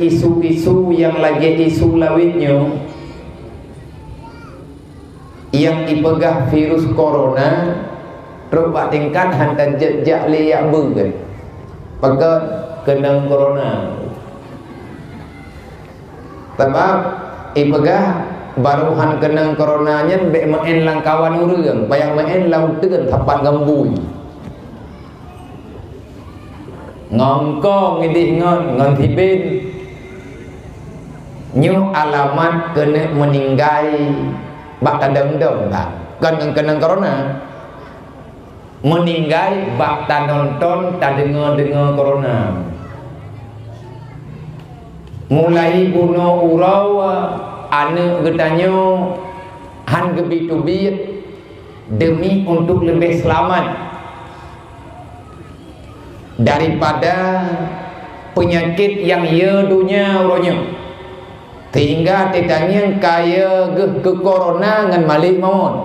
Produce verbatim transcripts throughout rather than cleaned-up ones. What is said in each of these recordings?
Isu-isu nyang lagée isu lawét nyoe, nyang ipeugah virus corona, trok bak tingkat hantan jeuet jak lé jak beuet. Pakon? Keunong corona. Sabab ipeugah barô han keunong corona nyan bék meu'en lam kawan ureuëng, payah meu'en lam uteuen sapat ngon bui. Ngon kong idéh ngon, ngon siben. Nyoe alamat keuneuk meuninggai bak tadong-dong that. Kon ngon keunong corona. Meuninggai bak tanonton tadeungoe-deungoe corona. Mulai bunoe uroe aneuëk geutanyoe han geubi teubiet demi untuk leubeh seulamat daripada peunyakét nyang yö donya uroe nyoe, sehingga teutangieng ka yö geuh keu corona ngon malék mawöt.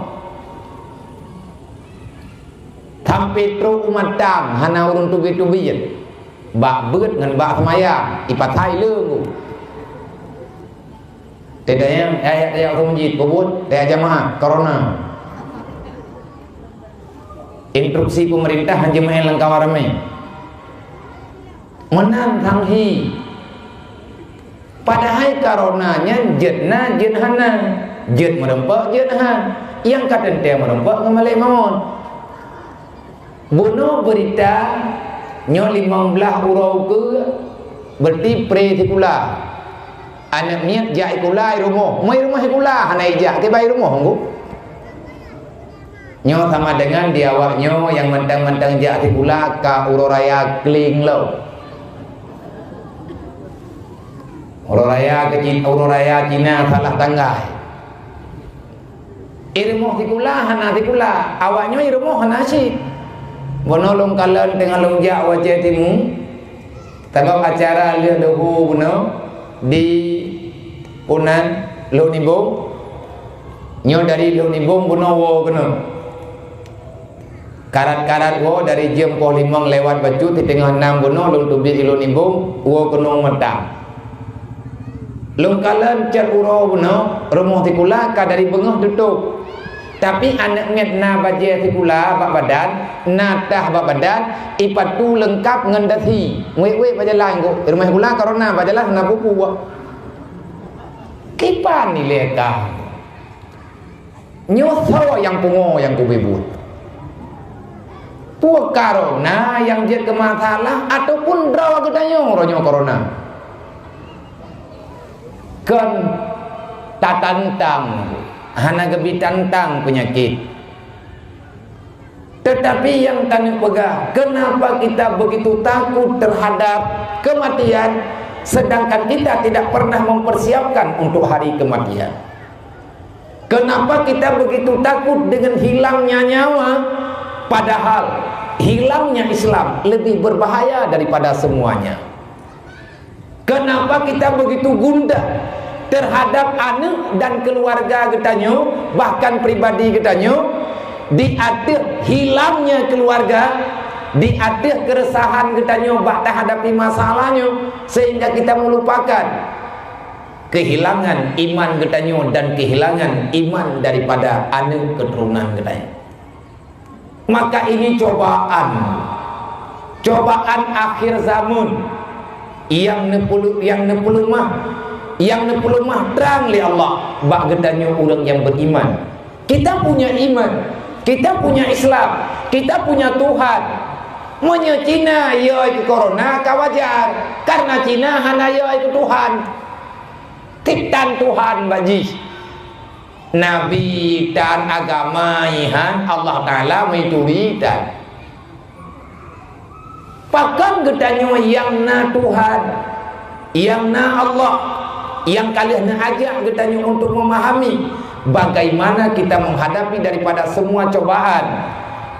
Sampai trok u matang hana ureuëng teubiet-teubiet, bak beuet ngon bak seumayang, ipasai leueng. Teudeungoe ayat-ayat u masjid, peubuet tajak jamaah, corona. Instruksi pemerintah han jeuet meu'en lam kawan ramé. Meunan sang hi. Padahai corona nyan jeuet na, jeuet hana, jeuet meurumpok, jeuet han. Nyang ka teuntée meurumpok ngon malék mawöt. Bunoe beurita nyoe limong blaih uroe ukeue, berarti pre sikula. Aneuëk miet jak sikula i rumoh, meu i rumoh sikula hana ijak, kiban i rumoh ngon. Nyoe sama dengan di awak nyoe nyang mantong-mantong jak sikula ka uroe raya kling lom. Uroe raya keu Cin-, uroe raya Cina salah tanggai. I rumoh sikula hana sikula, awak nyoe i rumoh hana cit. Bunoe lôn kalon teungoh lôn jak u Aceh Timu, sabab acara lheueh luhu bunoe di Punan Lhok Nibong. Nyoe dari Lhok Nibong bunoe woe keunoe. Karat-karat woe dari jeuem poh limong lewat bacut, siteungoh nam bunoe lôn teubiet i Lhok Nibong, woe keunoe meutan. Lôn kalon cot uroe bunoe, rumoh sikula ka dari beungoh tutôp. Tapi aneuëk miet na bajée sikula bak badan, na tah bak badan, ipatu leungkap ngon dasi. Wék-wék bak jalan, kok rumoh sikula corona bak jalan hana peue-peue. Kiban ilée ka. Nyoe soe nyang pungo nyang kubi buet? Peue corona nyang jeuet keu masalah ataupun droe geutanyoe uroe nyoe corona? Kon tatantang, hana geubi tantang peunyakét. Tetapi nyang taneuk peugah, kenapa kita begitu takut terhadap kematian, sedangkan kita tidak pernah mempersiapkan untuk hari kematian? Kenapa kita begitu takut dengan hilangnya nyawa, padahal hilangnya Islam lebih berbahaya daripada semuanya? Kenapa kita begitu gundah terhadap aneuëk dan keluarga geutanyoe, bahkan pribadi geutanyoe, di ateueh hilangnya keluarga, di ateueh keresahan geutanyoe bak tahadapi masalah nyoe, sehingga kita melupakan kehilangan iman geutanyoe dan kehilangan iman daripada aneuëk keuturonan geutanyoe. Maka ini cobaan, cobaan akhir zaman nyang neupeu-, nyang neupeuleumah, nyang neupeuleumah trang lé Allah bak geutanyoe ureuëng nyang beriman. Kita punya iman, kita punya Islam, kita punya Tuhan. Meunyoe Cina yö keu corona ka wajar, karena Cina hana yö keu Tuhan. Titan Tuhan bak jih. Nabi tan, agama ihan, Allah Taala meuturi tan. Pakon geutanyoe nyang na Tuhan, nyang na Allah, nyang ka lheueh neuajak geutanyoe untuk memahami bagaimana kita menghadapi daripada semua cobaan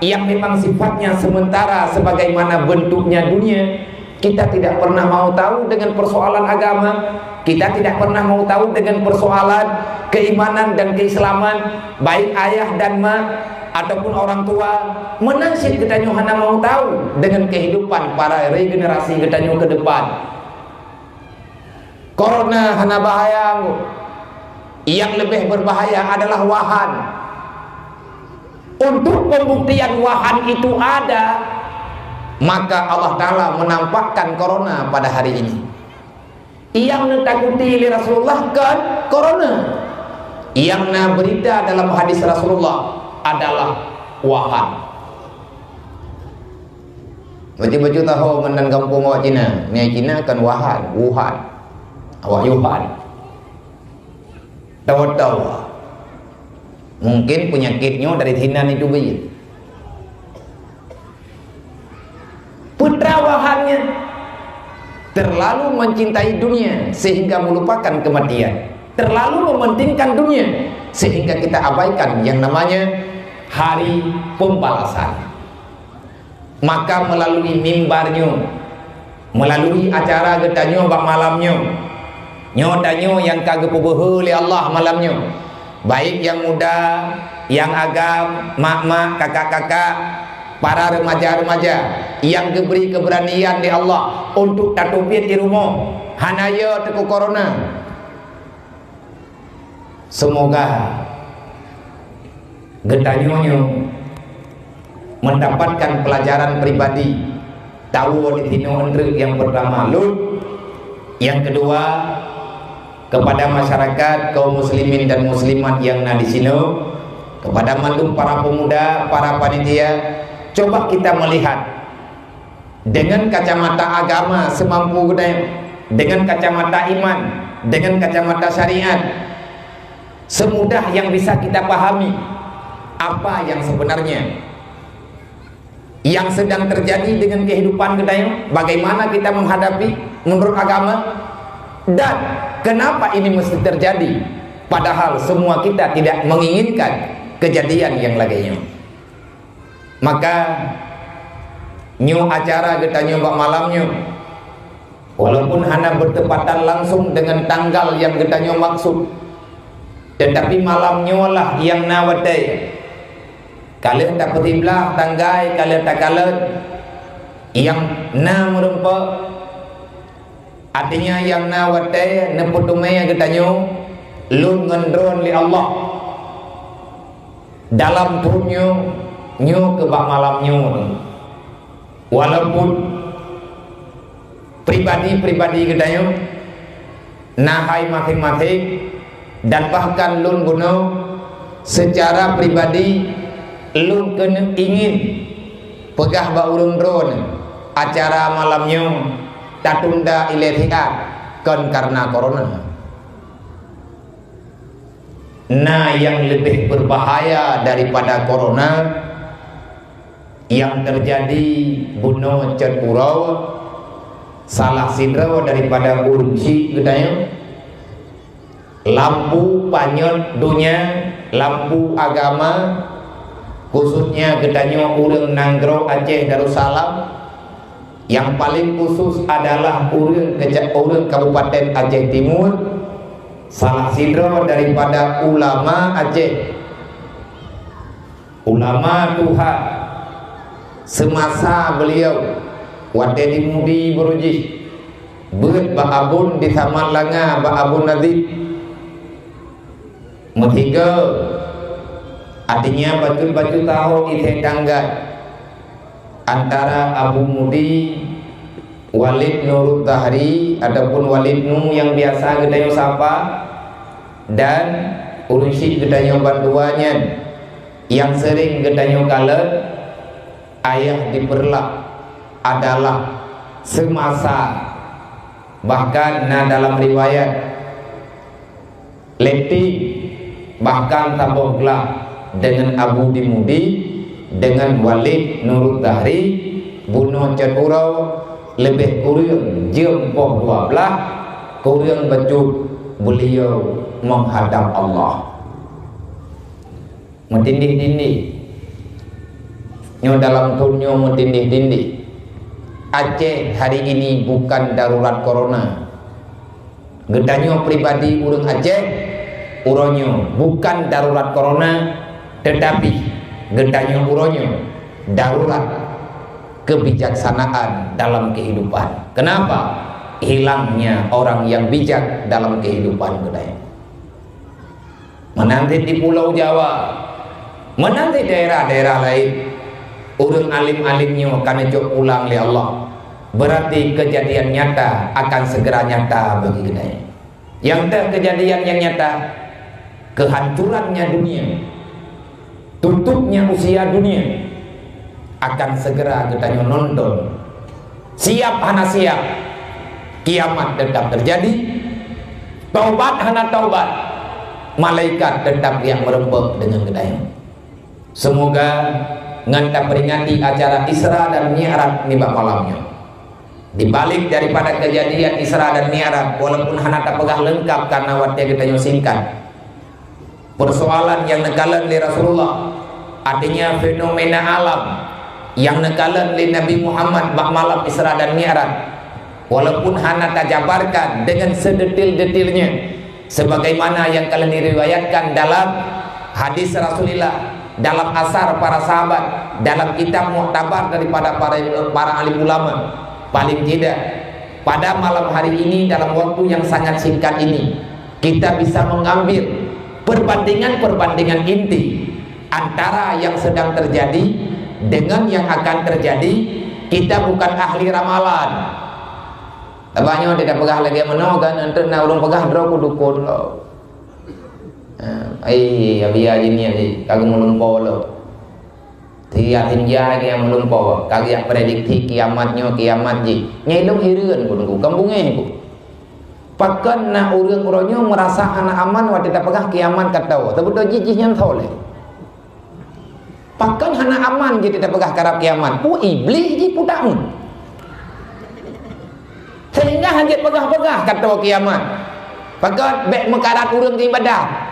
yang memang sifatnya sementara sebagaimana bentuknya dunia, kita tidak pernah mau tahu dengan persoalan agama, kita tidak pernah mau tahu dengan persoalan keimanan dan keislaman, baik ayah dan mak ataupun orang tua. Meunan cit geutanyoe hana mau tahu dengan kehidupan para regenerasi geutanyoe ke depan. Corona hana bahaya, Ngku. Yang lebih berbahaya adalah Wuhan. Untuk pembuktian Wuhan itu ada, maka Allah Ta'ala menampakkan corona pada hari ini. Yang ditakuti oleh Rasulullah kan corona. Yang na berita dalam hadis Rasulullah adalah Wuhan. Bacut-bacut tahu ngon nan gampông awak Cina. Nyan Cina kan Wuhan, Wuhan. Awak Yuhan. Tahu-tahu. Mungkin penyakit nyoe dari Cina ni cuba. Putra Wuhan nyan terlalu mencintai dunia sehingga melupakan kematian. Terlalu mementingkan dunia sehingga kita abaikan yang namanya hari pembalasan. Maka melalui mimbar nyoe, melalui acara geutanyoe bak malam nyoe, nyoe tanyoe nyang ka geupeubeuhe lé Allah malam nyoe, baik nyang muda, nyang agam, mak-mak, kakak-kakak, para remaja-remaja nyang geubri keubeuranian lé Allah untuk tateubiet di rumoh, hana yo teukeu corona. Semoga geutanyoe nyoe mendapatkan pelajaran pribadi. Tahu di sinoe enreuk yang pertama lôn, yang kedua kepada masyarakat kaum muslimin dan muslimat yang na di sinoe, kepada mandum para pemuda, para panitia, coba kita melihat dengan kacamata agama semampu geutanyoe, dengan kacamata iman, dengan kacamata syariat, semudah yang bisa kita pahami apa yang sebenarnya yang sedang terjadi dengan kehidupan geutanyoe, bagaimana kita menghadapi menurut agama, dan kenapa ini mesti terjadi, padahal semua kita tidak menginginkan kejadian yang lagée nyoe. Maka, nyoe acara geutanyoe bak malam nyoe, walaupun hana bertepatan langsung dengan tanggal yang geutanyoe maksud, tetapi malam nyoe lah yang na watée. Ka lheueh tapeusiblah tanggai, ka lheueh takalon, yang na meurumpok. Artinya, nyang na watée neupeuteumé geutanyoe lôn ngon droeneuh lé Allah dalam thon nyoe, nyoe keu bak malam nyoe. Walaupun pribadi-pribadi geutanyoe na hai maséng-maséng, dan bahkan lôn bunoe seucara pribadi lôn keuneuk ingin peugah bak ureuëng droeneuh acara malam nyoe tatunda ilée siat kon kareuna corona. Na nyang leubeh beubahaya daripada corona nyang teujadi bunoe cot uroe, salah sidroe daripada ureuëng syiek geutanyoe, lampu panyöt donya, lampu agama, khususnya geutanyoe ureuëng nanggroe Aceh Darussalam, nyang paleng khusus adalah ureuëng keuca-, ureuëng Kabupaten Aceh Timu, salah sidroe daripada ulama Aceh. Ulama tuha seumasa beuliau watée di Mudi Beurujih, beuet bak Abon di Samat Langa bak Abon Nazib. Meusigoe, artinya bacut-bacut taho isée tanggai antara Abu Mudi, Walid Nurut Zahri ataupun Walid Nu nyang biasa geutanyoe sapa, dan ureuëng syiek geutanyoe bandua nyan nyang seuring geutanyoe kalon, ayah di Peureulak adalah seumasa, bahkan na dalam riwayat, letih, bahkan saboh glah deungon Abu di Mudi, deungon Walid Nurut Zahri, bunoe cot uroe, leubeh kureueng jeuem poh dua blaih, kureueng bacut beuliau meuhadab Allah. Meutindih-tindih. Nyoe dalam thon nyoe meutindih-tindih. Aceh hari ini bukan darurat corona. Geutanyoe pribadi ureuëng Aceh, uroe nyoe bukan darurat corona, tetapi geutanyoe uroe nyoe darurat kebijaksanaan dalam kehidupan. Kenapa? Hilangnya orang yang bijak dalam kehidupan geutanyoe. Meunan cit di Pulau Jawa, meunan cit daerah-daerah laén, ureuëng alim-alim nyoe ka neucok pulang lé Allah. Berarti kejadian nyata akan segera nyata bagi geutanyoe. Nyang teuh kejadian nyang nyata, kehancurannya dunia, tutupnya usia dunia, akan segera geutanyoe nonton. Siap hana siap, kiamat tetap terjadi. Taubat hana taubat, malaikat tetap yang meureumpok deungon geutanyoe. Semoga ngon taperingati acara Isra dan Mi'raj nibak malam nyoe. Di balik daripada kejadian Isra dan Mi'raj, walaupun hana tapeugah leungkap karena watée geutanyoe singkat, persoalan nyang neukalon lé Rasulullah, artinya fenomena alam nyang neukalon lé Nabi Muhammad bak malam Isra dan Mi'raj, walaupun hana tajabarkan dengan sedetil-detilnya, sebagaimana nyang ka lheueh diriwayatkan dalam hadis Rasulullah, dalam asar para sahabat, dalam kitab muktabar daripada para, para alim ulama, paling tidak pada malam hari ini, dalam waktu yang sangat singkat ini, kita bisa mengambil perbandingan-perbandingan inti antara yang sedang terjadi dengan yang akan terjadi. Kita bukan ahli ramalan. Tabah nyoe tidak peugah lagée meunoe kan, untuk na ureuëng peugah droe ku dukun lo. Ai, ya biar jih ni, ka geumeuleumpo lo. Tiap hinja nyang meulumpoe, ka geujak prediksi kiamat nyoe, kiamat jih. Nyang ilong hireuen ku teungku, kan bungéh ku. Pakon na ureuëng uroe nyoe meurasa hana aman watée tapeugah kiamat ka tho, seubeutôi jih, jih nyan tho lé. Pakon hana aman jih tapeugah karab kiamat? Peue Iblih jih putak mun. Sehingga hana jeuet peugah-peugah ka tho kiamat. Pakon bék meukarat ureuëng keu ibadah.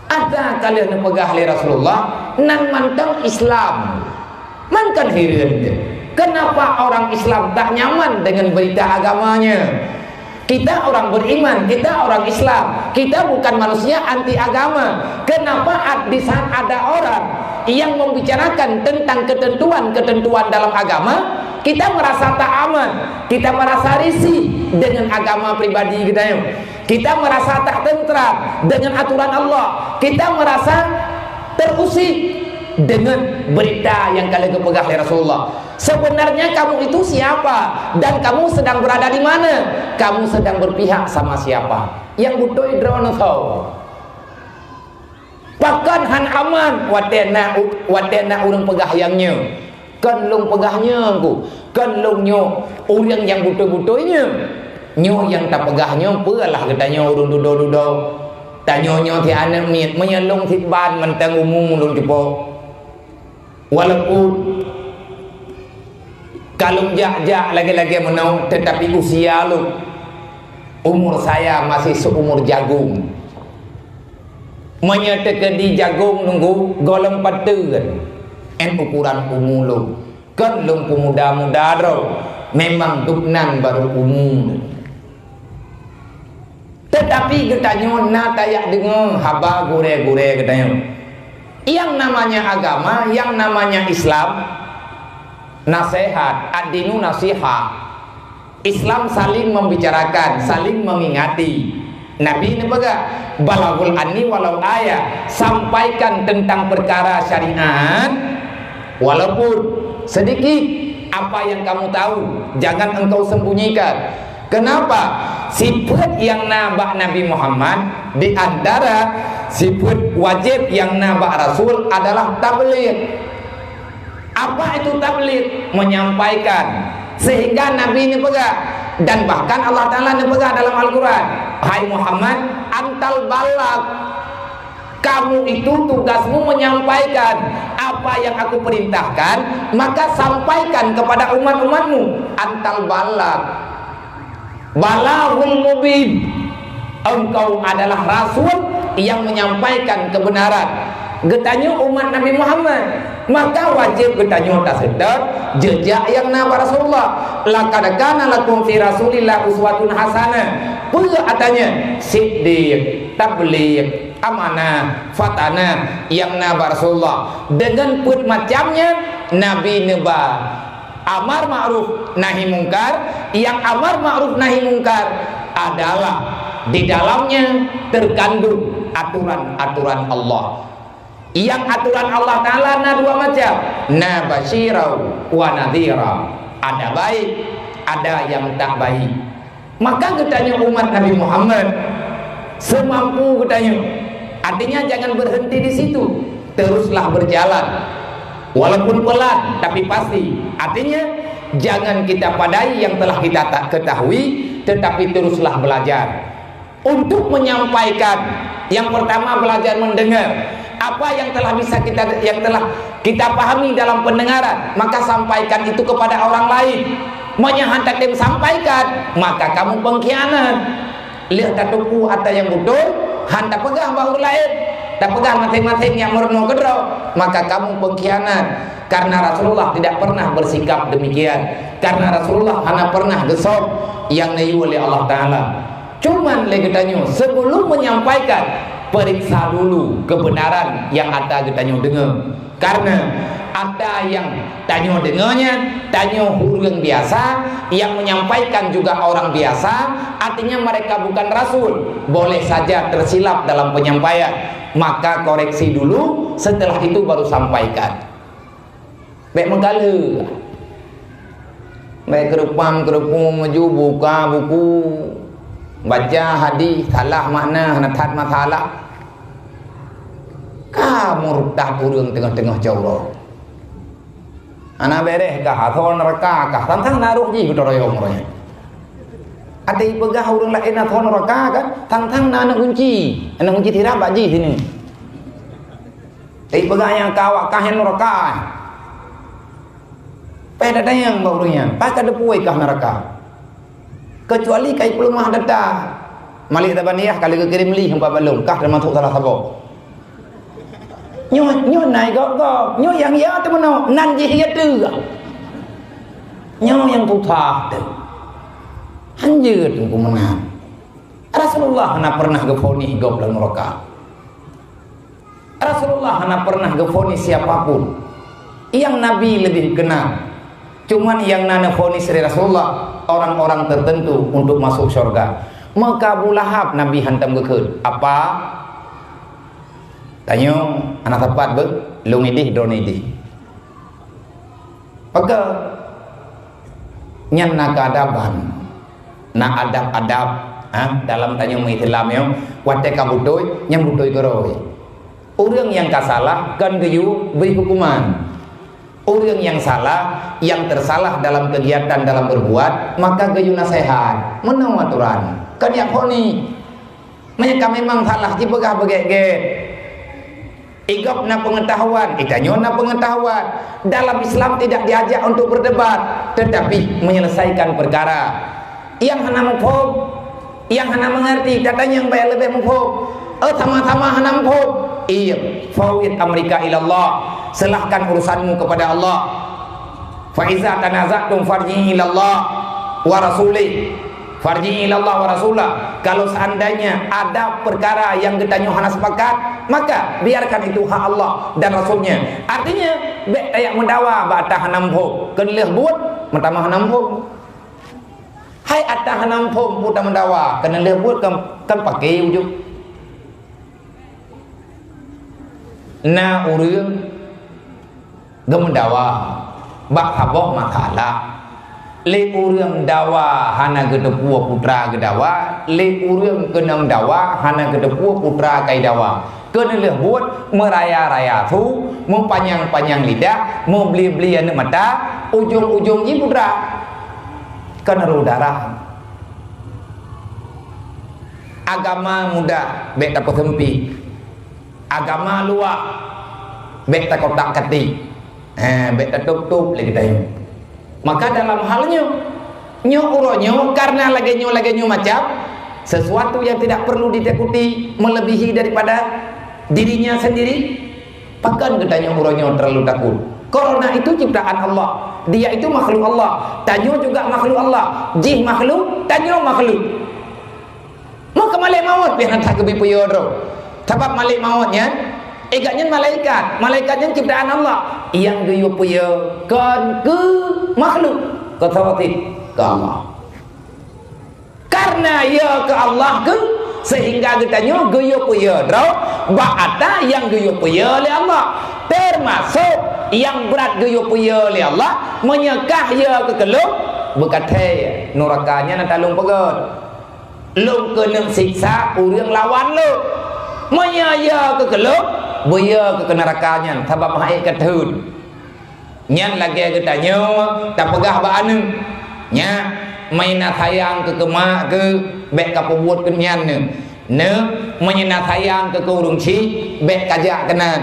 Ata ka lheueh neupeugah lé Rasulullah, nan mantong Islam. Man kan hireuen teuh, kenapa orang Islam tak nyaman dengan berita agamanya? Kita orang beriman, kita orang Islam, kita bukan manusia anti agama. Kenapa ad-, di saat ada orang yang membicarakan tentang ketentuan-ketentuan dalam agama, kita merasa tak aman, kita merasa risih dengan agama pribadi kita nyoe? Kita merasa tak tentram dengan aturan Allah. Kita merasa terusik dengan berita nyang ka lheueh geupeugah lé Rasulullah. Sebenarnya kamu itu siapa? Dan kamu sedang berada di mana? Kamu sedang berpihak sama siapa? Nyang beutôi droeneuh soe? Pakon hana aman watée na u-, watée na ureuëng peugah nyang nyoe? Kon lôn peugah nyoe ku, kon lôn nyoe, ureuëng nyang beutôi-beutôi nyoe. Nyoe nyang tapeugah nyoe peue lah geutanyoe ureuëng dudoe-dudoe. Tanyoe nyoe si aneuëk miet, meunyoe lôn sit ban mantong umu lôn cupo. Walaupun ka lôn jak-jak lagée-lagée meunoe, tetapi usia lôn, umur saya masih seumur jagung. Meunyoe teukeudi jagong nunggu gohlom pateuen, en ukuran umu lôn, kon lôn peumuda-muda droe, memang gobnyan barô umu. Teutapi geutanyoe na tajak deungoe haba gurée-gurée geutanyoe. Yang namanya agama, yang namanya Islam, nasehat, ad-dinu nasihah. Islam saling membicarakan, saling mengingati. Nabi neupeugah, "Balaghul anni walau ayah," sampaikan tentang perkara syariat, walaupun sedikit apa yang kamu tahu, jangan engkau sembunyikan. Kenapa? Sifat yang na bak Nabi Muhammad, di antara sifat wajib yang na bak Rasul adalah tabligh. Apa itu tabligh? Menyampaikan. Sehingga Nabi neupeugah, dan bahkan Allah Taala neupeugah dalam Al-Quran, "Hai Muhammad, antal balagh. Kamu itu tugasmu menyampaikan apa yang aku perintahkan, maka sampaikan kepada umat-umatmu. Antal balagh." Balaghul mubin. Engkau adalah rasul yang menyampaikan kebenaran. Geutanyoe umat Nabi Muhammad, maka wajib geutanyoe taseutôt jeujak nyang na bak Rasulullah. "Laqad kana lakum fi Rasulillah uswatun hasanah." Peue artinya? Siddiq, tabligh, amanah, fatanah nyang na bak Rasulullah. Deungon peuet macam nyan, Nabi neuba Amar ma'ruf nahi mungkar, yang amar ma'ruf nahi mungkar adalah di dalamnya terkandung aturan-aturan Allah. Yang aturan Allah Ta'ala na dua macam, na basyira wa nadhira. Ada baik, ada yang tak baik. Maka geutanyoe umat Nabi Muhammad, semampu geutanyoe. Artinya, jangan berhenti di situ. Teruslah berjalan. Walaupun pelan, tapi pasti. Artinya, jangan kita padai yang telah kita ta-, ketahui, tetapi teruslah belajar. Untuk menyampaikan, yang pertama, belajar mendengar. Apa yang telah bisa kita, yang telah kita pahami dalam pendengaran, maka sampaikan itu kepada orang lain. Meunyoe han tatem sampaikan, maka kamu pengkhianat. Lheueh tateupeue atra nyang beutôi, han tapeugah bak ureueng laén, tapeugah maséng-maséng nyang meurunoe keudroe, maka kamu pengkhianat. Karena Rasulullah tidak pernah bersikap demikian. Karena Rasulullah hana pernah geusöm nyang neuyue lé Allah Ta'ala. Cuman lé geutanyoe, sebelum menyampaikan, periksa dulu kebenaran nyang atra geutanyoe deungoe. Karena atra nyang tanyoe deungoe nyan, tanyoe ureueng biasa, yang menyampaikan juga orang biasa, artinya mereka bukan rasul, boleh saja tersilap dalam penyampaian. Maka koreksi dulu, setelah itu baru sampaikan. Bék meugalak. Bék keureupan-keureupan maju buka buku, baca hadis, salah makna, hana that masalah. Ka murtad ureueng teungoh-teungoh jaroe. Hana beres kah, asoe neuraka kah, sang-sang na roh jih geutarayong roh nyan. Adak ipeugah ureueng laén asoe neuraka kan, sang-sang na aneuk gunci, aneuk gunci tiram bak jih sineuk. Tapi peugah nyang ka awak kah nyan neuraka. Payah tatanyong bak ureueng nyan, pakon ka teupeue kah neuraka. Kecuali ka ipeuleumah data. Malik Zabaniyah ka lheueh geukirém link bak balom, kah teumasok salah saboh. Nyoe, nyoe na gob-gob, nyoe nyang ya teumeunoe, nan jih ya teuh. Nyoe nyang susah teuh. Hanjeuet teungku meunan. Rasulullah hana pernah geufonis gob lam neuraka. Rasulullah hana pernah geufonis siapapun. Yang Nabi lebih kenal. Cuman yang na neufonis lé Rasulullah orang-orang tertentu untuk masuk syurga. Maka Abu Lahab Nabi hantom geukheun, "Apa?" Tanyoe, hana sapat beuh, lôn idéh, droeneuh idéh. Maka nyan na keuadaban, na adab-adab, ha, dalam tanyoe Islam nyoe, watée ka beutôi, nyang beutôi keurôi. Ureuëng nyang ka salah kon geuyue bri huköman. Ureuëng nyang salah, nyang tersalah dalam kegiatan, dalam berbuat, maka geuyue naseuhat. Meunoe aturan, kon jak fonis. Meunyoe ka memang salah, jipeugah beugét-gét. Igob na peungeutahuan, itanyoe na peungeutahuan. Dalam Islam tidak diajak untuk berdebat, tetapi menyelesaikan perkara. Nyang hana muphom, nyang hana meungerti, tatanyong bak nyang leubeh muphom. Oh, sama-sama hana muphom. Iya, fawwid amrika ilallah. Serahkan urusanmu kepada Allah. Fa iza tanaza'tum farji'u ilallah wa rasulih. Farji'u ilallah wa rasulah. Kalau seandainya ada perkara yang geutanyoe hana sepakat, maka biarkan itu hak Allah dan Rasulnya. Artinya, bék tajak meudawa bak atra hana muphom. Kon lheueh buet, meutamah hana muphom. Hai atra hana muphom, peue tameudawa, kon lheueh buet, kon, kon paké ujong. Na ureuëng geumeudawa bak saboh masalah. Lé ureuëng dawa hana geuteupeue peue atra geudawa, lé ureuëng keunong dawa hana geuteupeue peue atra ka jidawa. Kon lheueh buet meuraya-raya su, meupanyang-panyang lidah, meubli-bli aneuëk mata, ujong-ujong jih peue atra? Kon rôh darah. Agama mudah, bék tapeuseumpit. Agama luwah, bék takotak-katik. Eh, bék tatôb-tôb lé geutanyoe. Maka dalam hal nyoe, nyoe uroe nyoe, karena lagée nyoe, lagée nyoe macam, sesuatu yang tidak perlu ditakuti melebihi daripada dirinya sendiri, pakon geutanyoe uroe nyoe terlalu takut? Corona itu ciptaan Allah, dia itu makhluk Allah, tanyoe juga makhluk Allah, jih makhluk, tanyoe makhluk. Maka malaikat maut pih hana that geubri peue droe. Sabab malaikat maut nyan, eh, gobnyan malaikat. Malaikat nyan ciptaan Allah. Nyang geuyue peue kon keu makhluk, keu Allah. Karena ya keu Allah keu, sehingga geutanyoe geuyue peue droe bak ata nyang geuyue peue lé Allah. Termasuk nyang brat geuyue peue lé Allah, meunyoe kah ya keu keu lôn, beukathée nuraka nyan ata lôn peugöt. Lôn keuneuk siksa ureuëng lawan lôn. Meunyoe ya keu keu lôn, beuya keu keu nuraka nyan, sabab hai ka thon. Nyan lagée geutanyoe tapeugah bak aneuëk, "Nyak, meunyoe na sayang keu keu mak keuh, bék ka peubuet keu nyan neuh. Neuh, meunyoe na sayang keu keu ureuëng chik, bék ka jak keunan."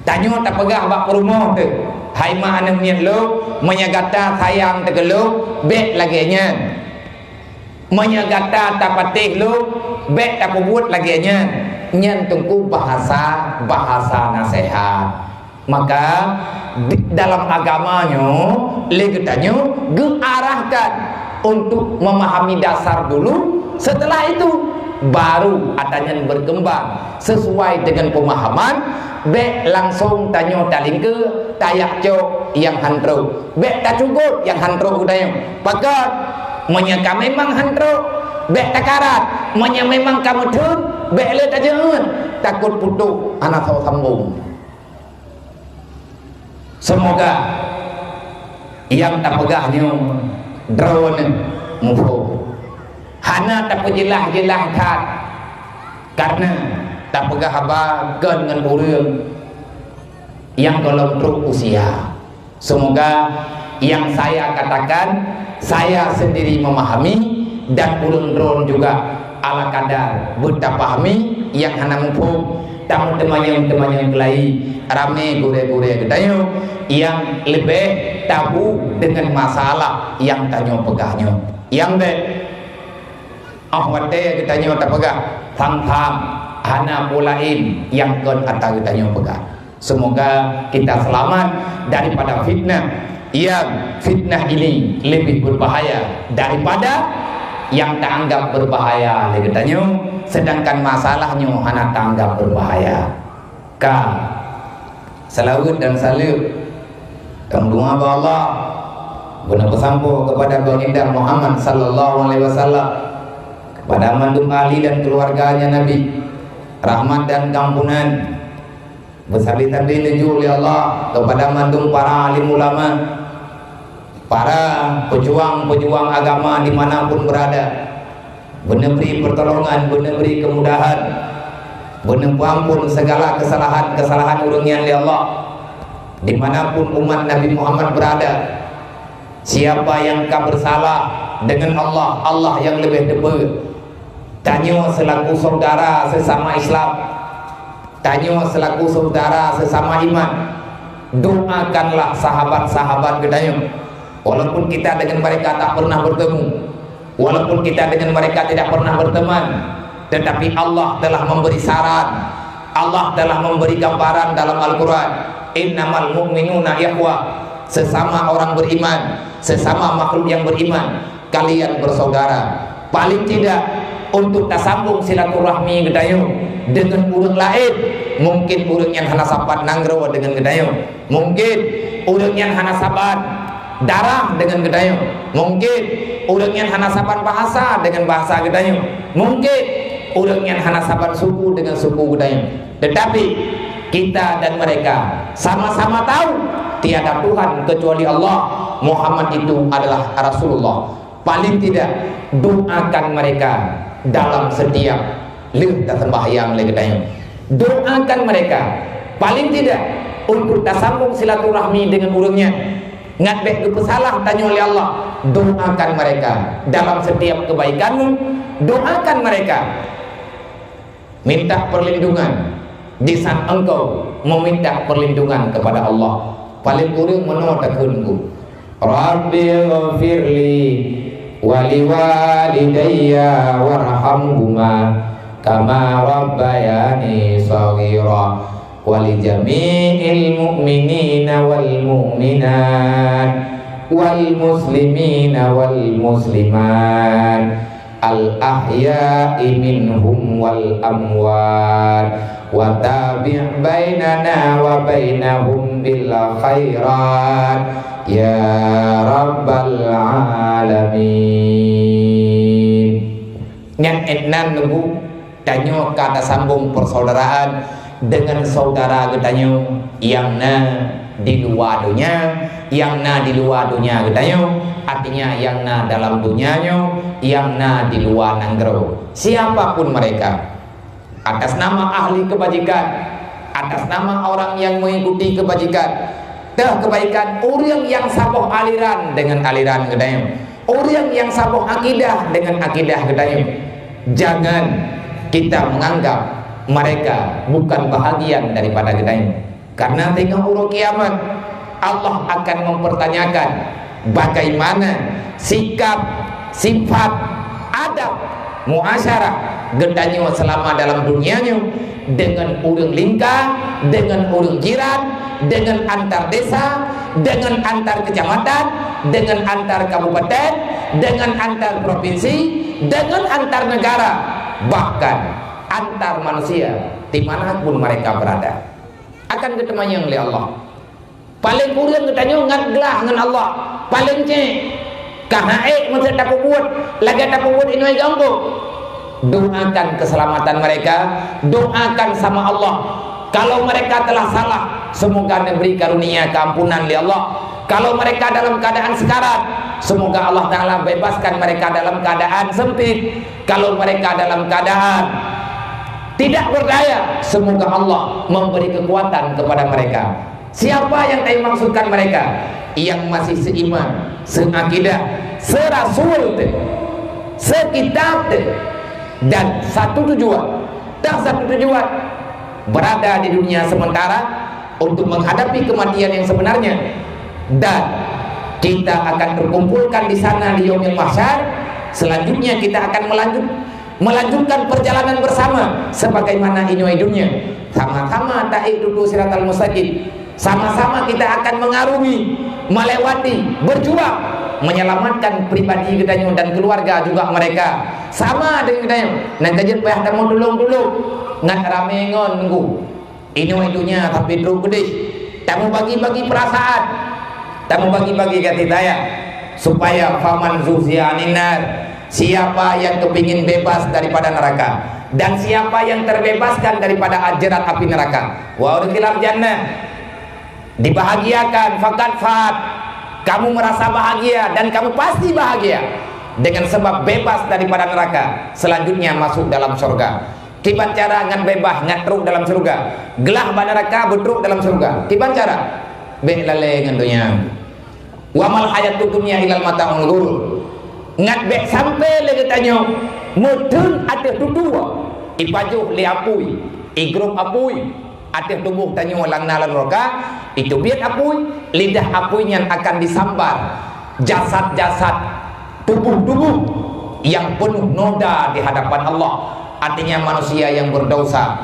Tanyoe tapeugah bak peurumoh teuh, "Hai mak aneuëk miet lôn, meunyoe gata sayang teuh keu lôn, bék lagée nyan. Meunyoe gata tapatéh lôn, bék tapeubuet lagée nyan." Nyan teungku bahasa, bahasa naseuhat. Maka, di dalam agama nyoe, lé geutanyoe geuarahkan untuk memahami dasar dulu, setelah itu baru ata nyan berkembang sesuai dengan pemahaman. Bék langsung tanyoe talingke, tayak cok nyang han trok. Bék tacugot nyang han trok geutanyoe. Pakon, meunyoe ka memang han trok, bék takarat. Meunyoe memang ka meutheun, bék lé tajeuet. Takot putôh hana soe sambong. Seumoga nyang tapeugah nyoe droeneuh muphom. Hana tapeujeulaih-jeulaih that, karena tapeugah haba kon ngon ureuëng nyang gohlom trok usia. Seumoga nyang saya katakan, saya sendiri memahami dan ureuëng droen juga ala kadar beutapahami nyang hana muphom. Tameuteumanyong-teumanyong keulayi, ramé gurée-gurée geutanyoe nyang leubeh tabu deungon masalah nyang tanyoe peugah nyoe. Nyang bék, óh watée geutanyoe tapeugah, tham-tham hana peue laén nyang kon ata geutanyoe peugah. Semoga kita selamat daripada fitnah, yang fitnah ini lebih berbahaya daripada yang taanggap berbahaya lé geutanyoe, sedangkan masalah nyoe hana taanggap berbahaya. Ka, seulaweuet dan saleuem, tameudoa bak Allah, guna peusampoe kepada Baginda Muhammad sallallahu alaihi wasallam, kepada mandum ahli dan keluarganya Nabi, rahmat dan keampunan, beusabe-sabe neujok lé Allah kepada mandum para alim ulama, para pejuang-pejuang agama di mana pun berada, beuneubri pertolongan, beuneubri kemudahan, beuneupeuampon segala kesalahan-kesalahan ureuëng nyan lé Allah. Di mana pun umat Nabi Muhammad berada, siapa yang ka bersalah dengan Allah, Allah yang lebih teupeu. Tanyoe selaku saudara sesama Islam, tanyoe selaku saudara sesama iman, doakanlah sahabat-sahabat geutanyoe. Walaupun kita dengan mereka tak pernah bertemu, walaupun kita dengan mereka tidak pernah berteman, tetapi Allah telah memberi saran, Allah telah memberi gambaran dalam Al-Quran, "Innamal mu'minuna ikhwah." Sesama orang beriman, sesama makhluk yang beriman, kalian bersaudara. Paling tidak, untuk tasambong silaturahmi geutanyoe deungon ureuëng laén, mungkin ureuëng nyang hana sapat nanggroe deungon geutanyoe, mungkin ureuëng nyang hana sapat darah deungon geutanyoe, mungkin ureuëng nyang hana sapat bahasa deungon bahasa geutanyoe, mungkin ureuëng nyang hana sapat suku deungon suku geutanyoe. Tetapi kita dan mereka sama-sama tahu tiada Tuhan kecuali Allah, Muhammad itu adalah Rasulullah. Paling tidak, doakan mereka dalam setiap lheueh taseumbahyang lé geutanyoe. Doakan mereka, paling tidak, untuk tasambong silaturahmi deungon ureuëng nyan. Ngat bék geupeusalah tanyoe lé Allah, doakan mereka dalam setiap kebaikanmu, doakan mereka. Minta perlindungan di saat engkau meminta perlindungan kepada Allah. Paling kureueng meunoe takheun ku, "Rabbighfirli wa liwalidayya warhamhuma kama rabbayani shaghira, wa li jami'il mu'minina wal mu'minat, wal muslimina wal muslimat, al ahya'i minhum wal amwat, Wa tabi' bainana wa bainahum bil khairat, ya rabbal alamin. Nyan, eh, nan nunggu tanyoe ka tasambong persaudaraan dengan saudara geutanyoe nyang na di luwa donya, nyang na di luwa donya geutanyoe, artinya nyang na dalam donya nyoe, nyang na di luwa nanggroe. Siapapun mereka, atas nama ahli kebajikan, atas nama orang yang mengikuti kebajikan, teuh kebaikan ureuëng nyang saboh aliran dengan aliran geutanyoe, ureuëng nyang saboh akidah dengan akidah geutanyoe. Jangan kita menganggap mereka bukan bahagian daripada geutanyoe. Karena teungoh uroe kiamat, Allah akan mempertanyakan bagaimana sikap, sifat, adab, muasyarah geutanyoe selama dalam dunia nyoe dengan ureuëng lingka, dengan ureuëng jiran, dengan antar desa, dengan antar kecamatan, dengan antar kabupaten, dengan antar provinsi, dengan antar negara, bahkan antar manusia di mana pun mereka berada. Akan geuteumanyong lé Allah. Paléng kureueng geutanyoe ngat glah ngon Allah. Paléng cék, ka han ék meusé tapeubuet lagée tapeubuet inoe geumbok. Doakan keselamatan mereka, doakan sama Allah. Kalau mereka telah salah, semoga diberi karunia keampunan lé Allah. Kalau mereka dalam keadaan sekarat, semoga Allah Ta'ala bebaskan mereka dalam keadaan sempit. Kalau mereka dalam keadaan tidak berdaya, semoga Allah memberi kekuatan kepada mereka. Siapa yang teumaksudkan mereka? Yang masih seiman, seakidah, serasul teuh, sekitab teuh, dan satu tujuan. Dan satu tujuan, berada di dunia sementara untuk menghadapi kematian yang sebenarnya. Dan kita akan terkumpulkan di sana di Yaumil Mahsyar. Selanjutnya kita akan melanjut melanjutkan perjalanan bersama sebagaimana inoe dunia. Sama-sama taék dudu siratal mustaqim. Sama-sama kita akan mengarungi, melewati, berjuang menyelamatkan pribadi geutanyoe dan keluarga juga mereka. Sama dengan geutanyoe, nyang ka jeuet payah tamong tulông-tulông, ngat ramé ngon nunggu. Inoe dunia tapi trok keudeh. Tamubagi-bagi perasaan, tamubagi-bagi kasih sayang, supaya faman zuhziha 'anin nar, siapa yang kepingin bebas daripada neraka, dan siapa yang terbebaskan daripada jerat api neraka, wa udkhilal jannah, dibahagiakan, faqad faz, kamu merasa bahagia dan kamu pasti bahagia dengan sebab bebas daripada neraka, selanjutnya masuk dalam surga. Kiban cara ngat bebas, ngat trok dalam syeuruga. Glah bak neuraka, beutrok dalam syeuruga. Kiban cara? Bék lalée ngon donya. Wa mal hayatud dunya illa mata'ul ghurur. Ngat bék sampoe lé geutanyoe meutheun ateueh tutoe, ipajoh lé apui, igrôp apui ateueh tuboh tanyoe lam na lam neuraka, iteubiet apui, lidah apui nyan akan disambar jasad-jasad tubuh-tubuh yang penuh noda di hadapan Allah, artinya manusia yang berdosa.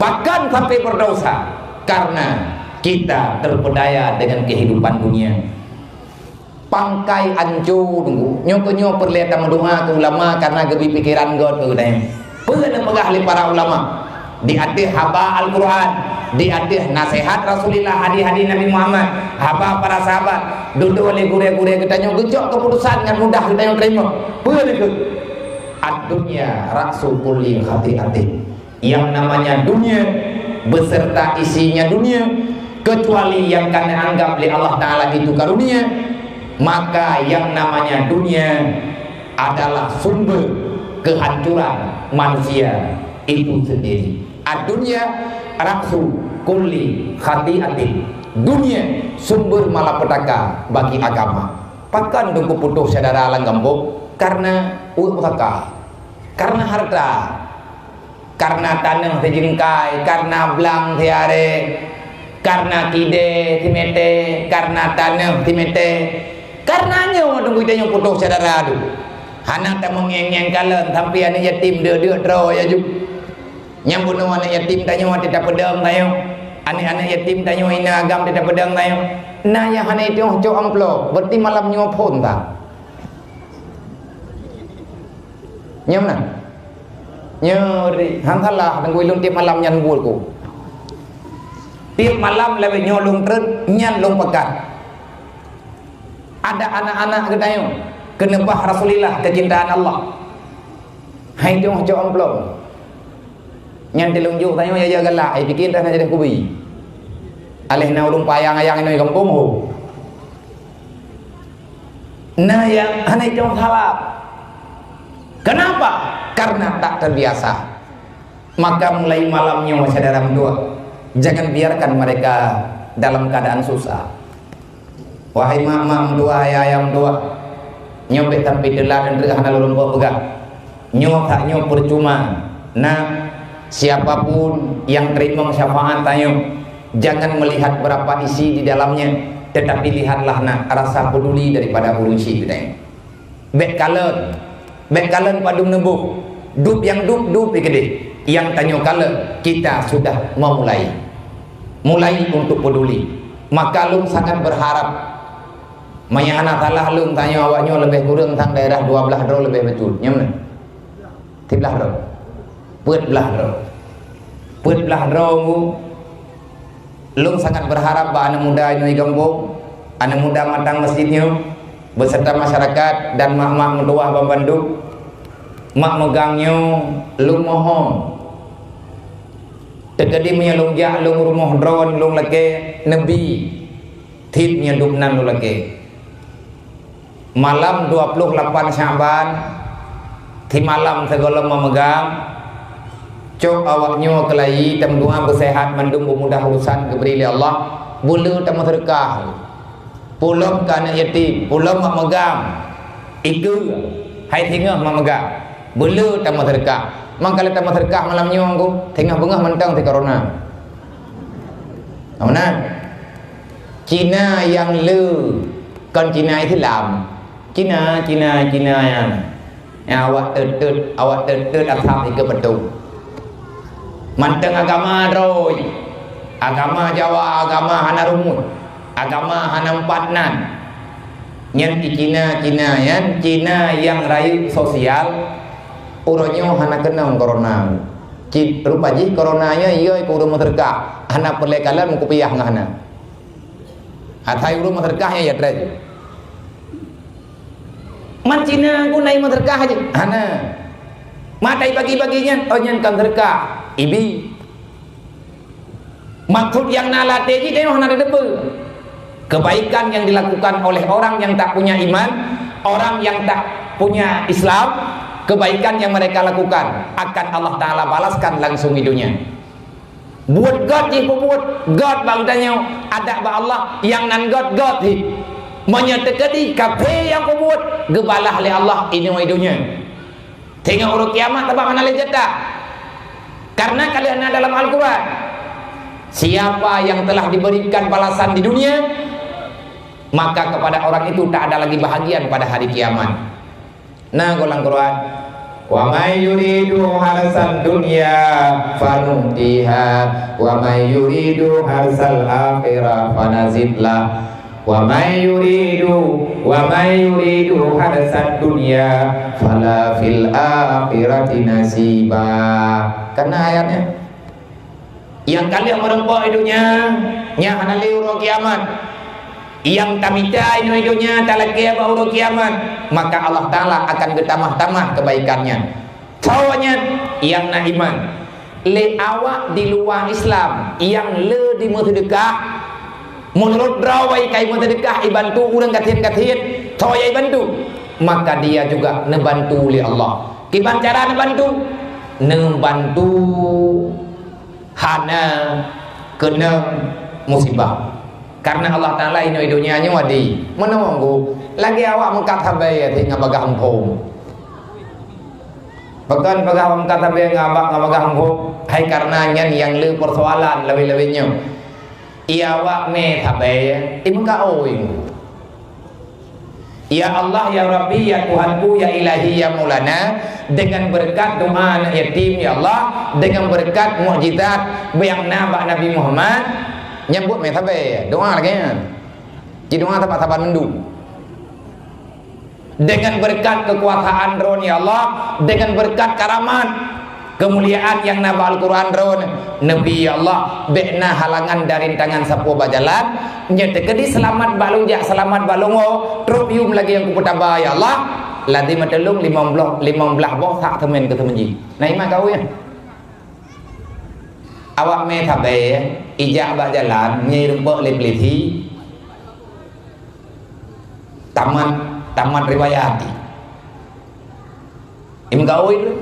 Bahkan sampai berdosa karena kita terpedaya dengan kehidupan dunia. Pangkai anco nunggu. Nyoe keuh nyoe peureulée tameudoa keu ulama karena geubri pikeran göt keu geutanyoe. Peue neupeugah lé para ulama? Di ateueh haba Al-Qur'an, di ateueh naseuhat Rasulullah, hadis-hadis Nabi Muhammad, haba para sahabat, dudoe lé gurée-gurée geutanyoe geucok keuputusan ngon mudah geutanyoe teurimong. Peue lé keuh? Ad-dunya ra'su kulli khati'atin. Yang namanya dunia beserta isinya dunia, kecuali yang ka neuanggap lé Allah Ta'ala itu karunia, maka yang namanya dunia adalah sumber kehancuran manusia itu sendiri. Ad-dunya ra'su kulli khati'atin. Dunia sumber malapetaka bagi agama. Pakon teungku putôh syedara lam gampông? Karena ueh pusaka, karena harta, karena taneuh sijeungkai, karena blang siaré, karena kidée simité, karena taneuh simité. Karena nyoe teungku tanyoe putôh syedara tu. Hana tameungieng-ngieng kalon sampoe aneuk yatim deuk-deuk droe ya ju. Nyang bunoe aneuk yatim tanyoe watée tapeudong tanyoe. Aneuk-aneuk yatim tanyoe ineuk agam watée tapeudong tanyoe. Na nyang hana itong cok amplop, berarti malam nyoe phon ta. Nyang mana? Nyoe ri, han salah, teungku, lôn tiep malam nyan buet ku. Tiep malam lagèe nyoe lôn treun, nyan lôn peugah. Ada anak-anak geutanyoe keuneubah Rasulillah keucintaan Allah. Hai tueng cok amplop. Nyan teulunjuk tanyoe ya, ya galak, ai pike entah na jadi kubi. Alèh na ureueng payang-ayang inong gampông ho. Na nyang hana itong salah. Kenapa? Karena tak terbiasa. Maka mulai malam nyoe, syedara meutuah, jangan biarkan mereka dalam keadaan susah. Wahai mak-mak meutuah, ayah-ayah meutuah, nyoe bèk sampai teulat, dan hana lôn peugah. Nyoe that nyoe percuma. Nah, siapapun yang teurimong syafaat tanyoe, jangan melihat berapa isi di dalamnya, tetapi lihatlah, nah, rasa peduli daripada ureueng syiek tanyoe. Bèk kalon, bèk kalon padum neuboh. Dub nyang dub, dub pih keudeh. Nyang tanyoe kalon, kita sudah memulai. Mulai untuk peduli. Maka lôn sangat berharap, meunyo hana salah lôn, tanyoe awak nyoe leubeh kureueng sang daerah dua blaih droe leubeh beutôi. Nyo meunan? Siblaih droe. Peuet blaih droe. Peuet blaih droe nyoe, lôn sangat berharap bak aneuk muda inong gampông, aneuk muda mantong masjid nyoe, beserta masyarakat dan mak-mak meutuah banmandum, mak meugang nyoe, lôn mohon. Teukeudi meunyo lôn jak lôn rumoh droe, lôn lakèe neubi, tiep nyoe dub nan lôn lakèe. Malam dua puluh lapan Sya'ban, simalam sigohlom meumeugang, cok awak nyoe keulayi, tameudoa beuseuhat mandum, beumudah urusan geubri lé Allah, beuleu tameuseudeukah. Pulom keu aneuk yatim, pulom mak meugang, ikeue, hai singoh mak meugang, beuleu tameuseudeukah. Mangka lé tameuseudeukah malam nyoe, singoh beungoh mantong si corona. Amanah. Cina nyang le, kon Cina Islam. Cina, Cina, Cina nyan. Nyang awak teutet, awak teutet asam ikeue peutong. Mantong agama droe. Agama Jawa, agama hana rumus. Agama hana empat nan. Nyan di Cina, Cina nyan, Cina nyang rayeuk sosial. Uroe nyoe hana keunong corona. Ci-, rupa jih corona nyoe yo keu ureueng meuseudeukah. Hana peureulèe kalon meukupiah ngon hana. Asai ureueng meuseudeukah nyan ya treb. Man Cina ku na meuseudeukah jih. Hana. Matai bagi-bagi nyan, oh nyan kon seudeukah. Ibi. Maksud nyang na lam até jih teuh hana teudeungoe. Kebaikan yang dilakukan oleh orang yang tak punya iman, orang yang tak punya Islam, kebaikan yang mereka lakukan akan Allah Taala balaskan langsung di dunia. Buet gét jih peubuet, gét bak geutanyoe, adak bak Allah nyang nan gét-gét jih. Meunyoe teukeudi kafé nyang peubuet, geubalah lé Allah inoe donya. Teungoh uroe kiamat teuma hana lé jatah. Karena ka lheueh na dalam Al-Quran, siapa yang telah diberikan balasan di dunia, maka kepada orang itu tak ada lagi bahagian pada hari kiamat. Na goh lam Quran, "Wa may yuridu harsad dunya fanu'tiha, wa may yuridu harsal akhirah fanazid lah, wa may yuridu, wa may yuridu harsad dunya fala fil akhirati nasiba." Kan na ayatnya? Nyang ka lheueh meurumpok di donya, nyan hana lé uroe kiamat. Nyang tamita inoe donya talakée bak uroe kiamat, maka Allah Taala akan geutamah-tamah kebaikannya. Soe nyan? Nyang na iman. Lé awak di luwa Islam nyang le dimeuseudeukah, meunurot droe wai kai meuseudeukah ibantu ureuëng gasien-gasien, soe nyang ibantu, maka dia juga neubantu lé Allah. Kiban cara neubantu? Neubantu hana keunong musibah. Karena Allah Taala inoe donya nyoe adé. Meunoe ngon lagée awak meukat sabe ngon bagah muphom. Pakon bagah meukat sabe ngon bagah muphom? Hai karena nyan nyang le persoalan lawét-lawét nyoe. Iya awak mé sabe, imeukat oi. Ya Allah, ya Rabbi, ya Tuhanku, ya Ilahi, ya Maulana, dengan berkat doa anak yatim, ya Allah, dengan berkat mukjizat nyang na bak Nabi Muhammad, nyang buet mé sabe, doa lagée nyan. Jidoa saban-saban mandum. Dengan berkat kekuasaan Droe, ya Allah, dengan berkat karamat, Keumuliaan nyang na bak Al-Quran droe, Nabi, ya Allah, bék na halangan dan rintangan sapeue bak jalan, nyoe teukeudi seulamat bak lôn jak, seulamat bak lôn woe, trok yum lagée nyang kupeutaba, ya Allah, lazim meuteulông limong blaih, limong blaih boh sak teumén keu teumeuji. Na iman kawé. Awak mé sabe, ijak bak jalan, nyoe rumpok lé polisi. Tamat, tamat riwayat. Imeukaôi tu.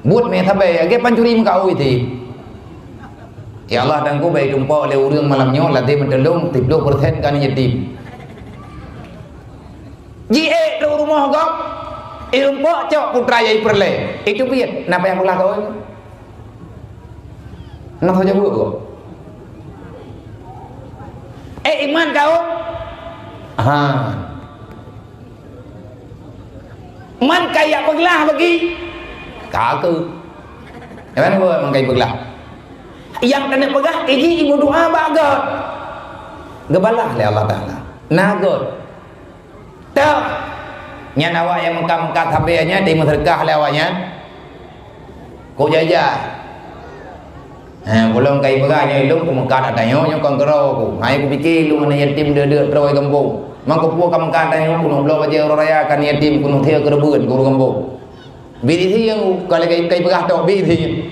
Buet mé sabe, lagée pancuri imeukaôi tu. Ya Allah, dan ku bai tumpok lé ureuëng malam nyoe, ladé meuteulông, tiplôh persen kan yatim. Jiék trok rumoh gob, irumpok cok putra yai peureulée. Itu biet, napa nyang peulah kawai? Nah, saja buet kok. Eh, iman kau? Ha. Man kaya peuglah bagi? Kaku. Jangan buat man kaya peuglah. Yang kena peugah, iji ibu doa bak God. Gebalah lé Allah Taala. Nah, God. Teuh. Nyan awak nyang meukat-meukat sabe nyan, di meuseudeukah lé awak nyan. Kok jajah. Ha, bulong kai peugah nyoe ilong ku meukat ata nyoe, nyoe kon keudroe ku. Hai ku pike ilong aneuk yatim deuk-deuk troe gampông. Mang ku pue ka meukat ata nyoe, ku nyoe bloe bajée uroe raya kan yatim, ku nyoe thie keureubeuen ku gampông. Bit isi nyang ka lagée kai peugah tok, bit isi.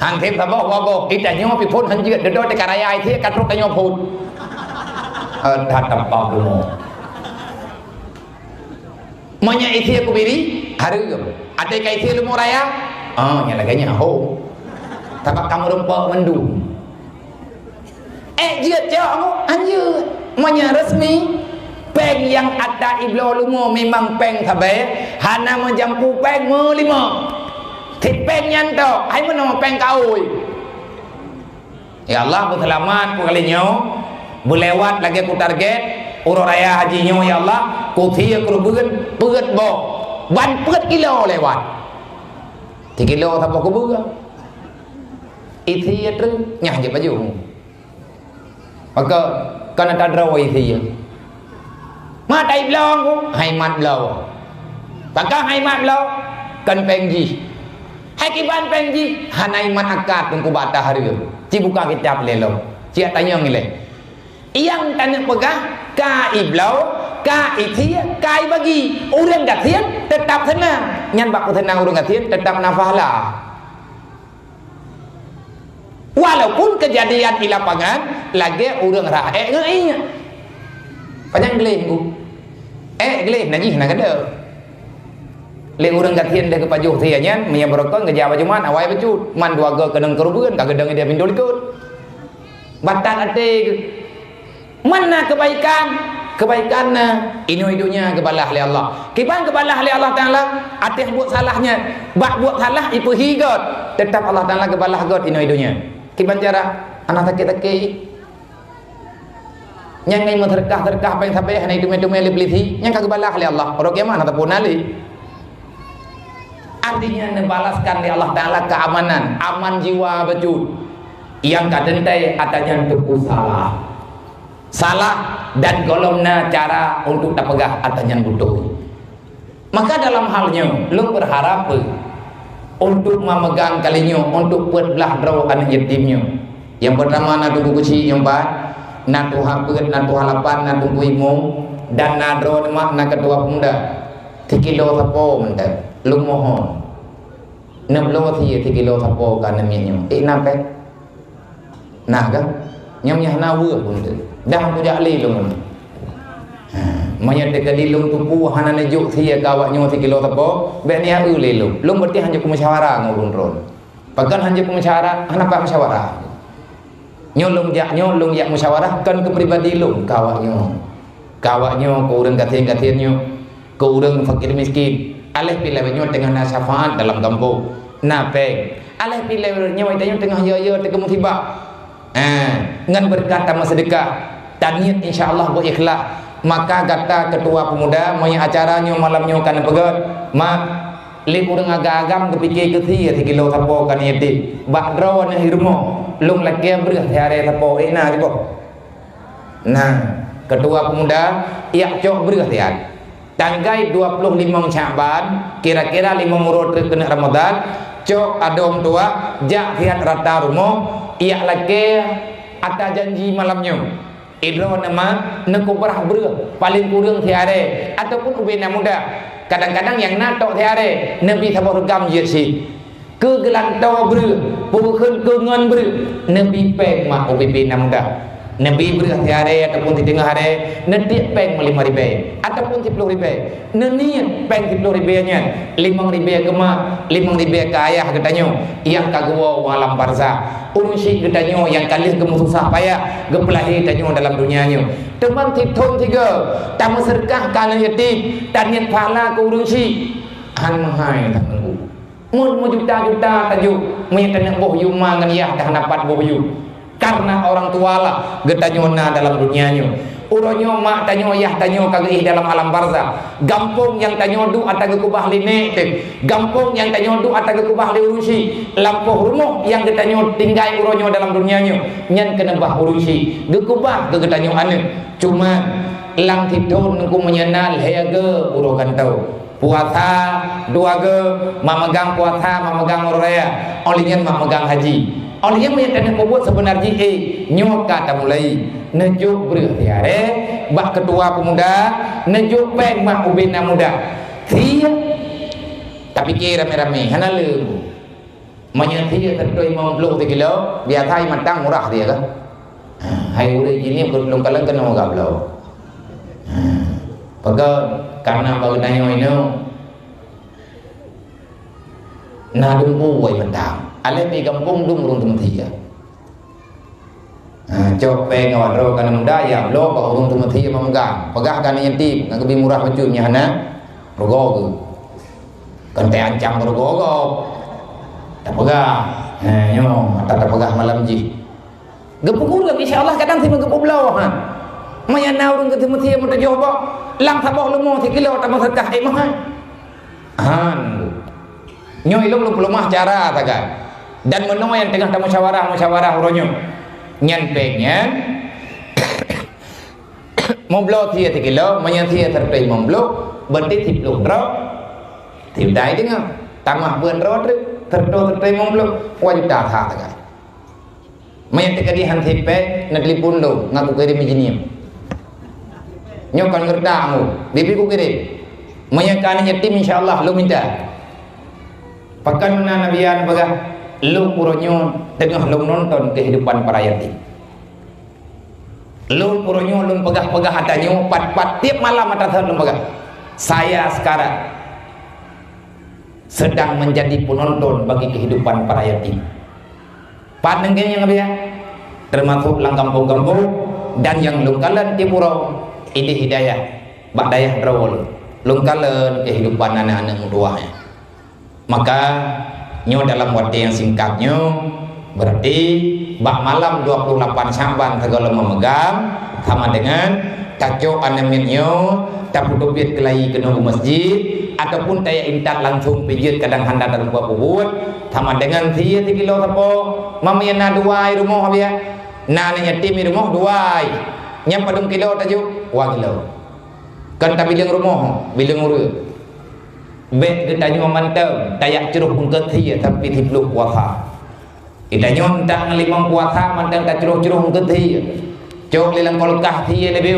Han seb saboh dua boh, ita nyoe pi phon han jeuet, deundoe teuka raya isi ka trok tanyoe phon. Eh, that tampak bunoe. Meunyoe isi aku biri, hareuem. Até ka isi leumo raya, ah, nyang lagée nyan ho. Sabab ka meurumpok mandum. Eh, jeuet cok, angoh, anjeuet. Meunyoe resmi, péng nyang ata ibloe leumo memang péng sabe, hana meujampu péng meulima. Sit péng nyan tok, hai meunoe péng kaôi. Ya Allah, beuseulamat ku kali nyoe, beulewat lagée ku target, uroe raya haji nyoe, ya Allah, ku sie keureubeuen peuet boh, ban peuet kilo lewat. Sikilo saboh kubeue. Isi ya treuk, nyah jeuet baju. Maka, kana tadroe isi ya. Mat ai bloe ku, hai mat bloe. Pakon hai mat bloe, kon péng jih. Hai kiban péng jih, hana iman akad teungku bak hareuem. Ci buka kitab lé lom. Ci tanyong ilée. Nyang taneuk peugah, ka ibloe, ka isie, ka ibagi. Ureuëng gasien teutap seunang. Nyan bak peuseunang ureuëng gasien teutap na pahala. Walaupun keujadian di lapangan lagée ureuëng rhah ék ngon ié. Panyang gleh ku. Ék gleh najih na keudeuh. Lé ureuëng gasien lé geupajoh sie nyan, meunyoe beurokon geujak bak jumat, awai bacut. Man dua goe keunong keureubeuen, ka geudong idéh pintoe likot. Batat até geuh. Man na keubaikan, keubaikan na inoe donya geubalah lé Allah. Kiban geubalah lé Allah Taala ateueh buet salah nyan. Bak buet salah ipeuhi gét, teutap Allah Taala geubalah gét inoe donya. Kiban cara? Hana sakét-sakét. Nyang ngai meuseudeukah-seudeukah péng sabe hana iteumé-teumé lé peulisi, nyang ka geubalah lé Allah. Uroe kiamat hana teupeu na lé. Artinya neubalaskan lé Allah Taala keamanan, aman jiwa bacut. Nyang ka teuntée ata nyan teupeu salah. Salah dan gohlom na cara untuk tapeugah ata nyan beutôi. Maka dalam hal nyoe, lôn beurharap peue untuk meumeugang kali nyoe untuk peuet blaih droe aneuk yatim nyoe. Nyang peurtama na Teungku Keuchik, nyang pat na Tuha Peuet, na Tuha Lapan, na Teungku Imum, dan na droe mak na keutua pemuda. Sikilo sapo mantong, lôn mohon. Neubloe sie sikilo sapo ka aneuk miet nyoe. Eh, na péng? Nah kan? Nyang nyan hana weueh pun tu. Dah aku jak lé lôn. Ha, meunyoe teukeudi lôn tupu hana neujok sie keu awak nyoe sikilo sapo, bék neujak eu lé lôn. Lôn beutih hanjeuet kumusyawarah ngon ureuëng droe. Pakon hanjeuet kumusyawarah? Hana pat musyawarah. Nyoe lôn jak, nyoe lôn jak musyawarah kon keu pribadi lôn keu awak nyoe. Keu awak nyoe, keu ureuëng gasien-gasien nyoe, keu ureuëng fakir miskin. Aléh pih lawét nyoe teungoh na syafaat dalam gampông. Na péng. Aléh pih lawét nyoe tanyoe teungoh yo-yo teuka musibah. Ah, ngon beureukat tameuseudeukah, taniet insya Allah beu ikhlas. Maka gata keutua pemuda, meunyoe acara nyoe malam nyoe ka neupeugét, mak, lé ureuëng agam-agam geupike keu sie sikilo sapo ka niet. Bak droe neuh i rumoh, lôn lakée breueh siaré sapo, eh, na siboh. Nah, keutua pemuda, yak cok breueh siat. Tanggai dua puluh limong Syakban, kira-kira limong uroe treuk keuneuk Ramadan, Cok adoe tuha, jak siat rata rumoh, yak lakée ata janji malam nyoe. Idroe neumat neukubrah breueh paleng kureueng siarée ataupun ubé na muda. Kadang-kadang nyang na tok siarée neubi saboh reugam jeuet cit. Keu geulantoe breueh, peue kheun keu ngon breueh, neubi péng mak ubé bé na muda. Neubi breueh siarée ataupun siteungoh arée, neutiek péng meulimong ribée ataupun siploh ribée. Neuniet péng siploh ribée nyan, limong ribée keu mak, limong ribée keu ayah geutanyoe nyang ka geuwoe u alam barzakh. Ureuëng syiek geutanyoe nyang ka lheueh geumeususah payah geupeulahé tanyoe dalam donya nyoe. Teuma sithon sigoe tameuseudeukah keu aneuk yatim, taniet pahala keu ureuëng syiek. Hán meuhai that teungku. Mun meujuta-juta tajok, meunyoe taneuk boh yuma ngon yah dah na pat boh yu. Karena orang tua lah geutanyoe na dalam dunia nyoe. Uroe nyoe mak tanyoe, yah tanyoe ka geuéh dalam alam barzakh. Gampông nyang tanyoe duek ata geukeubah lé nék teuh. Gampông nyang tanyoe duek ata geukeubah lé ureuëng syiek. Lampôh rumoh nyang geutanyoe tinggai uroe nyoe dalam dunia nyoe, nyan keuneubah ureuëng syiek. Geukeubah keu geutanyoe aneuk. Cuma lam sithon nungku meunyoe na lhée goe uroe gantoe. Puasa dua goe, mak meugang puasa, mak meugang uroe raya, óh lheueh nyan mak meugang haji. Óh lheueh nyan meunyoe taneuk peubuet seubeuna jih, eh, nyoe ka tamulai. Neujok breueh siarée bak keutua peumuda, neujok péng mak ubé na muda. Siap. Tapike ramé-ramé, hana lé. Meunyoe sie seureutôh limong ploh sikilo, biasa ie matang murah sie kan? Ha, hai ureuëng jih nyoe keu lôn kalon keunoe gabloe. Ha, pakon? Karena bak geutanyoe inoe na dumpeue ie matang. Aléh pih gampông dum ureuëng teumeusie. Ha, cok péng awak droe kana muda, ya bloe bak ureuëng teumeusie meumeugang. Peugah ka aneuk yatim, ngon geubi murah bacut nyang hana rugoe geuh. Kon teuancam rugoe gob. Tapeugah. Ha, nyoe, mata tapeugah malam jih. Geupeukureueng, insya Allah kadang sibeuet geupubloe, ha. Meunyoe na ureuëng geuteumeusie meutujoh boh, lam saboh leumo sikilo tameuseudeukah, eh, meuhai. Han. Nyoe ilong lôn peuleumah cara sagai. Dan meunoe nyang teungoh tamusyawarah-musyawarah uroe nyoe. Nyan péng nyan, meubloe sie sikilo, meunyoe sie seureutôh limong ploh, berarti siploh droe, sijuta teungoh. Tamah beuet droe treuk, seureutôh, seureutôh limong ploh, dua juta that sagai. Meunyoe teukeudi han sipéng, neutelepon lôn, ngon kukirém ijih nyoe. Nyoe kon ngeureutak ngon, bibi kukirém. Meunyoe ka aneuk yatim, insya Allah lôn minta. Pakon meunan Nabi Yan peugah, lôn uroe nyoe teungoh lôn nonton keuhidupan para yatim. Lôn uroe nyoe lôn peugah-peugah ata nyoe, pat-pat tiep malam ata that lôn peugah. Saya sekarang sedang menjadi penonton bagi kehidupan para yatim. Pat neunggeng nyang biasa, termasuk lam gampông-gampông dan nyang lôn kalon tiep uroe idéh hidayah bak dayah droe lôn. Lôn kalon kehidupan aneuk-aneuk meutuwah nyan. Maka nyoe dalam watée nyang singkat nyoe, berarti bak malam dua puluh lapan Syakban sigohlom meumeugang, sama dengan tacok aneuk miet nyoe, tapeuteubiet keulayi keunoe u masjid, ataupun tajak intat langsung pih jeuet kadang hana talumpah peubuet, sama dengan sie sikilo sapo, meunyoe na dua i rumoh biasa, na aneuk yatim i rumoh dua i, nyan padum kilo tajok, dua kilo. Kon tabileueng rumoh, bileueng ureuëng. Bék geutanyoe mantong tajak crôh eungkôt sie sampoe siploh puasa. Geutanyoe ntak ngon limong puasa mantong tacrôh-crôh eungkôt sie. Cok lé lam kulkas sie leubeh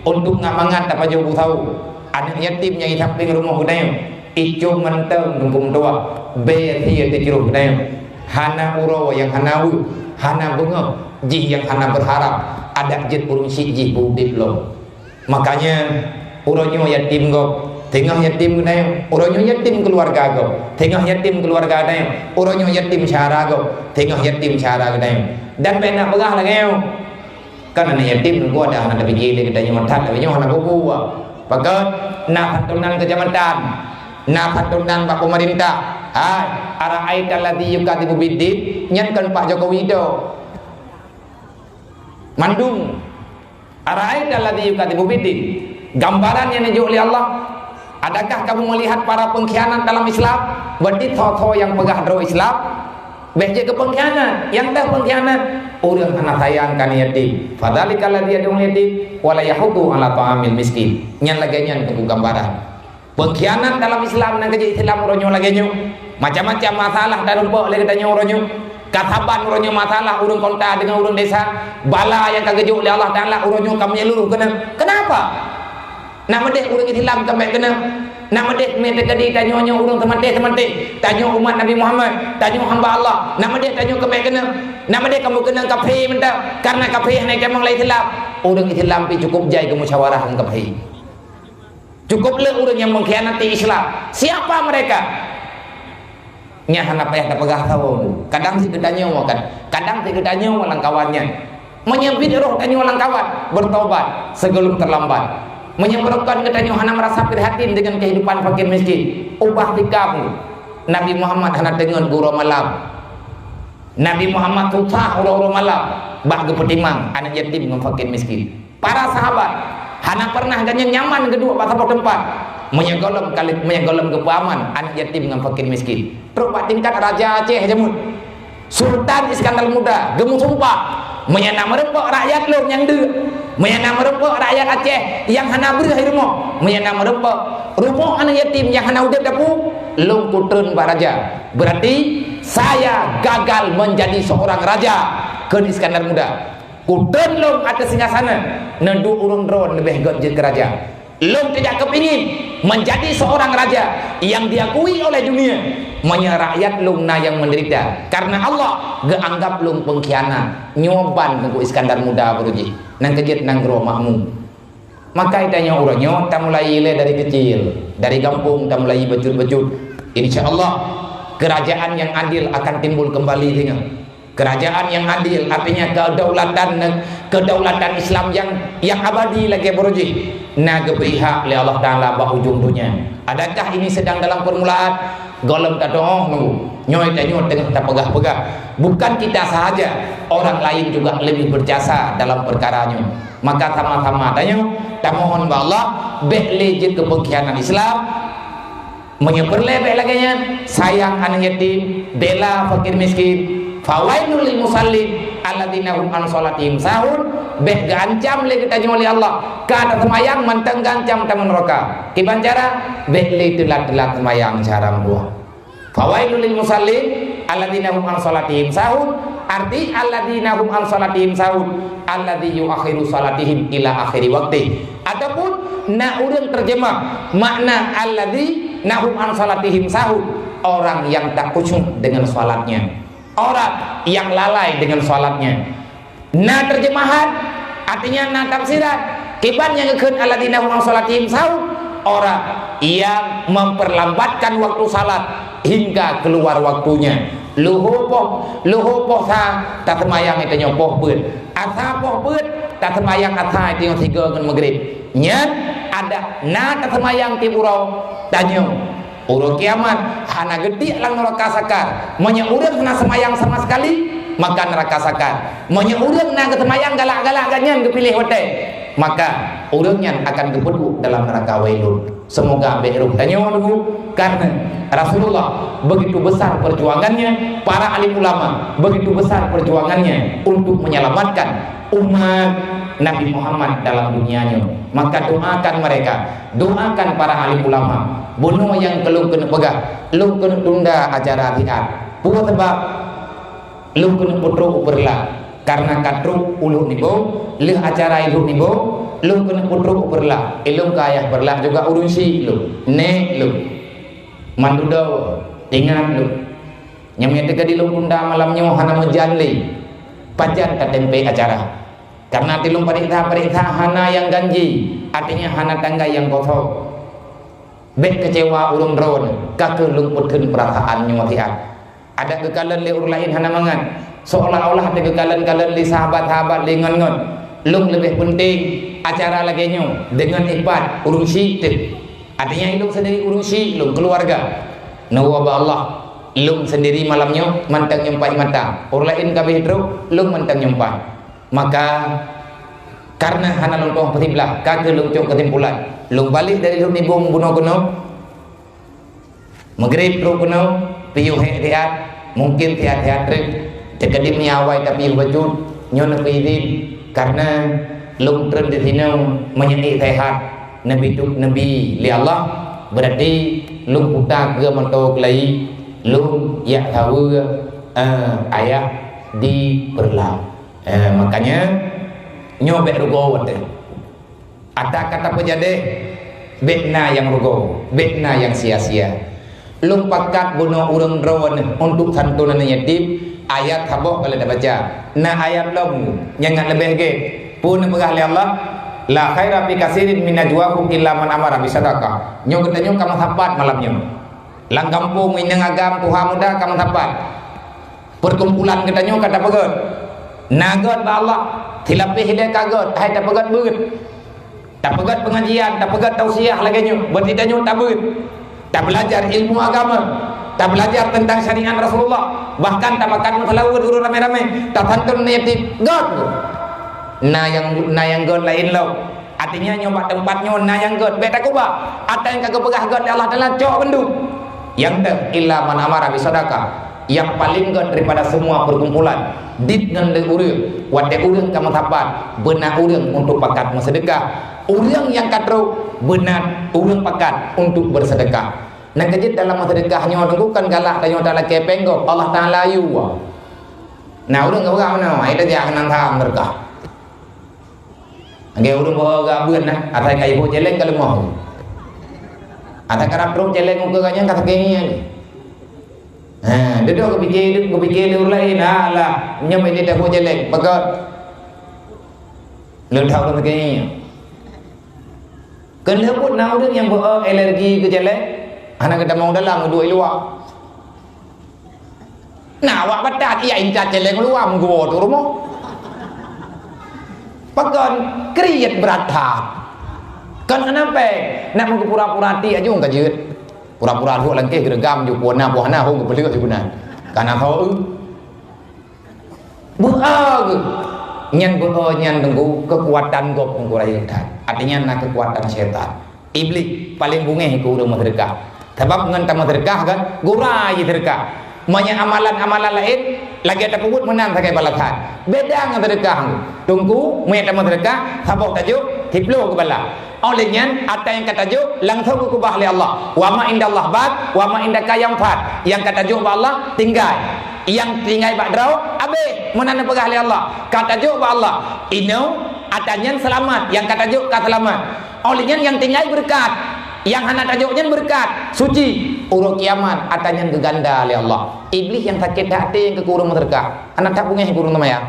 untuk ngat mangat tapajoh bu sahô. Aneuk yatim nyang i sampéng rumoh geutanyoe, icok mantong teungku meutuwah, bék sie teucrôh geutanyoe. Hana uroe nyang hana weueh, hana beungoh jih nyang hana beurharab adak jeuet ureuëng syiek jih beu udeb lom. Makanya, uroe nyoe yatim gob, teungoh yatim geutanyoe, uroe nyoe yatim keuluwarga gob, teungoh yatim keuluwarga geutanyoe, uroe nyoe yatim syedara gob, teungoh yatim syedara geutanyoe. Dan bék na peugah lagée nyoe, kan aneuk yatim nunggu ada hana tapike lé geutanyoe that, tapi nyoe hana bubu. Pakon na santunan keucamatan, na santunan bak peumeurintah. Hai, ara'aital ladzi yukadzibu biddin, nyan kon Pak Jokowi do. Mandum. Ara'aital ladzi yukadzibu biddin. Gambaran nyang neujok lé Allah. Adakah kamu melihat para pengkhianat dalam Islam? Berarti tho-tho nyang peugah droe Islam, bék jeuet keu pengkhianat. Nyang teuh pengkhianat, ureuëng hana sayang keu aneuk yatim. Fadzalikal ladzi yad'ul yatim wa la yahuddu 'ala ta'amil miskin. Nyan lagée nyan teungku gambaran. Pengkhianat dalam Islam nyang keujeuet Islam uroe nyoe lagée nyoe. Macam-macam masalah tarumpok lé geutanyoe uroe nyoe. Ka saban uroe nyoe masalah ureuëng kota deungon ureuëng desa, bala nyang ka geujok lé Allah Taala uroe nyoe ka meunyeluruh keunan. Kenapa? Nak meudeh ureuëng Islam keumbek keunan. Nak meudeh meuteukadi tanyoe nyoe ureuëng seumanté-seumanté. Tanyoe umat Nabi Muhammad, tanyoe hamba Allah. Nak meudeh tanyoe keumbek keunan. Nak meudeh kamoe keunan kafé mantong. Karena kafé hana jitamong lam Islam. Ureuëng Islam pih cukup jai geumusyawarah ngon kafé. Cukup le ureuëng nyang mengkhianati Islam. Siapa mereka? Nyan hana payah tapeugah saboh. Kadang sit geutanyoe kan. Kadang sit geutanyoe lam kawan nyan. Meunyoe biet roh tanyoe lam kawan, bertobat sebelum terlambat. Meunyoe beureukan geutanyoe hana merasa prihatin dengan kehidupan fakir miskin, ubah sikap. Nabi Muhammad hana teungeut uroe malam. Nabi Muhammad susah uroe-uroe malam bak geupeutimang aneuk yatim ngon fakir miskin. Para sahabat hana pernah geunyang nyaman geuduek bak saboh teumpat. Meunyoe gohlom kali, meunyoe gohlom geupeuaman aneuk yatim ngon fakir miskin. Trok bak tingkat raja Aceh jameun. Sultan Iskandar Muda geumusumpah, "Meunyoe na meurumpok rakyat lôn nyang deuk, meunyoe na meurumpok rakyat Aceh nyang hana breuh i rumoh, meunyoe na meurumpok rumoh aneuk yatim nyang hana udeb dapu, lôn kutreun bak raja. Berarti saya gagal menjadi seorang raja," kheun Iskandar Muda. "Kutreun lôn ateueh singgasana, neuduek ureuëng droe leubeh gét jeuet keu raja. Lôn tidak kepingin menjadi seorang raja yang diakui oleh dunia, meunyoe rakyat lôn na nyang menderita. Karena Allah geuanggap lôn pengkhianat." Nyoe ban Teungku Iskandar Muda baroe jih, nyang keujeuet nanggroe makmu. Maka tanyoe uroe nyoe tamulai lé dari kecil, dari gampông tamulai bacut-bacut. Insya Allah, kerajaan yang adil akan timbul kembali singoh. Kerajaan yang adil artinya kedaulatan neg-, kedaulatan Islam yang, yang abadi lagée baroe jih na geupeuihak lé Allah Taala bak ujong donya. Adakah ini sedang dalam permulaan? Gohlom tatu'oh nunggu. Nyoe tanyoe teungoh tapeugah-peugah. Bukan kita sahaja, orang lain juga lebih berjasa dalam perkara nyoe. Maka sama-sama tanyoe tamohon bak Allah, bék lé jeuet keu pengkhianat Islam. Meunyoe peureulée bék lagée nyan, sayang aneuk yatim, bela fakir miskin. Fawailul lil musallin alladzina hum an shalatihim sahun. Bék geuancam lé geutanyoe lé Allah, ka taseumayang mantong geuancam tamong neuraka. Kiban cara? Bék lé teulat-teulat seumayang cara meutuah. Fawailul lil musallin alladzina hum an shalatihim sahun. Arti alladzina hum an shalatihim sahun, alladzi yuakhiru shalatihim ila akhiri waqti. Ataupun na ureuëng terjemah makna alladzina hum an shalatihim sahun, orang yang tak khusyuk dengan salatnya, orang yang lalai dengan salatnya. Na terjemahan, artinya na tafsiran. Kiban nyang geukheun alladzina hum an shalatihim sahun, orang yang memperlambatkan waktu salat hingga keluar waktunya. Leuhô poh, leuhô poh sa taseumayang tanyoe poh peuet. Asa poh peuet taseumayang asa tanyoe sigoe ngon Maghrib. Nyan adak na taseumayang tieb uroe tanyoe. Uroe kiamat hana geutiek lam neuraka sakar. Meunyoe ureuëng hana seumayang sama sekali, maka neuraka sakar. Meunyoe ureuëng na geuseumayang galak-galak gobnyan geupiléh watée, maka ureuëng nyan akan geupeuduek dalam neuraka wailun. Semoga bék roh tanyoe dulu, karena Rasulullah begitu besar perjuangannya, para alim ulama begitu besar perjuangannya untuk menyelamatkan umat Nabi Muhammad dalam dunia nyoe. Maka doakan mereka, doakan para alim ulama. Bunoe nyang keu lôn keuneuk peugah, lôn keuneuk tunda acara siat. Peue sabab? Lôn keuneuk peutrok u Peureulak. Karena ka trok u Lhokseumawe, lheueh acara i Lhokseumawe, lôn keuneuk peutrok u Peureulak. Ilôn keu ayah Peureulak juga ureuëng syiek lôn, nék lôn. Mandudoe, ingat lôn. Nyang meunyo teuka di lôn tunda malam nyoe hana meujan lé. Pajan tateumpék acara. Karena tilôn pareksa-pareksa hana nyang ganji, artinya hana tanggai nyang kosong. Bék keucewa ureuëng droeneuh, ka kheueh lôn peutheun peurasaan nyoe siat. Adak geukalon lé ureuëng laén hana mangat, seolah-olah teugeukalen-kalen lé sahabat-sahabat lé ngon-ngon. Lôn leubeh peunteng acara lagée nyoe deungon ipat ureuëng syiek teuh. Artinya ilôn seundiri ureuëng syiek lôn keuluwarga. Neuwoe bak Allah, lôn seundiri malam nyoe mantong nyumpah mata. Ureuëng laén ka abéh trok, lôn mantong nyumpah. Maka, karena hana lôn tueng peusiblah, ka kheueh lôn cok keusimpulan. Lôn balek dari Lhokseumawe bunoe keunoe, Maghrib trok keunoe, piôh hék siat, mungkin siat-siat treb, teukeudi meunyo awai tapiôh bacut, nyoe neupeuidhin, karena lôn treun disinoe meunyo ék sehat, neubi tu-, neubi lé Allah, berarti lôn puta keu moto keulayi, Lôn jak saweue, eh, ayah di Peureulak. Eh, makanya, nyoe bèk rugoe watèe. Ata ka tapeujadeh, bèk na nyang rugoe, bèk na nyang sia-sia. Lôn pakat bunoe ureueng droeneuh untuk santunan yatim, ayat saboh ka lheueh tabaca. Na ayat lom nyang ngat leubeh gét. Peue neupeugah lé Allah? "La khaira fi katsirin min najwahum illa man amara bisadaqah." Nyoe geutanyoe ka meusapat malam nyoe. Lam gampông, inong agam, tuha muda ka meusapat. Perkumpulan geutanyoe ka tapeugét. Na gét bak Allah, silapéh ilèe ka gét, hai tapeugét beuet. Tapeugét pengajian, tapeugét tausiah lagèe nyoe, beuet geutanyoe tabeuet. Tabeulajar ilmu agama, tabeulajar teuntang syariat Rasulullah, bahkan tapakat meuseulaweuet ureueng ramé-ramé, tasantun yatim, gét. Na nyang, na nyang gét laén lom. Artinya nyoe bak teumpat nyoe na nyang gét, bèk takeubah. Ata nyang ka geupeugah gét lé Allah Taala cok bandum. Nyang deuh, illa man amara bisadaqah. Nyang paleng gét daripada semua perkumpulan, dit ngon lé ureueng, watèe ureueng ka meusapat, beuna ureueng untuk pakat meuseudeukah. Ureueng nyang ka trok, beuna ureueng pakat untuk beuseudeukah. Nyang keujeuet dalam meuseudeukah nyoe teungku kan galak tanyoe talakèe péng gob, Allah Taala yue. Na ureueng geupeugah meunoe, ai tajak keunan tham meuseudeukah. Lagèe ureueng bawa gabuen nah, asai ka iboh céléng ka leumoh. Asai karab trok céléng ukeue gobnyan ka sakét ngieng. Ha, dudoe geupike, geupike lé ureueng laén, "Alah, nyoe meunan taboh céléng, peugöt." Lôn that ka sakét ngieng. Keuneuk buet na ureueng nyang beu alergi keu céléng, hana geutamong dalam, geuduek i luwa. Na awak batat, iya intat céléng luwa meuguwoe tu rumoh. Pakon kriet brat that. Kon hana pèng, nak meugeupura-pura ti aju ka jeuet. Pura-pura lhok langkéh geureugam ju puwoe na boh na ho geupeuleuek ju geunan. Kana ho eu. Beu-o geuh. Nyan beu-o nyan teungku keukuatan gob teungku rayeuk that. Artinya na keukuatan syaitan. Iblih paleng beungéh keu ureueng meuseudeukah. Sabab ngon tameuseudeukah kan, gura jiseudeukah. Meunyoe amalan-amalan laén, lagèe tapeubuet meunan sagai balasan. Beda ngon seudeukah. Teungku, meunyoe tameuseudeukah, saboh tajok, siploh geubalah. Óh lheueh nyan, ata nyang ka tajok, langsong geukeubah lé Allah. "Wa ma indallah baq, wa ma indaka yanfad." Nyang ka tajok bak Allah, tinggai. Nyang tinggai bak droe, abéh. Meunan neupeugah lé Allah. Ka tajok bak Allah, inong, ata nyan seulamat. Nyang ka tajok ka seulamat. Óh lheueh nyan nyang tinggai beureukat, nyang hana tajok nyan beureukat, suci. Uroe kiamat ata nyan geuganda lé Allah. Iblih nyang sakét até nyang keu ureueng meuseudeukah, hana that beungéh keu ureueng seumayang.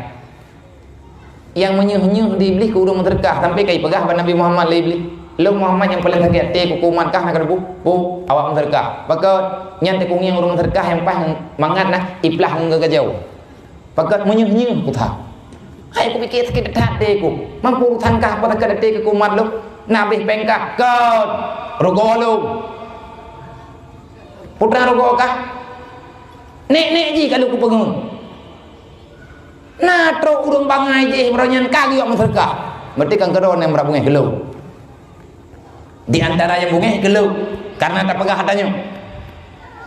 Nyang meunyoh-nyoh di Iblih keu ureueng meuseudeukah, sampai ka ipeugah bak Nabi Muhammad lé Iblih, "Lôn Muhammad nyang paleng sakét até keu umat kah na keureubah, boh awak meuseudeukah." Pakon nyan teukungieng ureueng meuseudeukah nyang paih mangat na iplah ngon geugajoe. Pakon meunyoh-nyoh kutha. Hai kupike sakét that até ku. Mampu urusan kah apa sakét até keu umat lôn? Na abéh péng kah? Kon. Rugoe lôn. Putra rugoe kah? Nek-nek jih ka lôn kupeungeut. Na trok ureueng bangai jih baroe nyan ka geuyue meuseudeukah. Berarti kan keudroe nyang brat beungéh keu lôn. Di antara nyang beungéh keu lôn, karena tapeugah ata nyoe.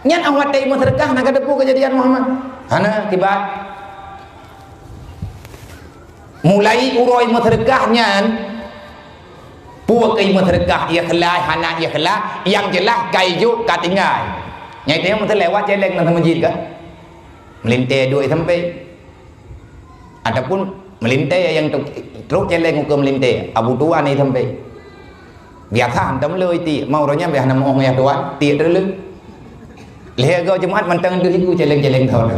Nyan óh watèe meuseudeukah na kateupeue keujadian Muhammad? Hana, kiban. Mulai uroe meuseudeukah nyan, peue keu meuseudeukah, ikhlas, hana ikhlas, nyang jeulaih ka ijok ka tinggai. Nyan itu nyang meuteulewat céléng lam meuseujid kan? Meulintèe duek sampai. Ataupun meulintèe nyang trok, trok céléng ukeue meulintèe, abu tuan ni sampai. Biasa hantom lé tiek, mau uroe nyan biasa na meu'oh yah tuan, tiek teuleu. Lhèe goe Jumat mantong deuh iku céléng-céléng thon.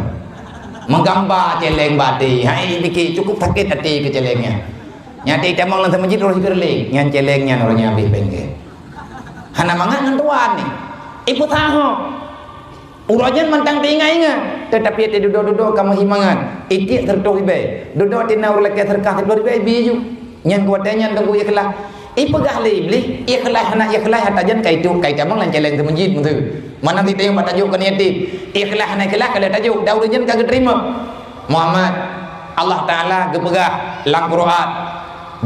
Meugamba céléng bak até, hai pike cukup sakét até keu céléng nyan. Nyan até tamong lam meuseujid roh sikureueng, nyan céléng nyan uroe nyan abéh péng gét. Hana mangat ngon tuan ni. Ipeusahoe. Uroe nyan mantong teuingat-ingat, teutapi até dudoe-dudoe ka meuhimangat, itiek seureutoh ribèe. Dudoe até na ureueng lakèe seudeukah siplôh ribèe, ibi ju. Nyan keu watèe nyan teungku ikhlas. Ipeugah lé Iblih, ikhlas hana ikhlas ata nyan ka ituek, ka itamong lam céléng teumeujid meusu. Mana sitayong bak tajok keu yatim. Ikhlas hana ikhlas ka lheueh tajok, dan ureueng nyan ka geuteurimong. Muhammad, Allah Taala geupeugah lam Quran,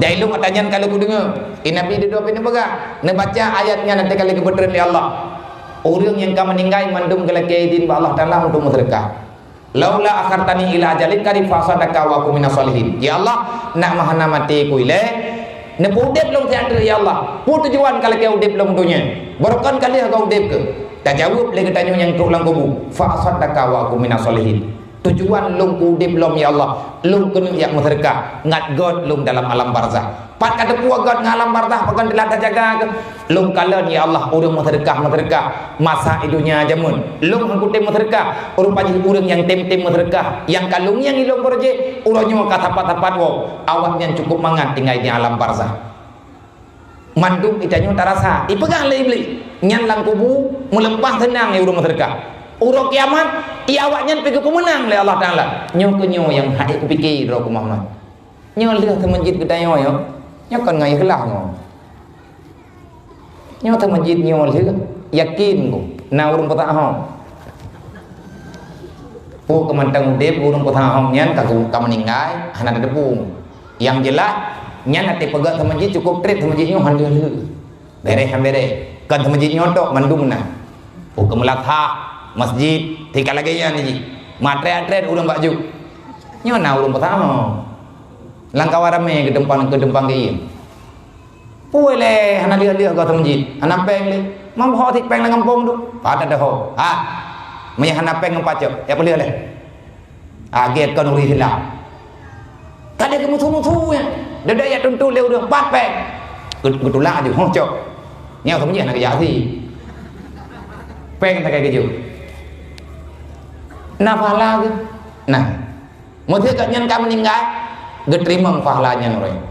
dan ilôn ata nyan ka lheueh kudeungoe. Di Nabi dudoe pih neupeugah, neubaca ayat nyan ata ka lheueh geupeutreun lé Allah. Ureueng nyang ka meuninggai mandum geulakèe idin bak Allah Taala untuk meuseudeukah. "Laula akhartani ila ajalin qarib fa asaddaqa wa akun minas shalihin." Ya Allah, nak meuhana maté ku ilèe, neupeuudép lôn siat treuk ya Allah. Peue tujuan ka lakèe udép lom donya? Barokon ka lheueh ka udép keuh? Tajaweueb lé geutanyoe nyang trok lam kubu, "Fa asaddaqa wa akun minas shalihin." Tujuan lôn keu udeb lom, ya Allah, lôn keuneuk jak meuseudeukah, ngat göt lôn dalam alam barzakh. Pat ka teupeue göt ngon alam barzakh, pakon teulat tajaga keuh? Lôn kalon, ya Allah, ureuëng meuseudeukah-meuseudeukah masa i donya jameun. Lôn hana kutem meuseudeukah, rupa jih ureuëng nyang tem-tem meuseudeukah, nyang ka lôn ngieng ilôn beureuji, uroe nyoe ka sapat-sapat woe. Awaknyan cukup mangat tinggai di alam barzakh. Mandum geutanyoe tarasa, ipeugah lé Iblih, nyan lam kubu meuleupah seunang lé ureuëng meuseudeukah. Uroe kiamat, i awaknyan pih geupeumeunang lé Allah Taala. Nyoe keuh nyoe nyang hana kupike droe keu Muhammad. Nyoe lheueh seumeujid geutanyoe nyoe, nyoe kon ngon ikhlaih nyoe. Nyoe seumeujid nyoe lheueh, yakin ku na ureuëng peusahom. Peue keu mantong udeb ureuëng peusahom nyan ka, ka meuninggai, hana tateupeue. Nyang jeulaih, nyan até peugöt seumeujid cukup trép seumeujid nyoe hana lheueh-lheueh. Bereh han bereh. Kon seumeujid nyoe tok mandum na. Peue keu meulasah, masjid, tingkat lagée nyan jih. Matrét-trét ureuëng bak jok. Nyoe na ureuëng peusahom. Lam kawan ramé geudumpang, geudumpang geuiem. Peue lé hana lheueh-lheueh goh seumeujid, hana péng lé. Mam ho sit péng lam gampông tu. Pada dah ho. Ha. Meunyo hana péng ngon pacok, ya peulheueh lé. Ha, gét kon ureuëng Islam. Ka lheueh geumusu-musu nyan. Dada ya tuntu lé ureuëng pat péng. Geutulak aju, ho cok. Nyoe seumeujid hana geujak sit. Péng sagai geujok. Na pahala geuh. Nah. Meusé gobnyan ka meuninggai, geuteurimong pahala nyan uroe nyoe.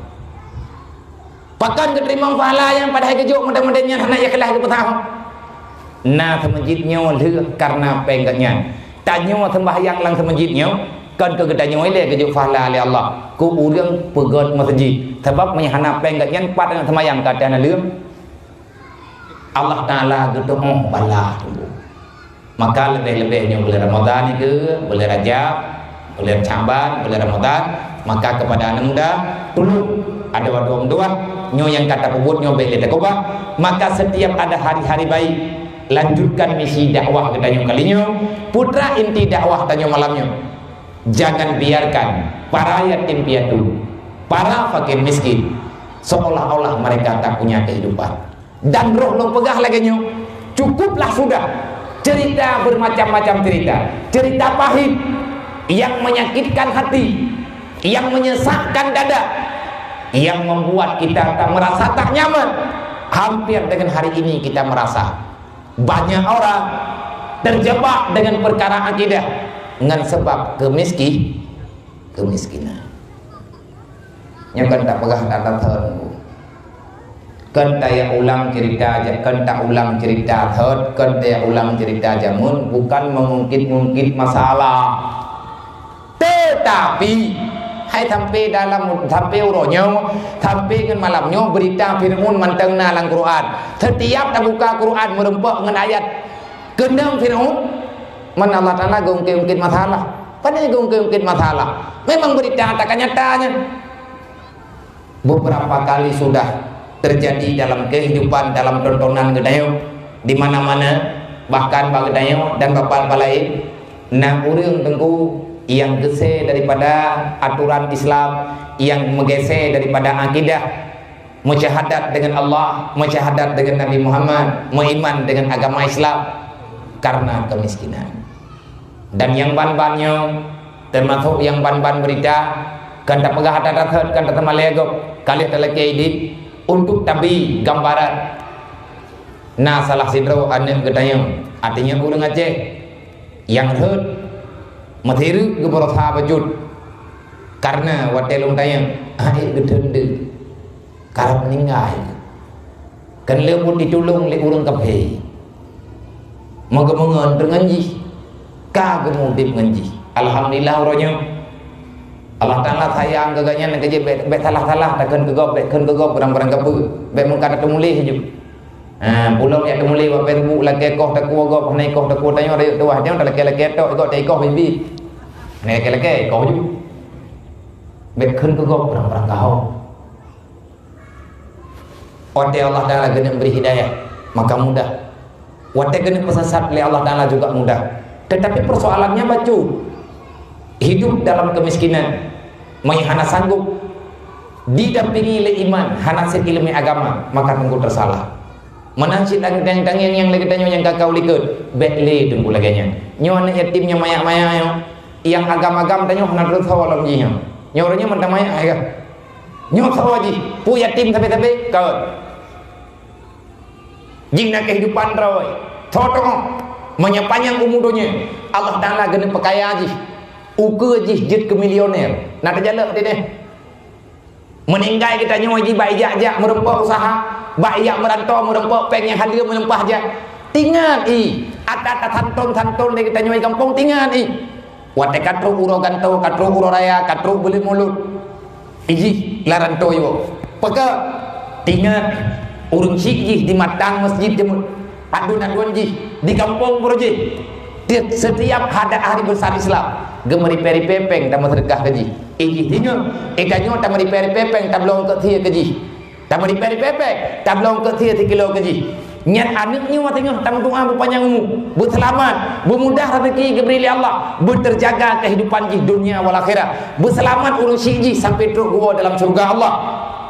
Pakon geuteurimong pahala nyan padahai geujok model-model nyan hana ikhlaih geupeusahom? Na seumeujid nyoe lheueh kareuna péng gobnyan. Tanyoe seumbahyang lam seumeujid nyoe, kon keu geutanyoe ilée geujok pahala lé Allah keu ureuëng peugöt meuseujid. Sabab meunyo hana péng gobnyan, pat aneuk seumbahyang ka teuh hana leuem. Allah Taala geutuoh bala teungku. Maka leubeh-leubeh nyoe buleuen Ramadhan nyoe, buleuen Rajab, buleuen Syaban, buleuen Ramadhan, maka keupada aneuk muda, tulông adoe-adoe meudoa, nyoe nyang ka tapeubuet nyoe bék lé takeubah. Maka setiap ada hari-hari baik, lanjutkan misi dakwah geutanyoe kali nyoe, putra inti dakwah tanyoe malam nyoe. Jangan biarkan para yatim piatu, para fakir miskin, seolah-olah mereka tak punya kehidupan. Dan roh lôn peugah lagée nyoe, cukuplah sudah cerita bermacam-macam cerita. Cerita pahit yang menyakitkan hati, yang menyesakkan dada, yang membuat kita tak merasa tak nyaman. Hampir dengan hari ini kita merasa banyak orang terjebak dengan perkara akidah ngon sebab kemiski-, kemiskinan. Nyoe kan tapeugah that-that thon. Kan taya ulang cerita ja-, kan taulang cerita thon, kan taya ulang cerita jameun, bukan mengungkit-ungkit masalah. Tetapi, hai sampai dalam, sampai uroe nyoe, sampai ngon malam nyoe, berita Fir'aun mantong na lam Quran. Setiap tabuka Quran meureumpok ngon ayat keunong Fir'aun, man Allah Taala geuungkit-ungkit masalah. Pane geuungkit-ungkit masalah? Memang berita nyata ka nyata nyan. Beberapa kali sudah terjadi dalam kehidupan, dalam tontonan geutanyoe, di mana-mana, bahkan bak geutanyoe dan bak-bak laén, na ureuëng teungku nyang geusé daripada aturan Islam, nyang meugeusé daripada akidah, meusyhadat dengan Allah, meusyhadat dengan Nabi Muhammad, meuiman dengan agama Islam karena kemiskinan. Dan nyang ban-ban nyoe, teumasok nyang ban-ban beurita, kan tapeugah that-that thot, kan tateuma lé gob, ka lheueh talakée idin, untuk tabi gambaran. Na salah sidroe aneuëk geutanyoe, artinya ureuëng Aceh, nyang rhot, meusireuk geubeurusaha bacut. Karena watée lôn tanyong, aneuk geuteun deuek. Karab meuninggai. Kan lheueh buet jitulông lé ureuëng kafé. Meugeumeu'en deungon jih, ka geumudeb ngon jih. Alhamdulillah uroe nyoe. Allah Taala sayang keu gobnyan, geujeuet bék, bék salah-salah takheun keu gob, bék kheun keu gob barang-barang kapeue. Bék meukat teumuléh ju. Ha, ulôn jak teumuléh bak Facebook lakée koh takue gob, hana ikoh takue tanyoe rayeuk tuwah, jangan talakée-lakée tok, ikoh taikoh bibi. Hana lakée-lakée, ikoh ju. Bék kheun keu gob barang-barang kahom. Watée Allah Taala geuneuk bri hidayah, maka mudah. Watée geuneuk peusasat lé Allah Taala juga mudah. Tetapi persoalannya bacut. Hidup dalam kemiskinan, meunyo hana sanggup didampingi lé iman, hana sép ileumé agama, maka teungku teusalah. Meunan cit tangieng-tangieng nyang lagée tanyoe nyang ka-ka u likot, bék lé teungku lagée nyan. Nyoe aneuëk yatim nyang manyak-manyak nyoe, nyang agam-agam tanyoe hana teuntèe lom jih nyoe. Nyoe ureuëng nyoe mantong manyak hai kah? Nyoe sawa jih, peue yatim sabe-sabe, kon. Jih na keuhidupan droe. Tho teungoh, meunyoe panyang umu donya, Allah Taala geuneuk peukaya jih. Ukeue jih jeuet keu milioner. Na teujalok teuh deh. Meuninggai geutanyoe jih bak ijak-jak meureumpok useuha, bak ijak meuranto meureumpok péng nyang haleue meuleumpah jak. Tingat ih, ata tasanton-santon lé geutanyoe gampông, tingat ih. Watée ka trok uroe gantoe, ka trok uroe raya, ka trok buleuen mulod. Ijih lam ranto iwoe. Peuka, tingat, ureuëng syiek jih di matang masjid jeuet. Aduen-aduen jih di gampông baroe jih. Tiep, setiap ada hari besar Islam, geumeuripée-ripée péng tameuseudeukah keu jih. Ijih tingat, ita nyoe tameuripée-ripée péng tabloe keu sie keu jih. Tameuripée-ripée péng tabloe keu sie sikilo keu jih. Nyan aneuëk nyoe teungoh tameudoa beupanyang umu, beuseulamat, beumudah rezeki geubri lé Allah, beuterjaga keuhidupan jih dunia wal akhirat, beuseulamat ureuëng syiek jih sampai trok geuwoe dalam syeuruga Allah.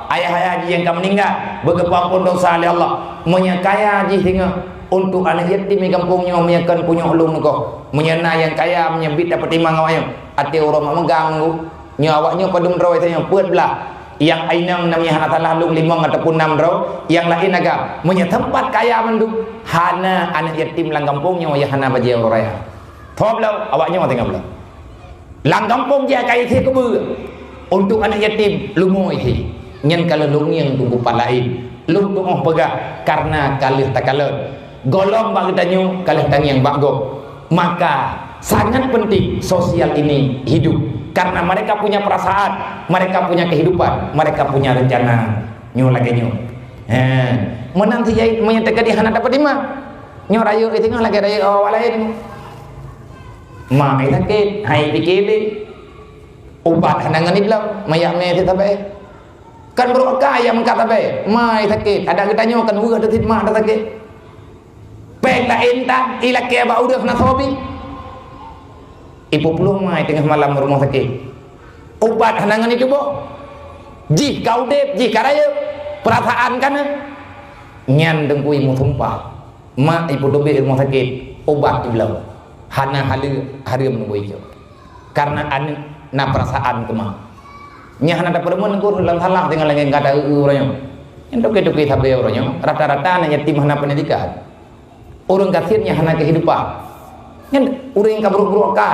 Ayah-ayah jih nyang ka meuninggai, beugeupeuampon desya lé Allah. Meunyoe kaya jih teungoh untuk aneuëk yatim di gampông nyoe, meunyoe kon punyueng ulôn neukoh. Meunyoe na nyang kaya, meunyoe biet tapeutimang awaknyoe, até uroe mak meugang nunggu. Nyoe awaknyoe padum droe tanyoe, peuet blaih. Nyang inong na meunyoe hana salah lôn limong ataupun nam droe, nyang laén agam. Meunyoe teumpat kaya mandum, hana aneuëk yatim lam gampông nyoe nyang hana bajée uroe raya. Tho bloe, awaknyoe tinggai bloe. Lam gampông jih akai sie keubeue. Untuk aneuëk yatim, lumoe sie. Nyan ka lheueh lôn ngieng teungku pat laén. Lôn tuoh peugah, kareuna ka lheueh takalon. Gohlom bak geutanyoe, ka lheueh tangieng bak gob. Maka, sangat penting sosial ini hidup. Karena mereka punya perasaan, mereka punya kehidupan, mereka punya rencana. Nyoe lagée nyoe. He, meunan si jai meunyoe teuka di hana dapat imah. Nyoe rayeuk i teungoh lagée rayeuk awak laén. Ma i sakét, hai pike lé. Ubat hana ngon idlong, mayak mé sit sabe. Kan brok ka ayam ka sabe, ma i sakét. Ada geutanyoe kan weueh teusit ma da sakét. Péng laén tan, ilakée bak ureuëng hana soe bi. Ipeuplueng ma i teungoh malam rumoh sakét. Ubat hana ngon ituboh. Jih ka udeb, jih ka rayeuk. Peurasaan ka na. Nyan teungku i meusumpah. Mak ipeuteubiet rumoh sakét, ubat ibloe. Hana haleue, hareuem neubui icok. Kareuna aneuëk na peurasaan keu ma. Nyan hana tapeureumeun teungku lam salah tinggai lagée gata eu uroe nyoe. Nyan toke-toke sabe uroe nyoe, rata-rata aneuëk yatim hana peundidikan. Ureuëng gasien nyang hana keuhidupan. Nyan ureuëng nyang ka brok-brok ka.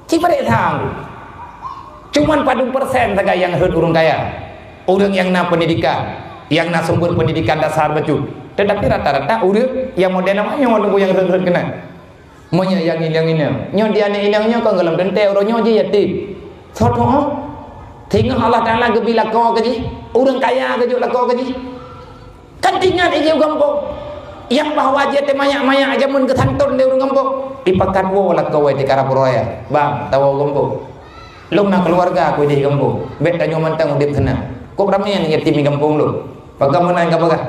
Ci barek sang. Cuman padum persen sagai nyang rhot ureuëng kaya. Ureuëng nyang na peundidikan, nyang na sumber peundidikan dasar bacut. Tetapi rata-rata ureuëng nyang model awaknyoe teungku nyang rhot-rhot keunan. Meunyoe nyang inong-inong, nyoe di aneuëk inong nyoe kon gohlom teuntée uroe nyoe jih yatim. Sot ho? Teungoh Allah Taala geubri lakoe keu jih, ureuëng kaya geujok lakoe keu jih. Kan tingat ijih u gampông. Nyang bahwa jih teuh manyak-manyak jameun geusanton lé ureuëng gampông. Ipakat woe lakoe teuh karab uroe raya. Bang, tawoe u gampông. Lôn na keuluwarga ku ideh gampông. Bék tanyoe mantong udeb seunang. Kok ramé aneuëk yatim di gampông lôn. Pakon meunan ka peugah.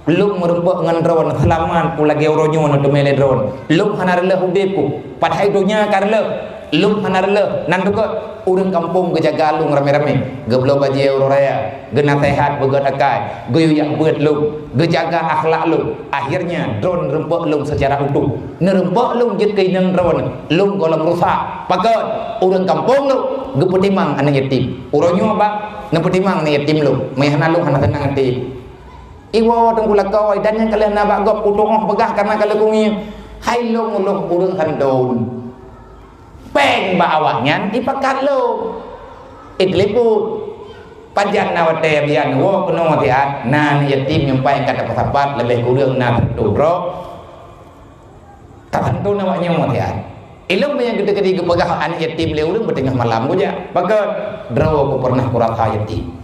Lôn meureumpok ngon droeneuh seulamat ku lagée uroe nyoe na teumé lé droeneuh. Lôn hana reuloh udeb ku. Padahai donya ka reuloh. Lôn hana reuloh, nan teuka ureuëng gampông geujaga lôn ramé-ramé, geubloe bajée uroe raya, geunaseuhat beugét akai, geuyue jak beuet lôn, geujaga akhlak lôn. Akhirnya droeneuh reumpok lôn seucara utoh. Neureumpok lôn jeuet keu inong droeneuh, lôn gohlom rusak. Pakon? Ureuëng gampông lôn geupeutimang aneuëk yatim. Uroe nyoe bak neupeutimang aneuëk yatim lôn, meuhana lôn hana seunang até. Iwoe teungku lakoe dan nyang ka lheueh na bak gob kutoh peugah kareuna ka lheueh kungieng. Hai lôn ulôn ureuëng santon. Péng bak awaknyan ipakat lôn. Itelepon. Pajan na watée bian woe keunoe siat, na aneuëk yatim nyang paih ka tapeusapat leubeh kureueng na sireutoh droe. Tabantu awaknyoe siat. Ilong nyang geuteuk geupeugah aneuëk yatim lé ureuëng beuteungoh malam kujak. Pakon? Droe ku pernah kurasa yatim.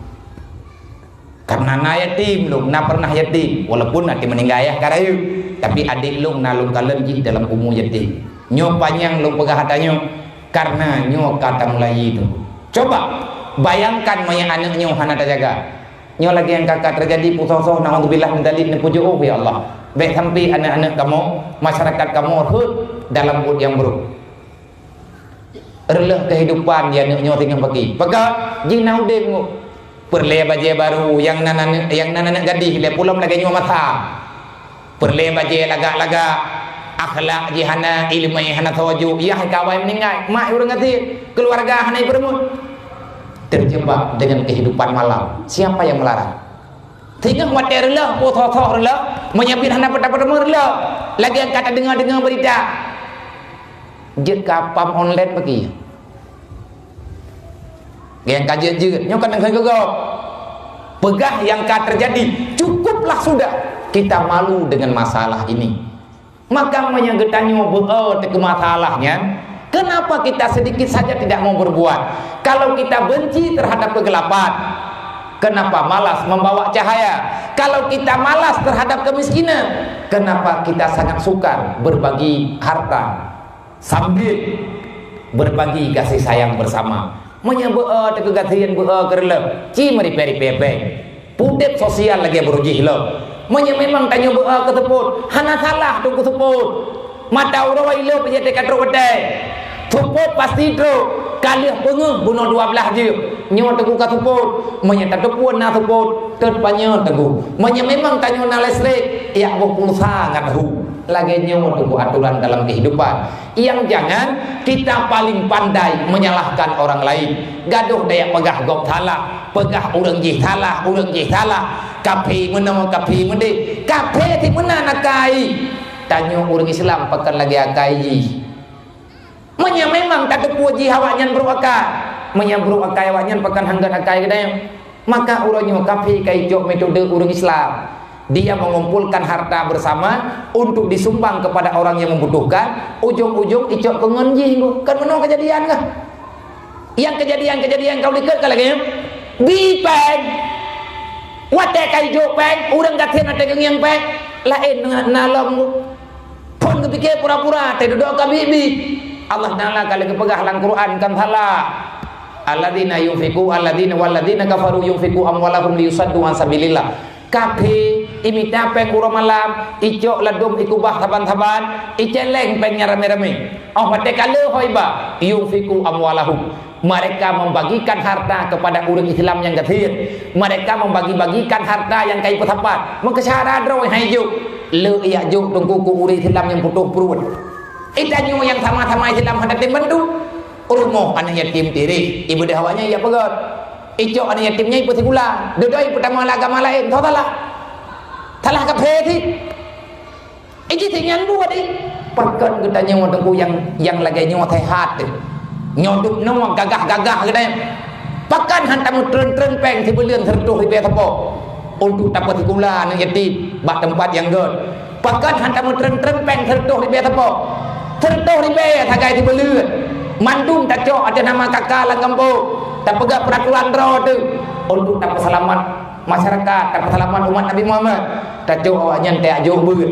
Karena na yatim lôn, na pernah yatim, walaupun até meuninggai ayah ka rayeuk, tapi adék lôn na lôn kalon jih dalam umu yatim. Nyoe panyang lôn peugah ata nyoe, karena nyoe ka tamulai tu. Coba bayangkan meunyoe aneuëk nyoe hana tajaga. Nyoe lagée nyang ka-ka teujadi pusoh-soh, naudzubillah min dzalik, neupeujoh, ya Allah. Bék sampai aneuëk-aneuëk kamoe, masyarakat kamoe rhot dalam buet nyang brok. Reuloh keuhidupan di aneuëk nyoe singoh pagi. Peugah jih na udeb nyoe. Peureulée bajée barô, nyang nan aneuëk, nyang nan aneuëk gadih, lé pulom lagée nyoe masa. Peureulée bajée lagak-lagak, akhlak jih hana, ileumé hana soe jok, yah kawai meuninggai, mak ureuëng gasien, keuluwarga hana ipeureumeun. Terjebak dengan kehidupan malam. Siapa yang melarang? Singoh watée reuloh, po soe-soe reuloh, meunyoe biet hana peue-peue reuloh, lagée ka tadeungoe-deungoe beurita. Jeuet ka pam online bagi. Nyang ka jeuet-jeuet, nyoe ka deuh keu gob. Peugah nyang ka teujadi, cukuplah sudah kita malu dengan masalah ini. Maka meunyoe geutanyoe beu-e teuh keu masalah nyan, kenapa kita sedikit saja tidak mau berbuat? Kalau kita benci terhadap kegelapan, kenapa malas membawa cahaya? Kalau kita malas terhadap kemiskinan, kenapa kita sangat sukar berbagi harta? Sambil berbagi kasih sayang bersama. Meunyoe beu-e teuh keu gasien, beu-e keu reuloh, ci meuripée-ripée péng. Udeb sosial lagée beurujih lom. Meunyoe memang tanyoe beu-e keu seupôt, hana salah teungku seupôt. Mata uroe ilop jih teuka trok watée. Seupôt pasti trok, ka lheueh peungeuh bunoe dua blaih jeuem. Nyoe teungku ka seupôt, meunyoe tateupeue na seupôt, teupanyöt teungku. Meunyoe memang tanyoe na listrik, jak boh pulsa ngat hu. Lagée nyoe teungku atoran dalam kehidupan. Nyang jangan kita paling pandai menyalahkan orang lain. Gadoh daya peugah gob salah, peugah ureuëng jih salah, ureuëng jih salah. Kaphé meunoe, kaphé meudeh, kaphé simeunan akai. Tanyoe ureuëng Islam pakon lagée akai jih. Meunyoe memang tateupeue jih awaknyan brok akai, meunyoe brok akai awaknyan pakon hana gét akai geutanyoe. Maka uroe nyoe kaphé ka icok metode ureuëng Islam. Dia mengumpulkan harta bersama untuk disumbang kepada orang yang membutuhkan, ujong-ujong icok keu ngon jih nggu. Kan meunoe keujadian kah? Nyang keujadian-keujadian ka likot ka lagée nyoe. Bi péng. Watée ka ijok péng, ureuëng gasien watée geungieng péng, laén na lom nggu. Phon geupike pura-pura, teududoe ka bi-bi. Allah Taala ka lheueh geupeugah lam Quran kan salah. Alladzina yunfiqu, alladzina, walladzina kafaru yunfiqu amwalahum liyusaddu an sabilillah. Kaphé, imita péng uroe malam, icok ladom ikubah saban-saban, icéléng péng nyan ramé-ramé. Óh watée ka lheueh iba, yunfiqu amwalahum. Mereka membagikan harta kepada ureuëng Islam nyang gasien. Mereka membagi-bagikan harta nyang ka ipeusapat. Meukeusyara droe hai jok. Le ijak jok teungku keu ureuëng Islam nyang putôh pruet. Itanyoe nyang sama-sama Islam hana tem bantu. Rumoh aneuk yatim tireh, ibeudôh awaknyan ijak peugöt. Icok aneuk yatim nyan ipeusikula. Dudoe ipeutamong lam agama laén, soe salah? Salah kaphé cit. Iji si nyan buet ih. Pakon geutanyoe teungku nyang, nyang lagée nyoe seuhat teuh. Nyoe dubnoe gagah-gagah geutanyoe. Pakon han tameutreun-treun péng sibuleuen seureutôh ribée sapo untuk tapeusikula aneuk yatim bak teumpat nyang gét. Pakon han tameutreun-treun péng seureutôh ribée sapo. Seureutôh ribée sagai sibuleuen. Mandum tacok ateueh nama KK lam gampông. Tapeugah peuraturan droe teuh untuk tapeuseulamat masyarakat, tapeuseulamat umat Nabi Muhammad. Tacok awaknyan tajak jok beuet.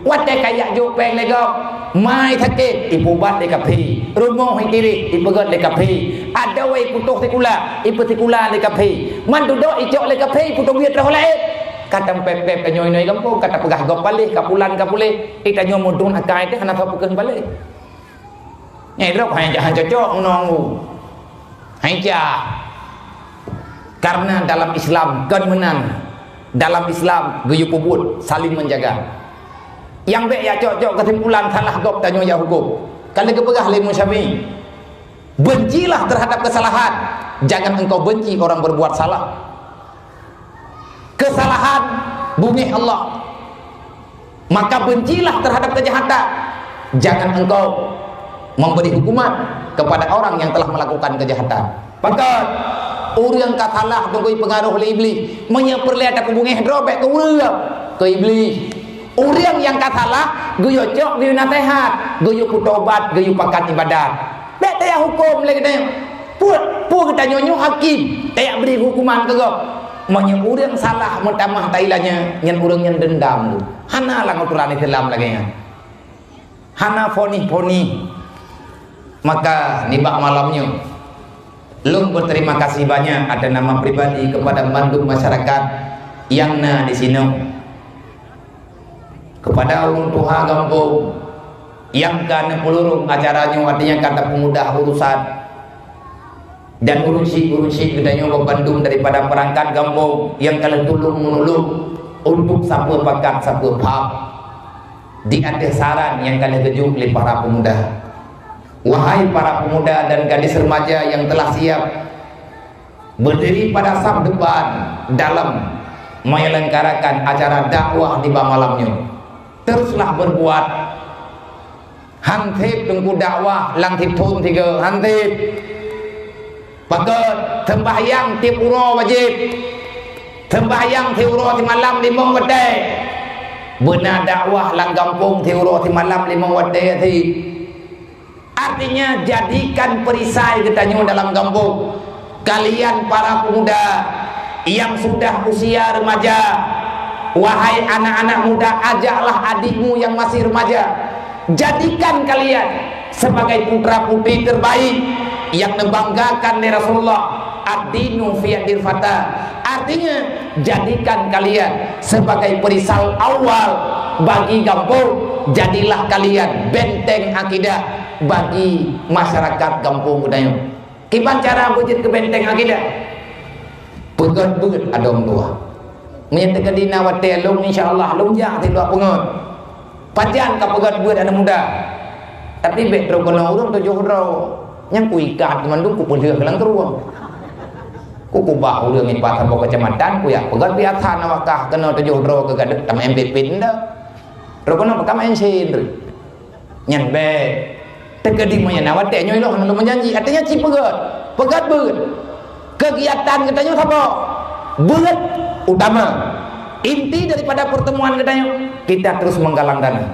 Watée ka ijak jok péng lé gob, mai sakét, ipubat lé kaphé. Rumoh itireh, ipeugöt lé kaphé. Adoe iputôh sikula, ipeusikula lé kaphé. Man dudoe icok lé kaphé, iputôh buet roh laén. Ka tampép-pép ka nyoe-nyoe gampông, ka tapeugah gob paléh, ka pulan ka puléh. Itanyoe mudon akai teuh hana soe peukeuh paléh. Nyan droe hai jak han cocok meunoe. Hai jak. Karena dalam Islam kon meunan. Dalam Islam geuyue peubuet saling menjaga. Nyang bék jak cok-cok keusimpulan salah gob tanyoe jak huköm. Ka lheueh geupeugah lé Imam Syafi'i, "Bencilah terhadap kesalahan, jangan engkau benci orang berbuat salah." Kesalahan bungéh Allah. Maka bencilah terhadap kejahatan. Jangan engkau memberi hukuman kepada orang yang telah melakukan kejahatan. Pakon ureuëng ka salah teungku ipeungaroh lé Iblih. Meunyoe peureulée tapeubungéh droe bék keu ureuëng, keu Iblih. Ureuëng nyang ka salah, geuyue cok, geuyue naseuhat, geuyue peutobat, geuyue pakat ibadat. Bék tajak huköm lé geutanyoe. Peue, peue geutanyoe nyoe hakim, tajak bri huköman keu gob. Meunyoe ureuëng salah meutamah tailanya, nyan ureuëng nyan deundam tu. Hana lam aturan Islam lagée nyan. Hana fonis-fonis. Maka nibak malam nyoe, lôn berterima kasih banyak atas nama pribadi kepada bandum masyarakat nyang na di sinoe. Kepada ureuëng tuha gampông nyang ka neupeulurong acara nyoe, artinya ka tapeumudah urusan, dan ureuëng syik-ureuëng syik geutanyoe bandum daripada perangkat gampông nyang ka lheueh tulông meunolong untuk sapeue pakat, sapeue pham. Di ateueh saran nyang ka lheueh geujok lé para pemuda. Wahai para pemuda dan gadis remaja yang telah siap berdiri pada saf depan dalam menyelenggarakan acara dakwah di bak malam nyoe, teruslah berbuat. Han sép teungku dakwah lam sithon sigoe, han sép. Pakon, sembahyang tiep uroe wajéb. Sembahyang siuroe simalam limong watèe. Beuna dakwah lam gampông siuroe simalam limong watèe sit. Artinya, jadikan perisai geutanyoe dalam gampông. Kalian para pemuda yang sudah usia remaja, wahai anak-anak muda, ajaklah adikmu yang masih remaja. Jadikan kalian sebagai putra-putri terbaik yang dibanggakan lé Rasulullah. Ad-dinu fi yadil fata. Artinya, jadikan kalian sebagai perisai awal bagi gampông. Jadilah kalian benteng akidah bagi masyarakat gampông geutanyoe. Kiban cara beujeuet keu benteng akidah? Peugét beuet adoe tuha. Meunyoe teukeudi na watèe lôn, insya Allah lôn jak sidroe peungét. Pajan ka peugét beuet aneuk muda. Tapi bèk trok keunoe ureueng tujoh droe. Nyang kuikat mandum kupeulheueh lam krueng. Kukubah ureueng ipat saboh keucamatan, kujak peugét biasa na wakah keunoe tujoh droe keu gadôh tamè M P P nda. Trok keunoe peugét M C nda. Nyan bèk. Teukeudi meunyoe na watèe nyoe lôn hana lôn meujanji, artinya ci peugét. Peugét beuet. Keugiatan geutanyoe saboh. Beuet utama. Inti daripada pertemuan geutanyoe, kita terus menggalang dana.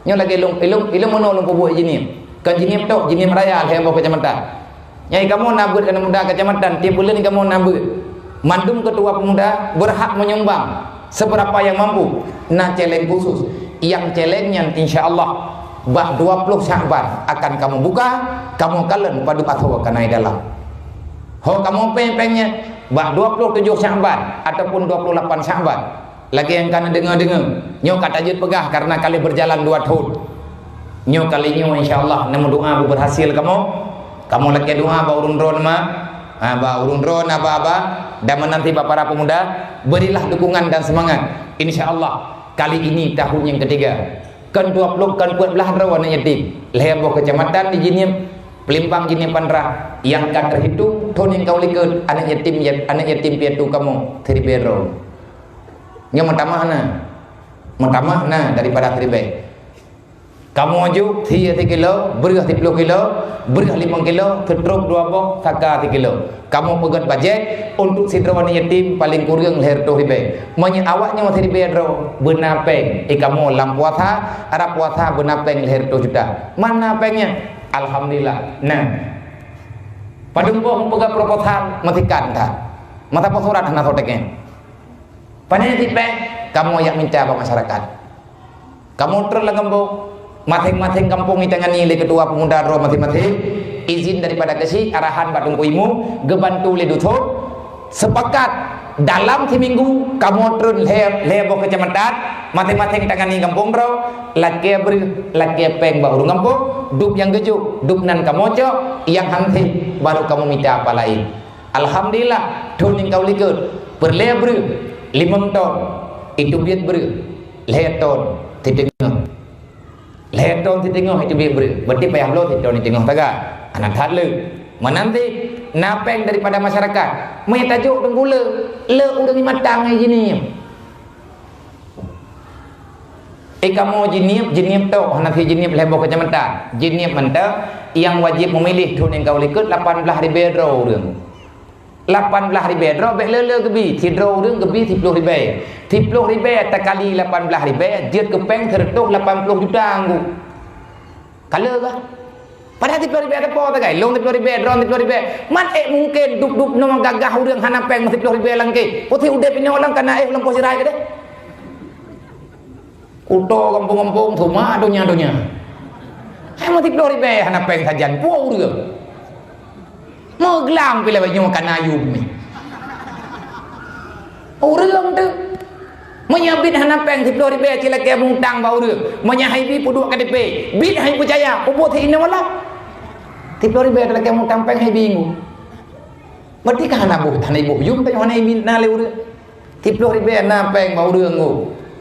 Nyoe lagèe lôn, ilôn, ilôn meunoe lôn peubuet i Jeunieb. Kon Jeunieb tok, Jeunieb Raya lhèe boh keucamatan. Nyang kamoe na beuet aneuk muda keucamatan, tiep buleuen kamoe na beuet. Mandum keutua pemuda berhak menyumbang seberapa yang mampu. Na challenge khusus. Nyang challenge nyan insya Allah bak dua ploh Syakban akan kamoe buka, kamoe kalon padub asoe ka na i dalam. Ho kamoe péng-péng nyan bak dua ploh tujoh Syakban ataupun dua ploh lapan Syakban. Lagèe nyang ka neudeungoe-deungoe, nyoe ka tajeuet peugah kareuna ka lheueh beujalan dua thon. Nyoe kali nyoe insya Allah neumeudoa beuberhasil kamoe. Kamoe lakèe doa bak ureueng droeneuh ma, ha, bak ureueng droeneuh aba-aba, dan meunanti bak para pemuda, berilah dukungan dan semangat. Insya Allah kali ini tahun yang ketiga. Kon dua ploh, kon peuet blah droe aneuk yatim. Lhèe boh keucamatan di Jeunieb, Peulimbang Jeunieb Pandrah, nyang ka teuhitung thon nyang ka u likot aneuk yatim, aneuk yatim piatu kamoe siribèe droe. Nyoe meutamah na. Meutamah na daripada siribèe. Kamoe jok sie sikilo, breueh siploh kilo, breueh limong kilo, seutrop dua boh, saka sikilo. Kamoe peugét bajet untuk sidroe aneuk yatim paleng kureueng lhèe reutôh ribèe. Meunyoe awak nyoe siribèe droe, beuna péng. I kamoe lam puasa, rab puasa beuna péng lhèe reutôh juta. Mana péng nyan? Alhamdulillah. Nah. Padum boh meupeugah proposal, meusikan that. Masa poh surat hana soe teuken. Pane cit péng, kamoe jak minta bak masyarakat. Kamoe treun lam gampông, maséng-maséng gampông itangani lé keutua pemuda droe maséng-maséng, izin daripada keuchik, arahan bak Teungku Imeum, geubantu lé dusun, sepakat dalam siminggu kamoe treun lhèe, lhèe boh keucamatan, maséng-maséng tangani gampông droe, lakèe breueh, lakèe péng bak ureueng gampông, dub nyang geujok, dub nan kamoe cok, nyang han sép baru kamoe mita apa laén. Alhamdulillah, thon nyang ka u likot, peureulèe breueh limong ton, iteubiet breueh lhèe ton siteungoh. Lhèe ton siteungoh iteubiet breueh, berarti payah bloe sithon siteungoh sagai. Hana that le. Meunan cit na péng daripada masyarakat. Meunyo tajok teungku le, le ureueng matang ngon Jeunieb. Eh, kamoe Jeunieb, Jeunieb tok, hana sit Jeunieb lhèe boh keucamatan. Jeunieb mantong, nyang wajéb meumiléh thon nyang ka u likot lapan blah ribèe droe ureueng. Lapan blah ribèe droe bèk le-le geubi, sidroe ureueng geubi siploh ribèe. Siploh ribèe takali lapan blah ribèe jeuet keu péng seureutôh lapan ploh juta anggô. Ka le kah? Padahai siploh ribèe teupo sagai, lôn siploh ribèe, droeneuh siploh ribèe. Man ék mungken dub-dub noe gagah ureueng hana péng siploh ribèe lam kèh. Putih udép inoe lam kana éh lam poh sirai keudeh. Kuto gampông-gampông teuma donya-donya. Hai siploh ribèe hana péng sajan po ureueng. Meuglang pih lawét nyoe kana yum ni. Ureueng tu. Meunyo bit hana péng siploh ribèe cilakèe mutang bak ureueng. Meunyo hai bi peuduek K T P, bit hai peucaya, peubuet si inong Allah. Siploh ribèe cilakèe mutang péng hai bi ngu. Berarti ka hana boh, hana boh yum, tapi hana imin na lé ureueng. Siploh ribèe na péng bak ureueng ngu.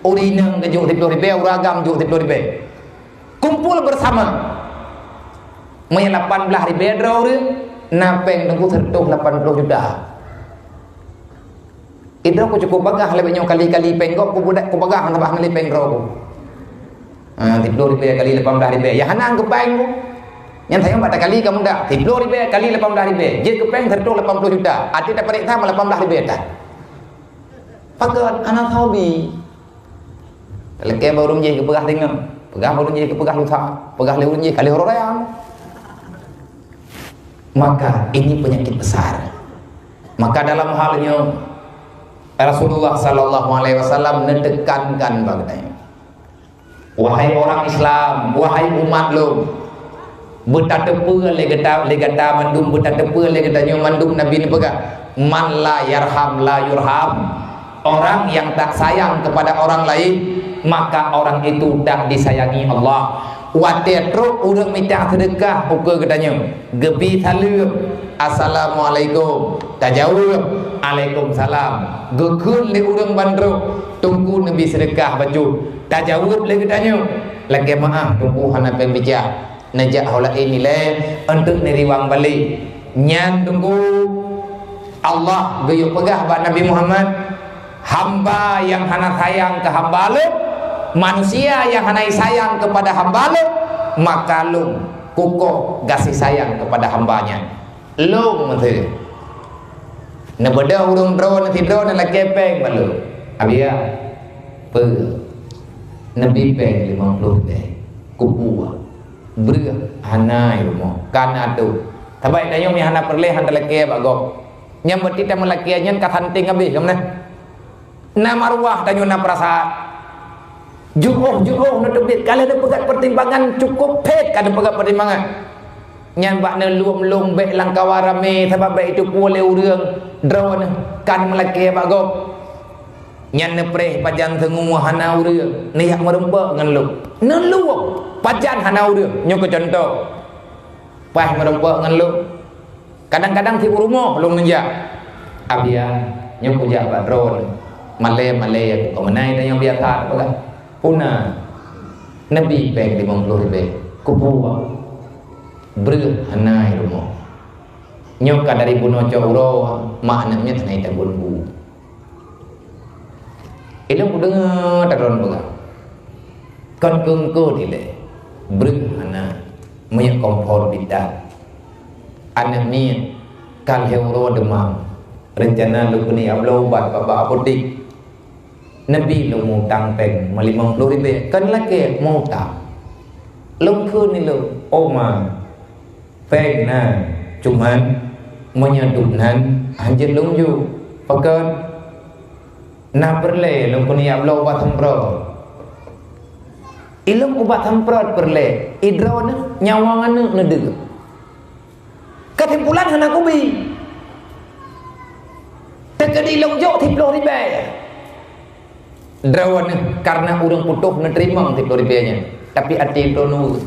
Ureueng inong geujok siplôh ribèe, ureueng agam jok siplôh ribèe. Kumpul bersama. Meunyoe lapan blah ribèe droe ureueng, na pèng teungku seratus lapan puluh juta. Idroe ku cukup bagah lagèe nyoe kali-kali pèng gob ku budak ku bagah ngon sabah ngon lé pèng droe ku. Ha, siplôh ribèe kali lapan blah ribèe. Ya hana geupèng ku. Nyan sayang bak takali kamoe dak. Siplôh ribèe kali lapan blah ribèe. Jeuet keu pèng seratus lapan puluh juta. Até taparéksa lapan blah ribèe tan. Pakat anak sabi. Talakèe bak ureueng jih geupeugah deungon, peugah bak ureueng jih geupeugah lusa, peugah lé ureueng jih ka lheueh uroe raya. Maka ini penyakit besar. Maka dalam hal nyoe Rasulullah sallallahu alaihi wasallam neutekankan bak geutanyoe, "Wahai orang Islam, wahai umat lôn, beutateupeue lé gata, lé gata mandum, beutateupeue lé geutanyoe mandum Nabi neupeugah, 'Man la yarham la yurham.' Orang yang tak sayang kepada orang lain, maka orang itu tak disayangi Allah." Watèe trôk ureueng mita seudeukah ukeue geutanyoe, geubi saleuem, "Assalamualaikum." Tajaweueb, "Alaikumsalam." Geukheun lé ureueng ban trôk, "Teungku neubi seudeukah bacut." Tajaweueb lé geutanyoe, "Lakèe meu'ah, Teungku hana pèng bica." Neujak ho laén ilèe, eunteuk neuriwang balek. Nyan Teungku, Allah geuyue peugah bak Nabi Muhammad, "Hamba nyang hana sayang keu hamba Lôn, manusia nyang hana sayang kepada hamba Lôn, maka Lôn kukoh gaséh sayang kepada hamba nyan." Lôn meuteue. Neubeudôh ureueng droeneuh sidroe neulakèe pèng bak lôn. "Abiya, peue?" "Neubi pèng limong ploh ribèe." "Kupeue?" "Breueh hana i rumoh." "Ka na teuh." Sabab tanyoe meuhana peureulèe han talakèe bak gob. Nyang beuti tameulakèe nyan ka santéng habéh, ka meunan. Na maruah tanyoe na peurasaan. Jiôh-jiôh neuteubiet, ka lheueh neupeugah peutimbangan, cukup phét ka neupeugah peutimbangan. Nyan bak neulom-lom bèk lam kawan ramé, sabab bèk jiteupeue lé ureueng droeneuh ka neumeulakèe bak gob. Nyan neupreh pajan teungoh hana ureueng, neujak meurumpok ngon lôn. Neulom pajan hana ureueng, nyoe keu cuntoh. Paih meurumpok ngon lôn. Kadang-kadang tiep u rumoh lôn neujak. "Abiya, nyoe kujak bak droeneuh. Malèe-malèe, kon meunan tanyoe biasa peugah." "Peue na?" "Neubi pèng limong ploh ribèe." "Kupeue?" "Breueh hana i rumoh. Nyoe ka dari bunoe cok uroe, mak aneuk miet hana i tabôn bu." Ilôn kudeungoe droeneuh peugah, "Kon keu-keu dilèe, breueh hana, meunyoe kompor bidan. Aneuk miet ka lhèe uroe deumam, reuncana lôn keuneuk bloe ubat bak apotek. Neubi lôn meu-utang pèng meulimong ploh ribèe, kon lakèe meu-utang." Lôn kheun ilôn, "Oh ma, pèng na, cuman meunyoe dum nan hanjeuet lôn jok." "Pakon?" "Na peureulèe lôn keuneuk jak bloe ubat semprot." Ilôn ubat semprot peureulèe, i droeneuh nyawa aneuk neudeuh. Keusimpulan hana kubi. Teukeudi lôn jok siplôh ribèe. Droeneuh kareuna ureueng putôh neuteurimong siplôh ribèe nyan, tapi até droeneuh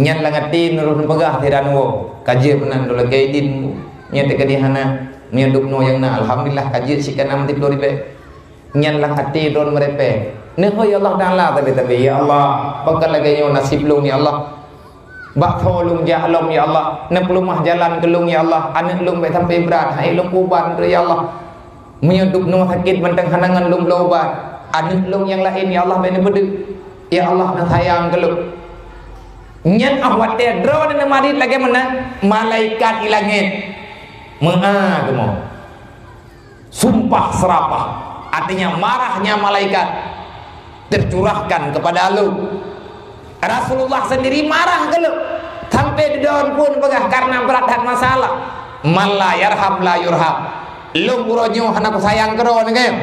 nyan lam até neuroh neupeugah sidroe, "Ka jeuet meunan lôn lakèe idin, nyan teukeudi hana, nyan dum noe nyang na, alhamdulillah ka jeuet sikeunam siplôh ribèe." Nyan lam até droeneuh meurepèe. Neuhôi Allah Taala tabi-tabi, "Ya Allah, pakon lagèe nyoe nasib lôn, ya Allah. Bak tho lôn jak lom, ya Allah. Neupeuleumah jalan keu lôn, ya Allah. Aneuk lôn bèk sampai brat, han ék lôn ubat, ya Allah. Meunyoe dum noe sakét mantong hana ngon lôn bloe ubat, aneuk lôn nyang laén, ya Allah, bèk neupeudeuh. Ya Allah, neusayang keu lôn." Nyan 'oh watèe droeneuh neumarit lagèe meunan, malaikat i langèt meu'ah geumoe. Sumpah serapah, artinya marahnya malaikat tercurahkan kepada lôn. Rasulullah sendiri marah keu lôn. Sampai di daun pun peugah karena berat that masalah. "Man la yarham la yurham." Lôn uroe nyoe hana kusayang keu droeneuh, kan?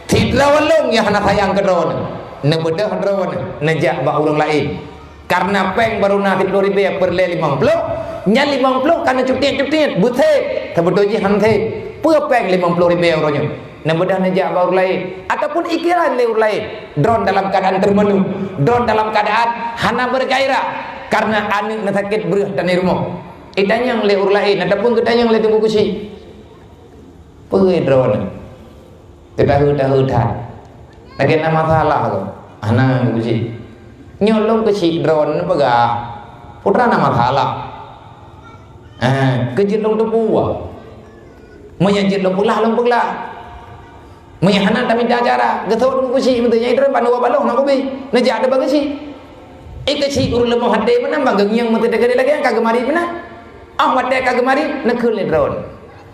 Sidroe lôn nyang hana sayang keu droeneuh. Neubeudôh droeneuh, neujak bak ureueng laén. Karena pèng barô na siplôh ribèe peureulèe limong ploh, nyan limong ploh ka neucutiet-cutiet, beusép, sabeutôi jih han sép. Peue pèng limong ploh ribèe uroe nyoe? Neubeudôh neujak bak ureueng laén, ataupun ikiran lé ureueng laén. Droeneuh dalam keadaan termenung, droeneuh dalam keadaan hana bergairah, karena aneuk neusakét breueh tan i rumoh. Itanyong lé ureueng laén, ataupun geutanyong lé Teungku Kusi. Peue droeneuh? Teutahu-tahu that. Lagèe na masalah tu. Hana kucék. Nyoe lôn keuchik droeneuh peugah, putra na masalah. Ah, keu jeuet lôn teupeue. Meunyo jeuet lôn peuglah, lôn peuglah. Meunyo hana tamita cara, geusôt lôn keuchik beutôi. Nyang droeneuh ban dua baloh na kubi. Neujak deuh bak keuchik. Eh, keuchik ureueng leumoh até meunan, ban geungieng meuteudeh lagèe nyan ka geumari meunan. Ah, watèe ka geumari, neukheun lé droeneuh.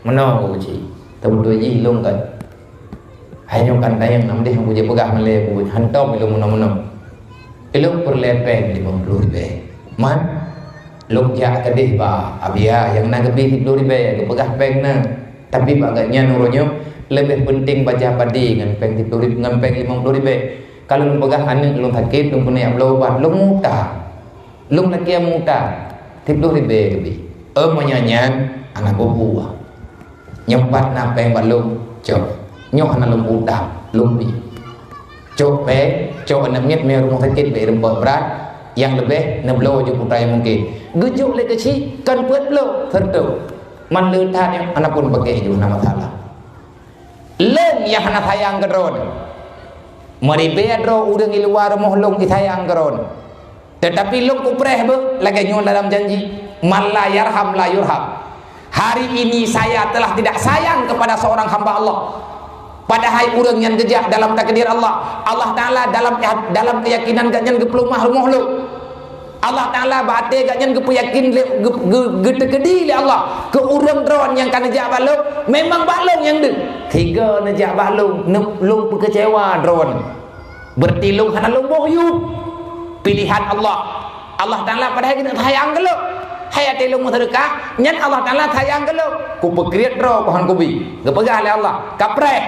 Meunoe keuchik. Teubeutôi jih lôn kan. Hai nyoe kan tayang nam deh, ku jipeugah malèe buet, hantom ilôn meunoe-meunoe. Ilôn peureulèe pèng limong ploh ribèe. Man, lôn jak keudeh bak Abia nyang na geubi siplôh ribèe, geupeugah pèng na. Tapi bak gobnyan uroe nyoe leubeh peunteng baja padé ngon pèng siplôh ribèe, ngon pèng limong ploh ribèe. Ka lôn peugah aneuk lôn sakét, lôn keuneuk bloe ubat, lôn meuutang. Lôn lakèe meuutang, siplôh ribèe geubi. Oh, meunyo nyan, hana peue-peue. Nyoe pat na pèng bak lôn, cok. Nyoe hana lôn utang, lôn bi. Cok pèng, cok aneuk miet, mé rumoh sakét bèk rumpok brat, nyang leubeh neubloe ju putra nyang mungken. Geujok lé keuchik, kon peuet bloe, seureutoh. Man le that nyoe, hana phon pakèk ju, hana masalah. Lôn nyang hana sayang keu droeneuh. Meuribèe droe ureueng di luwa rumoh lôn jisayang keu droeneuh. Teutapi lôn kupreh beuh lagèe nyoe dalam janji, "Man la yarham la yurham." Hari ini saya telah tidak sayang kepada seorang hamba Allah. Padahai ureueng nyan geujak dalam takdir Allah. Allah Taala dalam, dalam keuyakinan gobnyan geupeuleumah rumoh lôn. Allah Taala bak até gobnyan geupeuyakin lé, geu-, geu-, geuteukeudi lé Allah keu ureueng droe nyang ka neujak bak lôn, memang bak lôn nyang deuh. Sigo neujak bak lôn, ne-, lôn peukeucewa droe. Berarti lôn hana lôn boh yub. Pilihan Allah. Allah Taala padahai geuneuk sayang keu lôn. Hai até lôn meuseudeukah, nyan Allah Taala sayang keu lôn. Kupeukriet droe, ku han kubi. Geupeugah lé Allah, "Kapreh!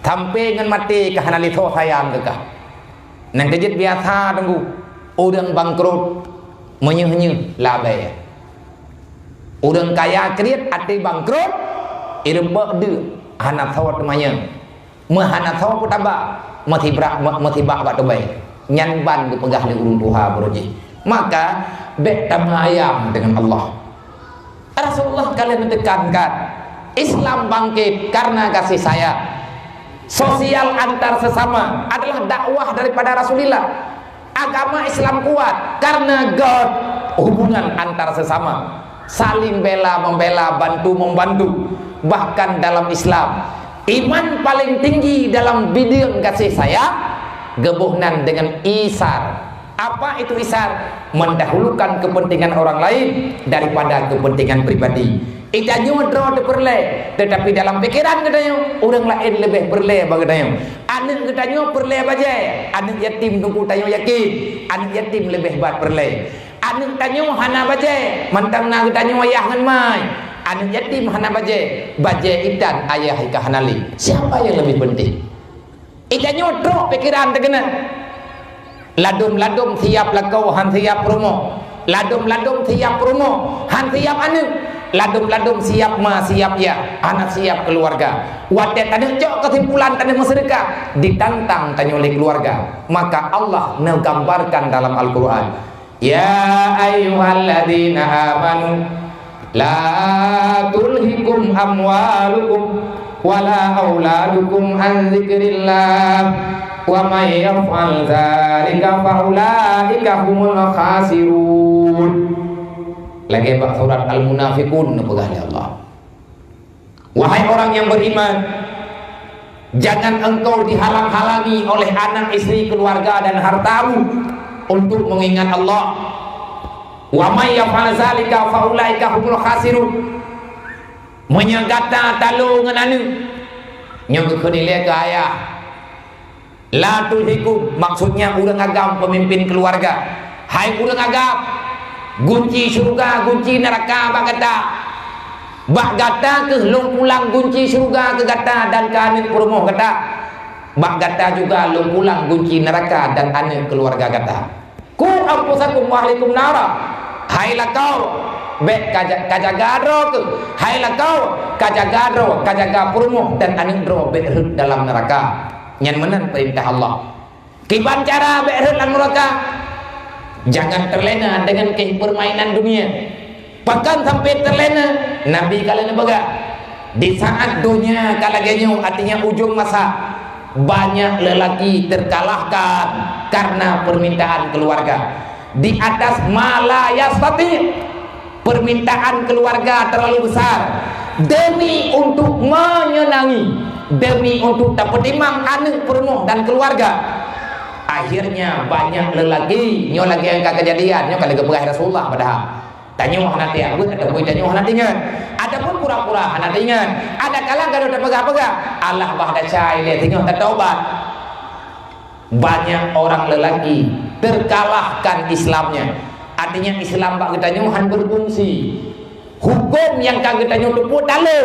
Sampai ngon maté ka hana lé soe sayang keu kah." Nyang keujeuet biasa teunggu, ureueng bangkrot meunyoe-nyoe labèe. Ureueng kaya kriet até bangkrot, ireumpok deuk hana soe teumanyong. Meuhana soe peutaba, meusibrak, me-, meusibak bak tubèe. Nyan ban geupeugah lé ureueng tuha baroe jih. Maka, bèk tameuayam deungon Allah. Rasulullah ka lheueh neutekankan, Islam bangkit karena kasih sayang. Sosial antar sesama adalah dakwah daripada Rasulullah. Agama Islam kuat karena göt hubungan antar sesama, saling bela membela, bantu membantu. Bahkan dalam Islam, iman paling tinggi dalam bidang kasih sayang, geuboh nan dengan isar. Apa itu isar? Mendahulukan kepentingan orang lain daripada kepentingan pribadi. Geutanyoe droe teupeureulèe, teutapi dalam pikeran geutanyoe, ureueng laén leubeh peureulèe bak geutanyoe. Aneuk geutanyoe peureulèe bajèe, aneuk yatim teungku tanyoe yakin, aneuk yatim leubeh bat peureulèe. Aneuk tanyoe hana bajèe, mantong na geutanyoe ayah ngon mai. Aneuk yatim hana bajèe, bajèe itan ayah ka hana lé. Siapa yang lebih penting? Geutanyoe trok pikeran teukeunong. Ladôm-ladôm siap lakoe han siap peurumoh. Ladôm-ladôm siap peurumoh han siap aneuk. Ladôm-ladôm siap ma siap yah hana siap keuluwarga. Watèe taneuk cok keusimpulan taneuk meuseudeukah, ditantang tanyoe lé keuluwarga. Maka Allah neugambarkan dalam Al-Qur'an, "Ya ayyuhalladzina amanu, la tulhikum amwalukum wala auladukum an dzikrillah, wa may yaf'al dzalika fa ulaika humul khasirun." Lagèe bak surat Al-Munafiqun neupeugah lé Allah. Wahai orang yang beriman, jangan engkau dihalang-halangi oleh anak, istri, keluarga, dan hartamu untuk mengingat Allah. "Wa may yaf'al dzalika fa ulaika humul khasirun." Meunyoe gata talo ngon aneuk, nyoe geukheun ilèe keu ayah. La tulhikum, maksudnya ureueng agam pemimpin keluarga. Hai ureueng agam, gunci syeuruga, gunci neuraka bak gata. Bak gata keuh lôn pulang gunci syeuruga keu gata dan keu aneuk peurumoh gata. Bak gata juga lôn pulang gunci neuraka dan aneuk keuluwarga gata. "Qu anfusakum wa ahlikum nara." Hai lakoe, bèk ka ja-, ka jaga droe keuh. Hai lakoe, ka jaga droe, ka jaga peurumoh dan aneuk droe bèk rhot dalam neuraka. Nyan meunan peurintah Allah. Kiban cara bèk rhot lam neuraka? Jangan terlena dengan keh-, permainan dunia. Pakon sampai terlena? Nabi ka lheueh neupeugah, di saat donya ka lagèe nyoe, artinya ujong masa, Banyak lelaki terkalahkan karena permintaan keluarga. Di atas ma la yastati', permintaan keluarga terlalu besar demi untuk menyenangi, demi untuk tapeutimang aneuk, peurumoh dan keluarga. Akhirnya banyak lelaki, nyoe lagèe nyang ka keujadian, nyoe ka lagèe peugah Rasulullah padahal. Tanyoe hana tiap buet ataupun tanyoe hana teuingat, ataupun pura-pura hana teuingat. Adakala gadoh tapeugah-peugah, alah bah dasai lé singoh tatobat. Banyak orang lelaki terkalahkan Islamnya. Artinya Islam bak geutanyoe han berfungsi. Hukum nyang ka geutanyoe tupue talo.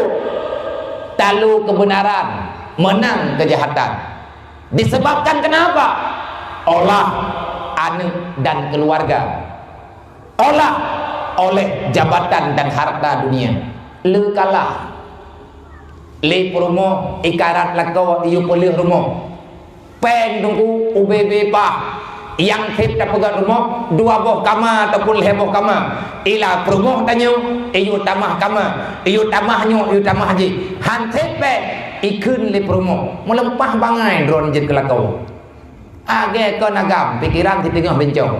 Talo kebenaran, menang kejahatan. Disebabkan kenapa? Olah aneuk dan keluarga. Olah oleh jabatan dan harta dunia. Le kalah. Lé peurumoh, ikarat lakoe, iyue peuleueh rumoh. Péng teungku ubé-bé paih. Nyang sép tapeugöt rumoh, dua boh kama ataupun lhèe boh kama. Ila peurumoh tanyoe, iyue tamah kama. Iyue tamah nyoe, iyue tamah jih. Han sép péng, ikheun lé peurumoh. Meuleumpah bangai droeneuh jeuet keu lakoe. Agé kon agam, pikeran siteungoh bencong.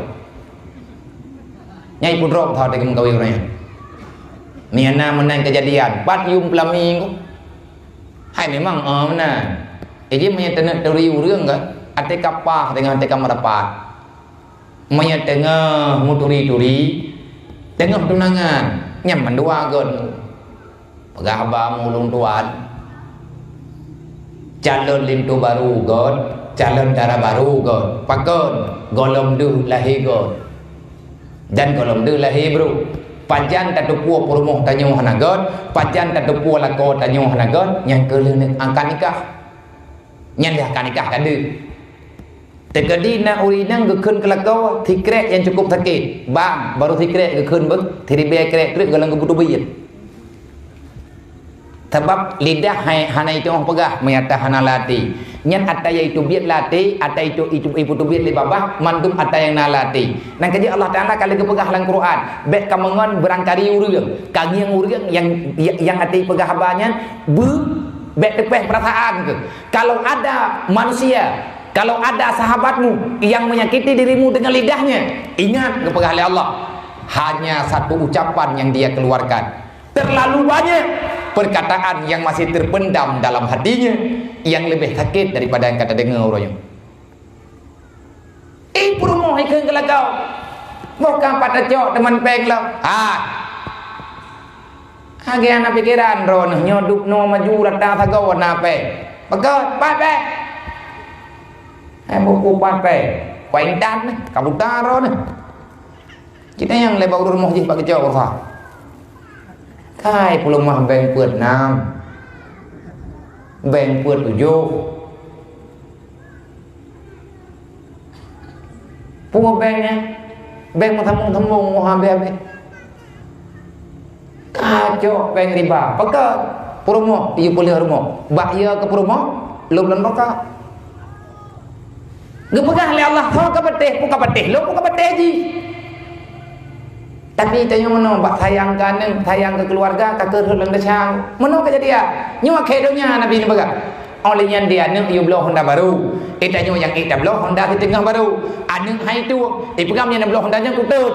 Nyai pudrop tho teuka meukawen ureueng nyan. Meunan meunan keujadian, pat yum peulami ko. Hai memang, oh, meunan. Jadi meunyoe teungoh turi ureueng kan, até ka paih dengan até ka meurapat. Meunyoe teungoh meuturi-turi, teungoh tunangan, nyan mandua gon. Peugah haba meulôn tuan, calon linto barô göt, calon dara barô göt. Pakon? Gohlom deuh lahé göt dan gohlom deuh lahé brôk. Pajan tateupeue peurumoh tanyoe hana göt, pajan tateupeue lakoe tanyoe hana göt, nyan keuh lheueh angkat nikah. Nyan lheueh angkat nikah ka deuh. Teukeudi na ureueng inong geukheun keu lakoe, sikrek nyang cukup sakét. Bang, barô sikrek geukheun beuh, siribèe krek treuk gohlom geupeutubiet. Sabab lidah hai, hana iteungoh peugah, meunyo ata hana lam até. Nyan ata nyang itubiet lam até, ata itu, itu, ipeutubiet lé babah, mandum ata nyang na lam até. Nyan keuh jih Allah Taala ka lheueh geupeugah lam Quran, bèk kameungon beurangkari ureueng, kangieng ureueng nyang, nyang até peugah haba nyan, beu, bèk teupèh peurasaan keuh. Kalau ada manusia, kalau ada sahabatmu yang menyakiti dirimu dengan lidahnya, ingat, geupeugah lé Allah, hanya satu ucapan yang dia keluarkan. Terlalu banyak perkataan yang masih terpendam dalam hatinya yang lebih sakit daripada yang ka tadeungoe uroe nyoe. Ih, peurumoh ikheun keu lakoe. Boh ka pat tacok teuma péng lom. Ha. Lagèe hana pikeran droeneuh nyoe dubnoe maju rata sagoe na péng. Peugöt, pat péng. Hai buku pat péng. Kuintan neh, ka buta droeneuh. Kita nyang lé bak ureueng rumoh jih bak geucok ureueng. Kai peuleumah bank peuet nam. Bank peuet tujoh. Peue bank nyan? Bank meusambông-sambông, meungoh habéh-habéh. Kacok bank riba. Peugöt peurumoh, iyue peuleueh rumoh. Bak yue keu peurumoh, lom lôn baka. Geupeugah lé Allah, "Ho ka patéh, peue ka patéh lôn, peue ka patéh jih." Tapi tanyoe meunoe bak sayang keu aneuk, sayang keu keuluwarga, ka keu rhot lam desya. Meunoe keujadian. Nyoe akhé donya Nabi neupeugah. Óh lheueh nyan di aneuk yue bloe honda barô. Eh, tanyoe nyang ék tabloe honda siteungoh barô. Aneuk hai tueng, eh, peugah nyan bloe honda nyan kutôt.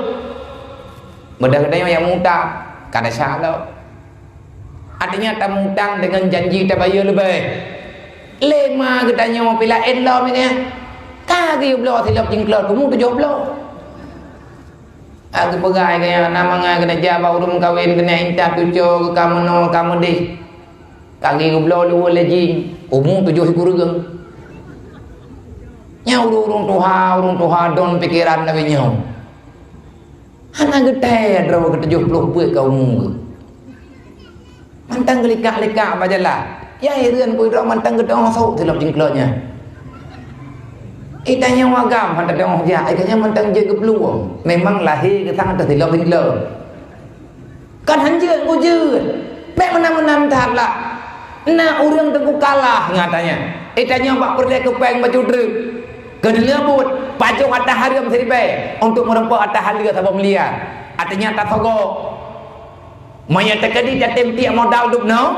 Beudah geutanyoe nyang mutang, ka desya lom. Artinya tamutang deungon janji tabayeue leubeh. Lé ma geutanyoe pih laén lom nyan. Ka geuyue bloe silop jingklot, keumu tujoh bloe. Ka geupeugah keu nyan, na mangat keuneuk jak bak ureueng meukawen, keuneuk intat cucoe, ka meunoe, ka meudeh. Ka geubloe luweue lé jih, umu tujoh sikureueng. Nyan ureueng-ureueng tuha, ureueng tuha don pikeran lagèe nyoe. Hana geuthèe droe keu tujoh ploh peuet ka umu geuh. Mantong geulikak-likak bak jalan. Ya hireuen peue droe mantong geutanyoe sôk silop jingklot nyan. Eh, tanyoe agam hana tanyoe jak, eh, tanyoe mantong jeuet geuplueng. Memang lahé geusang ateueh silop jingklot. Kan hanjeuet bujeuet. Bèk meunan-meunan that lah. Na ureueng teungku kalah ngon ata nyan. Eh, tanyoe bak peureulèe keu péng bacut treuk. Keu deuleubot, pajoh ata hareuem siribèe untuk meurumpok ata haleue saboh miliar. Artinya tasogoe. Meunyo teukeudi tatem tiek modal dubnoe,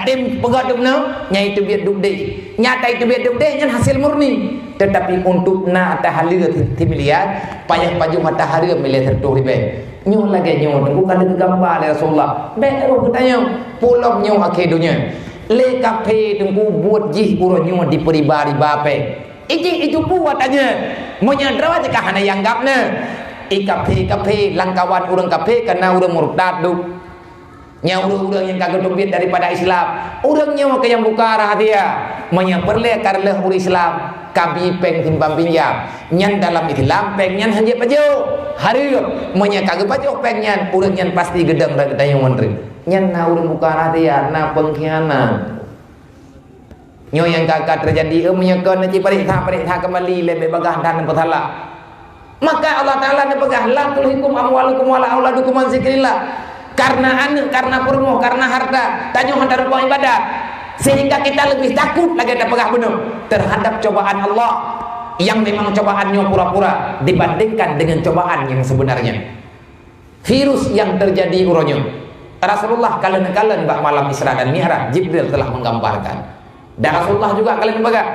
Tem peugah dum na, nyang teubiet dum deh. Nyata teubiet dum deh nyan hasil murni. Tetapi untuk na ata haleue ti-, ti miliar, payah pajoh ata haleue milai seratus ribèe. Nyoe lagèe nyoe, Teungku, ka lheueh geugamba lé Rasulullah. Bèk roh geutanyoe, pulom nyoe akhé donya. Lé kafé, Teungku, buet jih uroe nyoe diperiba-riba pèng. Ijih ijupu watanya. Meunyoe droe jih ka hana ianggap na. I kafé-kafé, lam kawan ureueng kafé, kana ureueng murtad duek. Nyan ureueng-ureueng nyang ka geuteubiet daripada Islam. Ureueng nyoe keuh nyang buka rahasia. Meunyoe peureulèe ka reuloh ureueng Islam, ka bi pèng simpan pinjam. Nyan dalam Islam pèng nyan hanjeuet pajoh. Hareuem. Meunyoe ka geupajoh pèng nyan, ureueng nyan pasti geudong rot geutanyoe ngon reueng. Nyan na ureueng buka rahasia, na pengkhianat. Nyoe nyang ka, ka teujadi, eh, meunyoe kon na jipareksa-pareksa keumbali lé bèk bagaih dan peusalah. Maka Allah Taala neupeugah, "La tulhikum amwalukum wala auladukum an zikrillah." Karena aneuk, karena peurumoh, karena harta, tanyoe hana tarumpok ibadah. Sehingga kita lebih takut lagèe tapeugah bunoe terhadap cobaan Allah yang memang cobaan nyoe pura-pura dibandingkan dengan cobaan yang sebenarnya. Virus nyang teujadi uroe nyoe. Rasulullah kalon-kalon bak malam Isra dan Mi'raj, Jibril telah menggambarkan. Dan Rasulullah juga kalon peugah,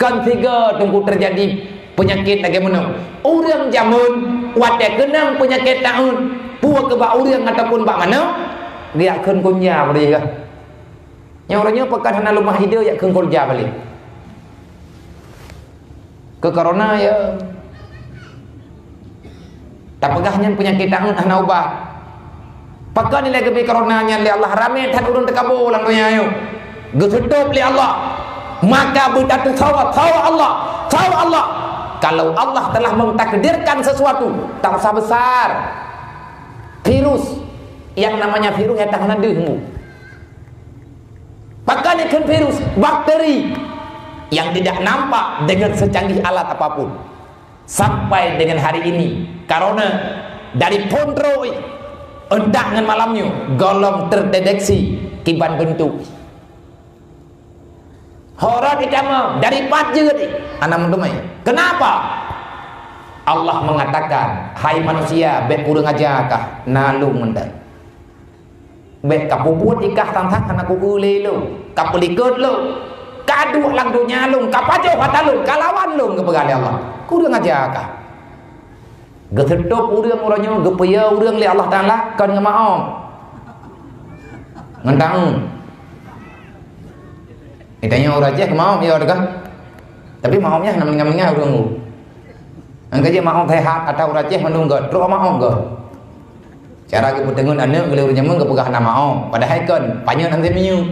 kon sigoe Teungku teujadi peunyakét lagèe meunoe. Ureueng jameun watèe keunong peunyakét taun, peue keu bak ureueng ataupun bak manok, geujak kheun kunja bri geuh. Nyang uroe nyoe pakon hana leumah ideh jak kheun kulja balek. Keu corona, ya. Tapeugah nyan peunyakét taun hana ubat. Pakon ilèe geubri corona nyan lé Allah, ramé that ureueng teukabô lam donya nyoe. Geuseutôt lé Allah. Maka beutatusoe, soe Allah, soe Allah. Kalau Allah telah mentakdirkan sesuatu, tak usah besar. Virus, yang namanya virus nyang hana deuh. Pakon ikheun virus, bakteri yang tidak nampak dengan secanggih alat apapun. Sampai dengan hari ini, corona dari phôn trôk, entah ngon malam nyoe, gohlom terdeteksi kiban bentuk. Horot itamong, dari pat jeuet, hana meuteumé. Kenapa? Allah mengatakan, "Hai manusia, bèk kureueng aja kah, na lôn mantong." Bèk ka peubuet ikah sang-sang hana ku-eu lé lôn, ka peulikot lôn, ka duek lam donya lôn, ka pajoh ata lôn, ka lawan lôn, geupeugah lé Allah. Kureueng aja kah. Geuseutôt ureueng uroe nyoe, geupeuyô ureueng lé Allah Taala kon ngon maom. Ngon taun. Geutanyoe ureueng Aceh keu maom, yo teuka. Tapi maom nyan hana meuninggai-meuninggai ureueng. Nyang ka jeuet maom sehat, ata ureueng Aceh mandum göt, trok maom göt. Cara geupeuteungeut aneuk lé ureueng jameun geupeugah hana maom, padahai kon, panyöt han teuminyut.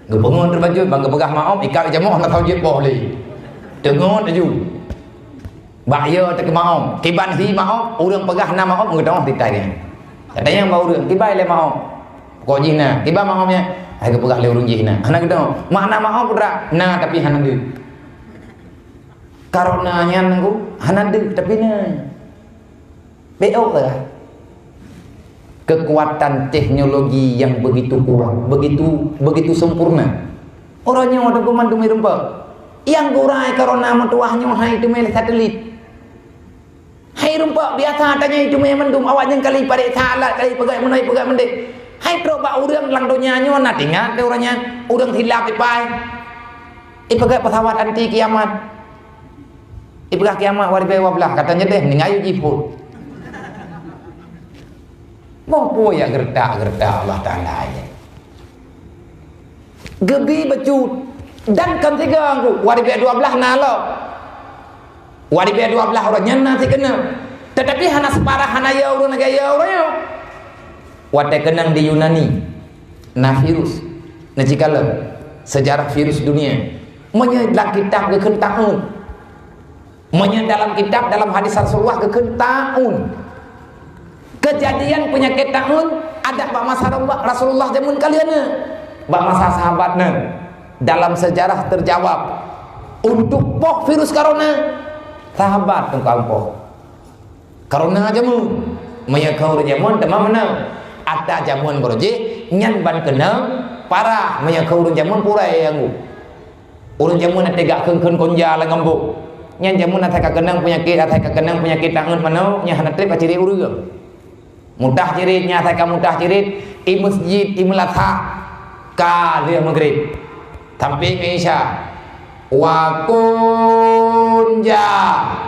Geupeungeut teubacut, ban geupeugah maom, ikab jameun hana tau jeuet boh lé. Teungeut laju. Bak yo teuka maom, kiban hi maom, ureueng peugah hana maom, geutanyoe titai nyan. Geutanyoe bak ureueng, kiban lé maom. Pokok jih na, kiban maom nyan, hai geupeugah lé ureueng jih na. Hana geutanyoe, makna maom putra, na tapi hana deuh. Karena nyan ku hana deuh tapi na. Bèk ôk lah. Kekuatan teknologi yang begitu kuat, begitu, begitu sempurna. Uroe nyoe teungku mandum irumpok. Nyang geurai corona meutuwah nyoe hai teumé lé satelit. Hai rumpok biasa tanyoe teumé mandum awak nyan kali pareksa alat kali peugah meunoe peugah meudéh. Hai trok bak ureueng lam donya nyoe na teuingat teuh uroe nyan, ureueng silap ipai. Ipeugah pesawat anti kiamat. Ipeugah kiamat dua ribèe dua belas, kata nyan deh, meuninggai jih phon. Boh peue nyang geuretak-geuretak Allah Taala nyan. Geubi bacut dan kon sigoe ku, dua ribèe dua belas na lom. Dua ribèe dua belas uroe nyan na sikeunong. Tetapi hana separah hana yo ureueng lagèe yo uroe nyoe. Watèe keunong di Yunani, na virus, na jikalon sejarah virus dunia. Meunyoe lam kitab geukheun taun. Meunyoe dalam kitab, dalam hadis Rasulullah geukheun taun. Kejadian penyakit taun ada bak masa Rasulullah, Rasulullah jameun kali na. Bak masa sahabat na. Dalam sejarah terjawab. Untuk poh virus corona, sahabat teuka poh. Corona jameun, meunyoe keu ureueng jameun teuma meunan. Ata jameun baroe jih, nyan ban keunong parah, meunyoe keu ureueng jameun pura nyang gu. Ureueng jameun na teuga kheun-kheun konja lam gambok. Nyan jameun asai ka keunong peunyakét, asai ka keunong peunyakét taun manoe, nyan hana trép ka cirét ureueng. Mudah cirét, nyan asai ka mudah cirét, i masjid, i meulasah. Ka lheueh Maghrib. Sampai ngon Isya. Wa kun ja.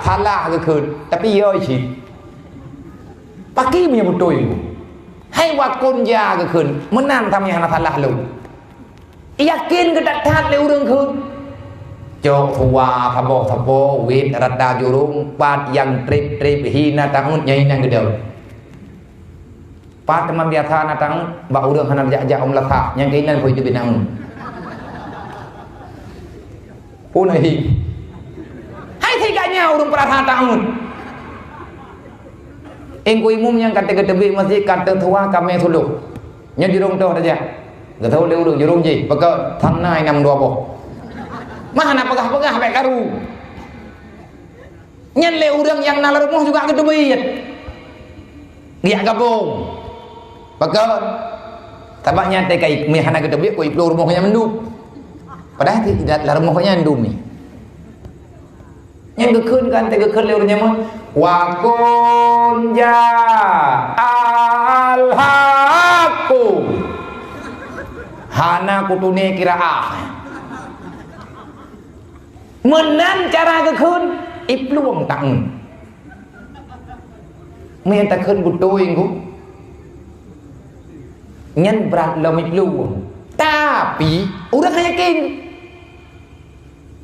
Salah geukheun. Tapi yo cit. Pakri meunyoe beutôi. Hai wa kun ja geukheun. Meunan sampoe hana salah lom. Yakin geutat-that lé ureuëng kheun. Cok suwa saboh-saboh, wét rata jurông, pat nyang treb-treb hina taun nyang inan geudong. Pat teuma biasa na taun bak ureuëng hana jak-jak u meulasah, nyang keunan pih teubiet taun. Pun hi. Hai siga nyan ureuëng peurasa taun. Engku imum nyang ka teugeuteubiet masjid ka teutuha kamé sulôh. Nyoe jurông toh tajak. Geutho lé ureuëng jurông jih, peugah thang na inong dua boh. Mah hana peugah-peugah bék karu. Nyan lé ureuëng nyang na lam rumoh juga geuteubiet. Geujak gabông. Peugah, sabab nyan teuka meuhana geuteubiet keu iplueng rumoh nyan mandum. Padahai lam rumoh nyan dum ni. Nyang geukheun kan teugeukheun lé ureuëng nyan, "Wa kun ja al-haqqu." Hana kutuné qiraah. Meunan cara geukheun, iplueng taun. Meunyoe takheun beutôi ngon nyan brat lom iplueng. Tapi ureuëng hana yakin.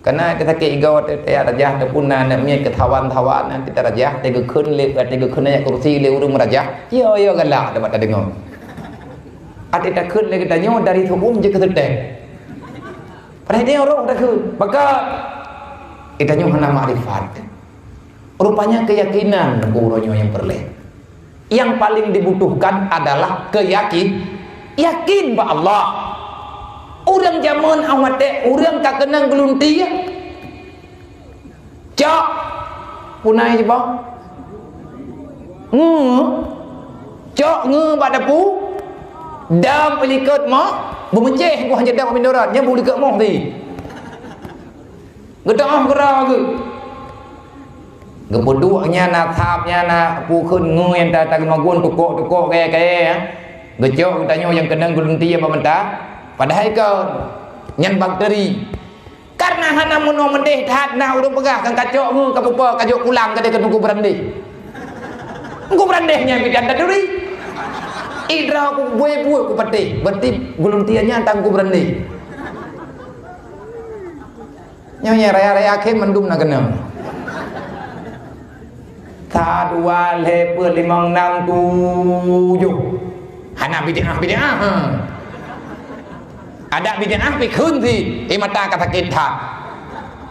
Kana sakét igoe teuh, teuh rajah teuh pun na aneuk miet keutawan-tawan nanti tarajah teuh geukheun lé, teuh geukheun ayat kursi lé ureuëng meurajah. Yo, yo galak dapat tadeungoe. Até takheun lé geutanyoe dari su'um jeuet keu seuteng. Padahai tanyoe roh takheun. Maka geutanyoe hana makrifat. Rupanya keyakinan uroe nyoe nyang peureulée. Yang paling dibutuhkan adalah keyakin, yakin bak Allah. Ureuëng jameun awai watée ureuëng ka keunong geuluntie, cok punai jibak. Nge, cok nge bak dapu, dam peulikot moh, beumeucéh buah jedang mindorat, nyan beulikot moh tadi. Geudoh keura geuh. Geupeuduek nyan na thap nyan na pukheun ngeue nyang ta-, tageumagun tukok-tukok kayée-kayée, ya. Geucok geutanyoe nyang keunong geuluntie bak mata. Padahai kon nyan bakteri. Karena hana meunoe meudeh that na ureuëng peugah kan kacok ngeue ka pupa kajok pulang ka deh keu Teungku Beurandeh. Teungku Beurandeh nyan bidan taturi. Idra ku buet-buet ku patéh. Berarti geuluntie nyan Teungku Beurandeh. Nyoe nyang raya-raya akhé mandum na keunong. Sa, dua, lhée, peuet, limong, nam, tujoh. Hana bid'ah-bid'ah, ha. Ada bid'ah pih kheun si, eh, mata ka sakét that.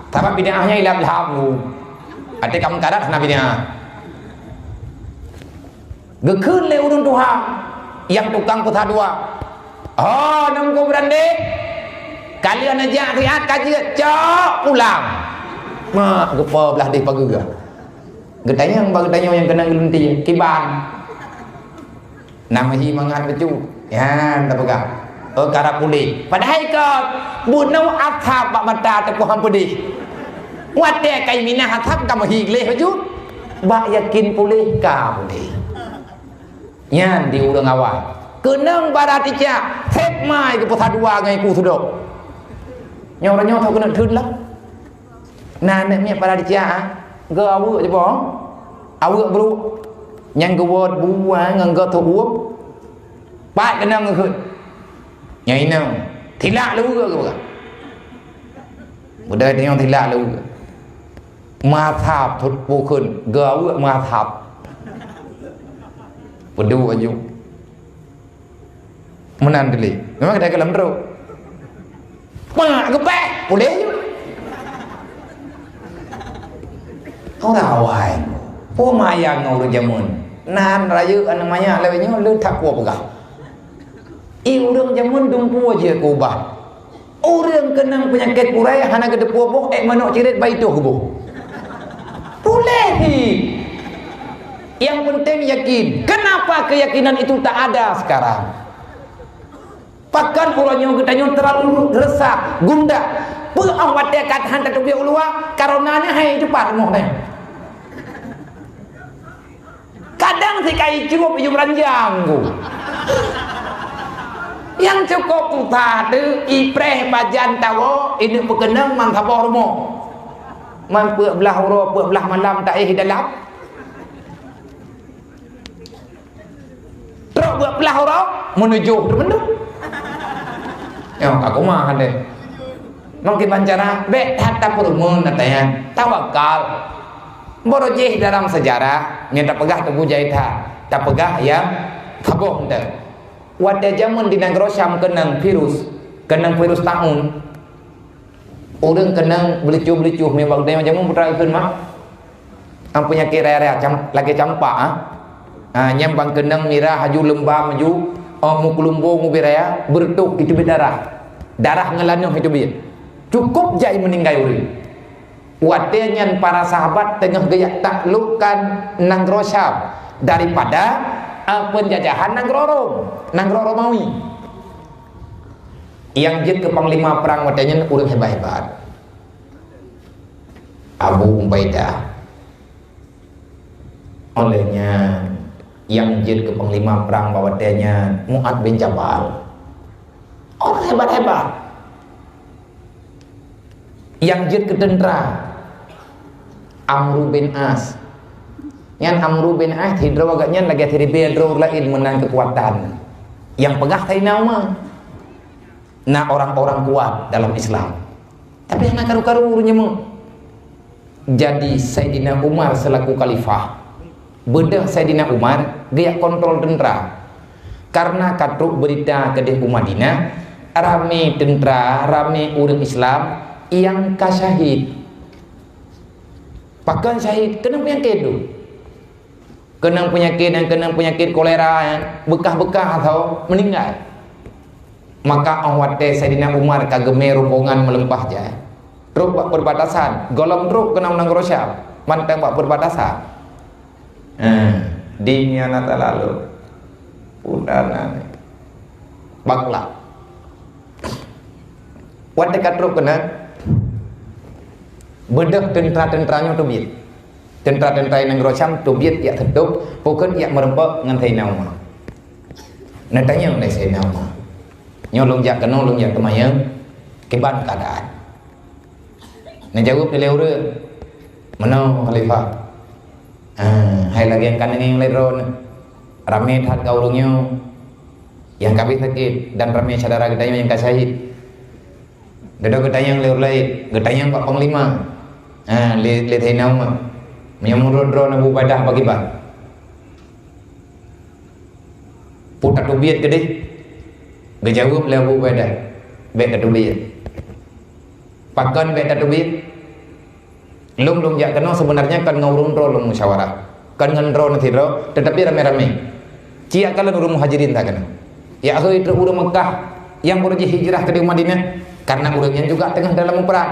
Sabab bid'ah nyan ilab-lab. Até ka meukarat hana bid'ah. Geukheun lé ureuëng tuha nyang tukang peusa dua, "Oh, Teungku Beurandeh, ka lheueh neujak siat ka jeuet, cok pulang." Mak geupo blah deh pageue. Geutanyong bak geutanyoe nyang keunong geuluntie, "Kiban?" Nama hi mangat bacut. Nyan tapeugah. Oh, karab puléh. Padahai kon bunoe asab bak mata teupeu han peudeh. Watée kai minah asab ka meuhi gleh bacut. Bak yakin puléh ka puléh. Nyan di ureuëng awai. Keunong bara ticak, sép mai geupeusa dua ngon iku seudok. Nyoe uroe nyoe tho keuneuk theun lah. Na aneuk miet para ticak, ha? Geu aweuek jipo. Aweuek brok. Nyang geuwot buah ngon geu teuueb. Pat keunong geukheun. Nyan inong, tilak leuweue geupeugah. Beudai tanyong tilak leuweue. Meuasab thot pukheun, geu aweuek meuasab. Peuduek aju. Meunan teuh lé. Memang kita ke lam trok. Mak geupéh, puléh. Orang awai. Peue maya ngon ureuëng jameun. Nan rayeuk aneuk manyak lawét nyoe le that peue peugah. I ureuëng jameun dumpeue jih keubah. Ureuëng keunong peunyakét kurai hana geuteupeue boh ék manok cirét bai toh geuboh. Puléh hi. Yang penting yakin. Kenapa keyakinan itu tak ada sekarang? Pakon uroe nyoe geutanyoe terlalu resah, gundah. Peue óh watée ka hana tateubiet u luwa, karena nyan hai teupat rumoh nyan. Kadang si kai curup ijum ranjang ku. Nyang cukôp susah teuh, ipreh pajan tawoe, ineuk peukeunong man saboh rumoh. Man peuet blaih uroe, peuet blaih malam taéh di dalam. Trok peuet blaih uroe, meunujoh teuh mandum. Nyoe ka kumaha deh. Mungken bancara, bèk that tapeurumeun, na tanyong, tawakal. Baroe jih dalam sejarah, nyang tapeugah teupeu jai that, tapeugah nyang saboh teuh. Watèe jameun di nanggroe Syam keunong virus, keunong virus taun, ureueng keunong beulicuh-beulicuh, meunyoe bak geutanyoe jameun peue teuma? Am peunyakét raya-raya, cam-, lagèe campak, ah. Ah, nyang ban keunong mirah, haju leumbam, haju, oh, meukeulumbo, mubit raya, beureutoh, iteubiet darah. Darah ngon lanoh iteubiet. Cukôp jai meuninggai ureueng. Watèe nyan para sahabat teungoh geujak taklukkan nanggroe Syam daripada, eh, peunjajahan nanggroe Rom, nanggroe Romawi. Nyang jeuet keu panglima prang watèe nyan ureueng hebat-hebat. Abu Ubaidah. Óh lheueh nyan, nyang jeuet keu panglima prang bak watèe nyan, Mu'adz bin Jabal. Ureueng hebat-hebat. Nyang jeuet keu teuntra, Amru bin As. Nyan Amru bin As, sidroe gobnyan lagèe siribèe droe laén meunan keukuatan. Nyang peugah Saidina Umar. Na orang-orang kuat dalam Islam. Tapi hana karu-karu ureueng nyoe. Jadi, Saidina Umar seulaku khalifah, beudôh Saidina Umar geujak kontrol teuntra. Karena ka trok beurita keudéh u Madinah, ramé teuntra, ramé ureueng Islam nyang ka syahid. Pakon syahid? Keunong peunyakét tu. Keunong peunyakét nyang, keunong peunyakét kolera nyang beukah-beukah atau meuninggai. Maka óh watèe Saidina Umar ka geumè rombongan meulimpah jai, trok bak peubatasan, gohlom trok keunan nanggroe Syam, mantong bak peubatasan. Eh, di nyan na talalu. Udah na ni. Bangla. Watèe ka trok keunan, beudôh teuntra-teuntra nyoe teubiet. Teuntra-teuntra nanggroe Syam teubiet jak seutôb, pakon jak meureumpok ngon Saidina Umar. Neutanyong lé Saidina Umar, "Nyoe lôn jak keunoe, lôn jak teumanyong, kiban keuadaan?" Neujaweueb lé ureueng, "Meunoe, Khalifah. Ah, hai lagèe nyang ka neungieng lé droeneuh, ramé that ka ureueng nyoe nyang ka abéh sakét dan ramé syedara geutanyoe nyang ka syahid." Dudoe geutanyong lé ureueng laén, geutanyong bak panglima, ah, lé, lé Saidina Umar, "Meunyoe meunurot droeneuh Abu Ubaidah pakriban?" "Peue tateubiet keudéh?" Geujaweueb lé Abu Ubaidah, "Bèk tateubiet." "Pakon bèk tateubiet?" "Lôn, lôn jak keunoe seubeunarnya kon ngon ureueng droe lôn musyawarah, kon ngon droeneuh sidroe, teutapi ramé-ramé. Ci jak kalon ureueng Muhajirin that keunoe. Jak hôi trok ureueng Meukah nyang baru jih hijrah keudéh Madinah, karena ureueng nyan juga teungoh dalam muprang.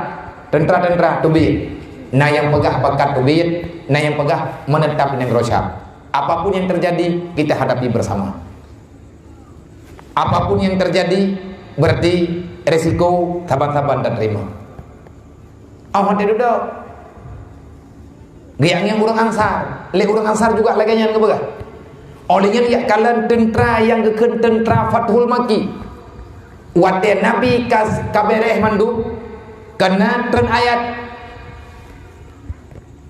Teuntra-teuntra teubiet. Na nyang peugah bakat teubiet, na nyang peugah meunetap di nanggroe Syam. Apapun yang terjadi, kita hadapi bersama. Apapun yang terjadi, berarti resiko saban-saban taterima." Óh watèe dudoe, geujak ngieng ureueng Ansar. Lé ureueng Ansar juga lagèe nyan geupeugah. Óh lheueh nyan jak kalon teuntra nyang geukheun teuntra Fathul Makki. Watèe Nabi ka, ka bèrèh mandum, ka na treun ayat,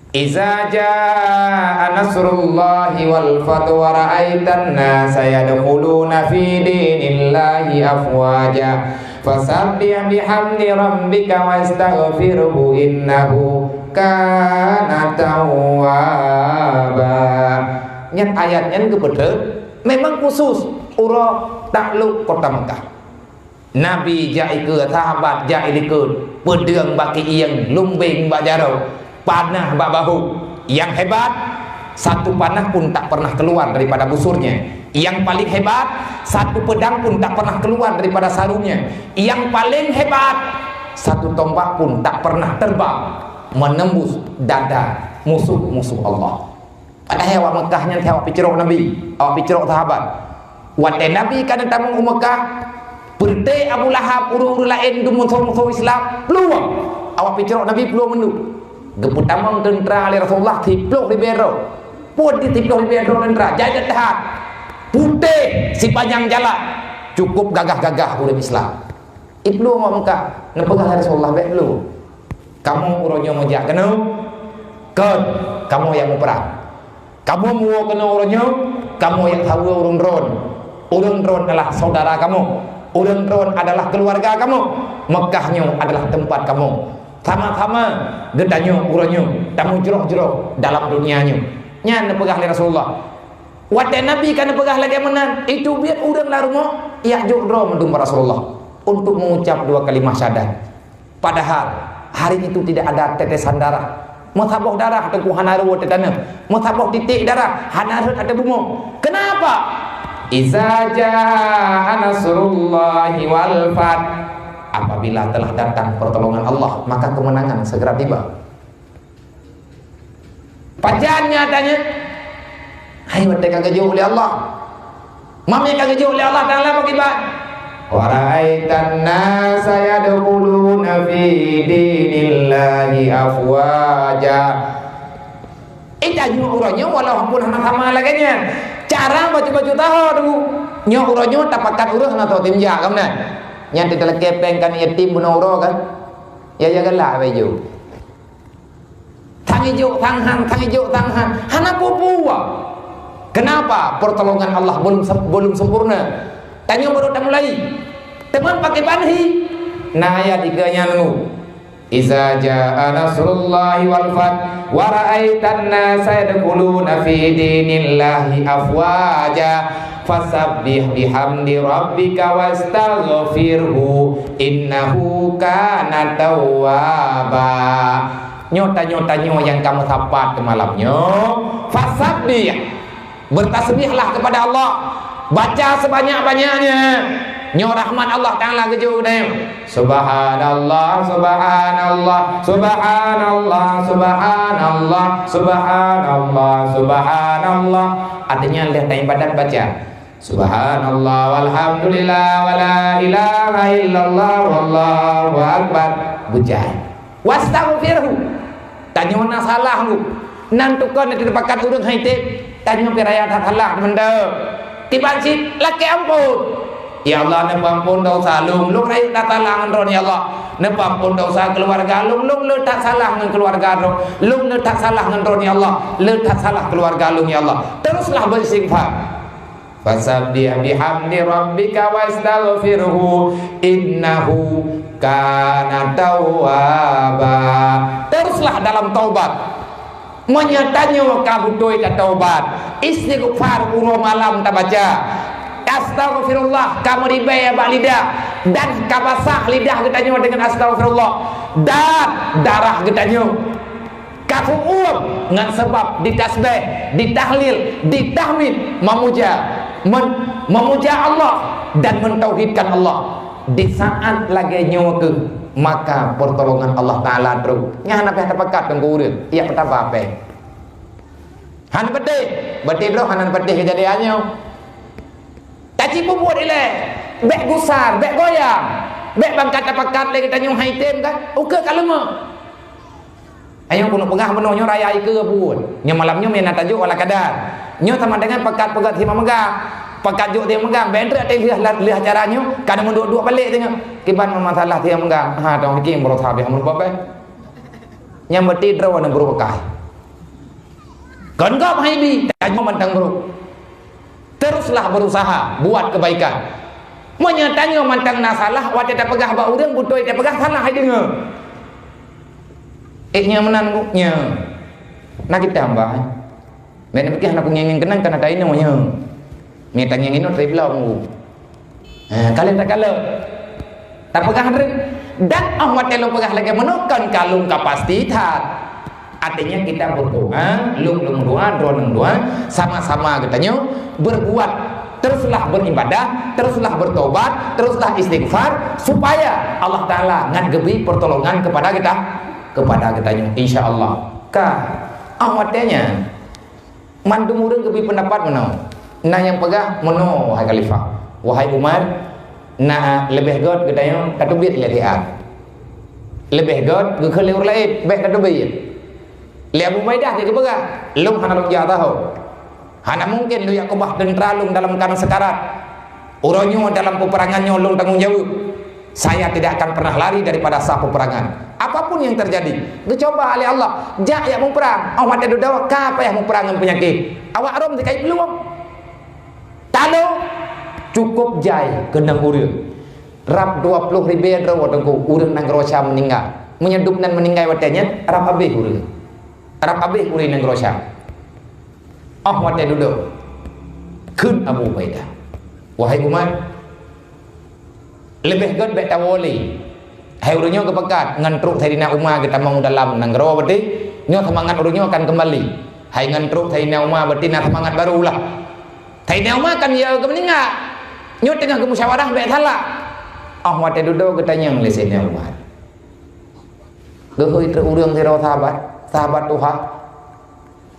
"Iza jaa nasrullahi wal fathu wa ra'aitan nasa yadkhuluna fi dinillahi afwaja, fasabbih bihamdi rabbika wastaghfirhu innahu kana tawwaba." Nyan ayat nyan geupeutreun memang khusus uroe taklok kota Meukah. Nabi jak ikeue, sahabat jak ilikot, peudeueng bak keuieng, lumbeng bak jaroe, panah bak bahu. Yang hebat, satu panah pun tak pernah keluar daripada busurnya. Yang paling hebat, satu pedang pun tak pernah keluar daripada sarungnya. Yang paling hebat, satu tombak pun tak pernah terbang menembus dada musuh-musuh Allah. Padahai awak Meukah nyan awak picrok Nabi, awak picrok sahabat. Watèe Nabi ka neutamong u Meukah, peureute Abu Lahab, ureueng-ureueng laén, dum musoh-musoh Islam, plueng. Awak picrok Nabi plueng mandum. Geupeutamong teuntra lé Rasulullah siploh ribèe droe. Peue di siploh ribèe droe teuntra, jai that. Putéh sipanjang jalan. Cukup gagah-gagah ureuëng Islam. Ibnu Umar Mekah, neupeugah lé Rasulullah, "Bék lôn. Kamoe uroe nyoe meujak keunoe, kon kamoe nyang muprang. Kamoe muwoe keunoe uroe nyoe, kamoe nyang saweue ureuëng droen. Ureuëng droen adalah saudara kamoe. Ureuëng droen adalah keuluwarga kamoe. Mekah nyoe adalah teumpat kamoe. Sama-sama geutanyoe uroe nyoe tamujroh-jroh dalam dunia nyoe." Nyan neupeugah lé Rasulullah. Watée Nabi ka neupeugah lagée meunan, itu biet ureuëng lam rumoh jak jok droe mandum bak Rasulullah untuk mengucap dua kalimah syahadat. Padahal hari itu tidak ada tetesan darah. Meusaboh darah teungku hana reuwoe teuh taneuk. Meusaboh titek darah hana rhot ateueh bumoe. Kenapa? "Iza jaa nasrullahi wal fath." Apabila telah datang pertolongan Allah, maka kemenangan segera tiba. Pajan nyatanya? Hai watée ka geujok lé Allah. Mami ka geujok lé Allah Taala bak kiban. "Wa ra'aitan nasa yadkhuluna fi dinillahi afwaja." Ita nyoe uroe nyoe walaupun hana sama lagée nyan. Cara bacut-bacut taho tu. Nyoe uroe nyoe tapakat ureuëng hana tahu tim jak kan. Nyan teutalakée péng kan yatim bunoe uroe kan. Ya ya galak bejo. Tang ijok tang han, tang ijok tang han. Hana peue-peue. Kenapa? Pertolongan Allah belum sem-, belum sempurna. Tanyoe baru tamulai. Teuma pakai banhi. Nah, ayat tiga nyan nunggu. "Iza jaa nasrullahi wal fath wa ra'aitan nasa yadkhuluna fi dinillahi afwaja fasabbih bihamdi rabbika wastaghfirhu innahu kana tawwaba." Nyoe tanyoe-tanyoe nyang kamoe sapat keu malam nyoe, fasabbih, bertasbihlah kepada Allah, baca sebanyak-banyaknya. Nyoe rahmat Allah Taala geujok keu tanyoe. Subhanallah, subhanallah, subhanallah, subhanallah, subhanallah, subhanallah. Artinya lheueh taibadat baca. Subhanallah walhamdulillah wala ilaha illallah wallahu akbar. Bujai. Wastaghfirhu. Tanyoe na salah lu. Nan tukon na teupakat ureuëng hai teb. Tanyoe pih raya that salah meunan. Kiban cit lakée ampôn. Ya Allah, neupeuampôn dosa lôn, lôn rayeuk that salah ngon droe ya Allah. Neupeuampôn dosa keuluwarga lôn, lôn le that salah ngon keuluwarga droe. Lôn le that salah ngon droe ya Allah. Le that salah keuluwarga lôn ya Allah. Teruslah beristighfar. Fasabbih bihamdi rabbika wastaghfirhu innahu kana tawwaba. Teruslah dalam taubat. Meunyoe tanyoe ka beutôi tataubat, istighfar uroe malam tabaca. Astaghfirullah ka meuribée bak lidah dan ka basah lidah geutanyoe deungon astaghfirullah dan darah geutanyoe. Ka seuuem ngon sabab ditasbih, ditahlil, ditahmid, memuja, men-, memuja Allah dan mentauhidkan Allah. Di saat lagée nyoe keuh, maka pertolongan Allah Taala trok. Nyan hana payah tapakat teungku ureuëng, ya peutaba peh. Hana peuteh, beuteh droe hana peuteh keujadian nyoe. Taci peubuet ilée, bék gusar, bék goyang, bék bangkat tapakat lé geutanyoe hai tem kan, ukeue ka leumah. Ayo keuneuk peugah bunoe nyoe raya ikeue buet. Nyoe malam nyoe meunan tajok wala kadar. Nyoe sama dengan pakat peugah tieb megang. Pakat jok tieb megang, bék treuk lheueh, lheueh acara nyoe, ka na meuduek-duek balek teuh nyoe. Kiban masalah tieb megang. Ha, tong bikin beurasa bih amun babeh. Nyang beuti droe na beureukat. Kon gob hai bi, tanyoe mantong brok. Teruslah berusaha buat kebaikan. Meunyoe tanyoe mantong na salah, watée tapeugah bak ureuëng beutôi tapeugah salah hai deungoe. Eh, nyan meunan, Bu, nyan. Na kitab, bah. Meunan pih hana peungieng-ngieng keunan kana tainoe nyan. Meunan tangieng inoe trép lom, Bu. Ha, ka lheueh takalon. Tapeugah treuk. Dan 'oh watée lôn peugah lagée meunoe kon ka lôn ka pasti that. Artinya kita berdoa, lôn lôn doa, droeneuh doa, sama-sama geutanyoe berbuat. Teruslah beribadah, teruslah bertobat, teruslah istighfar supaya Allah Taala ngat geubri pertolongan kepada kita, kepada geutanyoe, insya Allah. Ka, 'oh watée nyan. Mandum ureuëng geubri peundapat meunoe. Na nyang peugah meunoe, wahai khalifah, wahai Umar, na leubeh gét geutanyoe tateubiet lé siat. Leubeh gét geukheun lé ureuëng laén bék tateubiet. Lé Abu Ubaidah geupeugah, lôn hana lôn jak taho. Hana mungken lôn jak keubah teuntra lôn dalam keuadaan sekarat. Uroe nyoe dalam peperangan nyoe lôn tanggong jaweueb. Saya tidak akan pernah lari daripada saf peperangan. Apapun yang terjadi, geucuba lé Allah. Jak jak muprang, 'oh watèe dudoe ka payah muprang ngon peunyakét. Awak Rom sikai peulueng. Talo, cukup jai keunong ureueng. Rab dua ploh ribèe droe Teungku, ureueng nanggroe Syam meuninggai. Meunyoe dum nan meuninggai watèe nyan, rab habéh ureueng. Rab habéh ureueng nanggroe Syam. 'Oh watèe dudoe, kheun Abu Ubaidah, "Wahai Umar, leubeh gèt bèk tawoe lé." Hai ureueng nyoe geupeugah ngon trok Saidina Umar geutamong dalam nanggroe, beutôi nyoe seumangat ureueng nyoe akan keumbali. Hai ngon trok Saidina Umar, beutôi na seumangat barô lah. Saidina Umar kan ya geumeuninggai. Nyoe teungoh geumusyawarah bèk salah. 'Oh watèe dudoe geutanyong lé Saidina Umar. Geuhôi trok ureueng sidroe sahabat, sahabat tuha.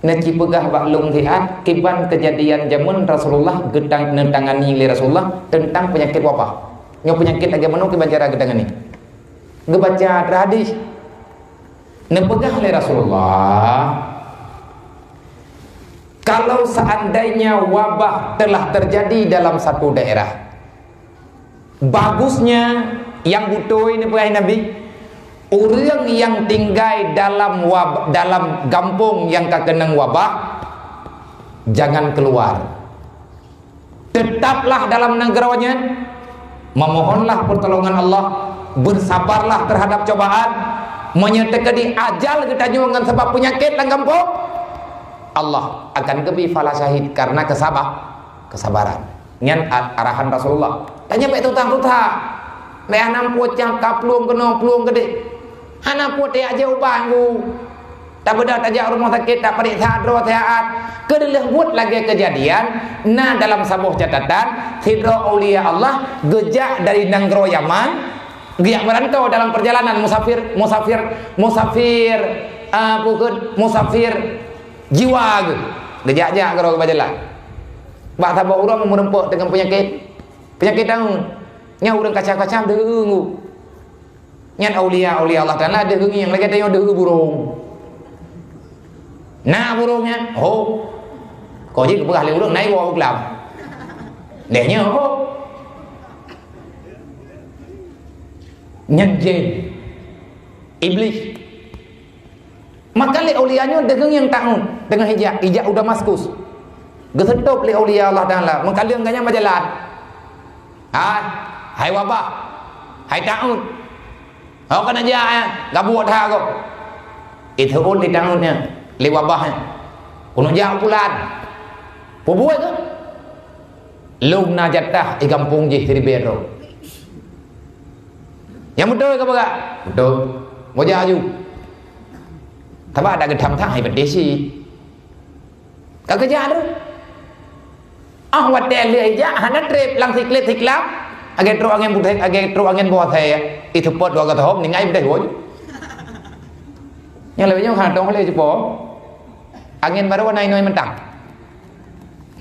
Neuci peugah bak lôn siat, kiban keujadian jameun Rasulullah geutang-, neutangani lé Rasulullah teuntang peunyakét wabah. Nyoe peunyakét lagèe meunoe kiban cara geutangani. Geubaca hadis. Neupeugah lé Rasulullah, kalau seandainya wabah telah terjadi dalam satu daerah, bagusnya, nyang beutôi neupeugah Nabi, ureueng nyang tinggai dalam wab-, dalam gampông nyang ka keunong wabah, jangan keluar. Tetaplah dalam nanggroe nyan, memohonlah pertolongan Allah, bersabarlah terhadap cobaan. Meunyoe teukeudi ajal geutanyoe ngon sabab peunyakét lam gampông, Allah akan geubri pahala syahid karena keusaba-, keusabaran. Nyan a-, arahan Rasulullah. Tanyoe bèk tutang-tutang. Bèk hana peue cang ka plueng keunoe, plueng keudéh. Hana peue tajak jauh bak ngu. Tabeudôh tajak rumoh sakét, tapareksa droe seuhat. Keu dilèh buet lagèe keujadian, na dalam saboh catatan, sidroe aulia Allah geujak dari nanggroe Yaman, geujak meurantoe dalam perjalanan musafir, musafir, musafir, ah, peue kheun, musafir jiwa geuh. Geujak-jak keudroe bak jalan. Bak saboh uroe meureumpok deungon peunyakét. Peunyakét taun. Nyan ureueng kacam-kacam deungon. Nyan aulia-aulia Allah Taala deuh ngieng lagèe tanyoe deuh burông. Na burông nyan, ho. Ko jih geupeugah lé ureueng, na iwoe u glam. Deh nyoe, ho. Nyan jén. Iblih. Maka lé aulia nyoe deungon nyang taun, deungon hijak, hijak u Damaskus. Geuseutôt lé aulia Allah Taala, meukaleueng gobnyan meujalan. Hai, hai wabah, hai taun. Ho kana jak, eh, gabuek that gob. Iteuôt lé taun nyan, lé wabah nyan. Keuneuk jak u pulan. Peubuet keuh? Lôn na jatah i gampông jih siribèe droe. Nyang beutôi ka peugah? Beutôi. Meuja aju. Sabab dak geutham that hai peudeh cit. Ka geujak tu. Ah, watèe lheueh jak hana trép lam siklet siklam. Lagèe trok angén beuthai, lagèe trok angén beuthai. Itu pot dua kata hom ningai peudeh woi. Nyang lewat nyoe hana tong lé jipo. Angén baru na inoi mentang.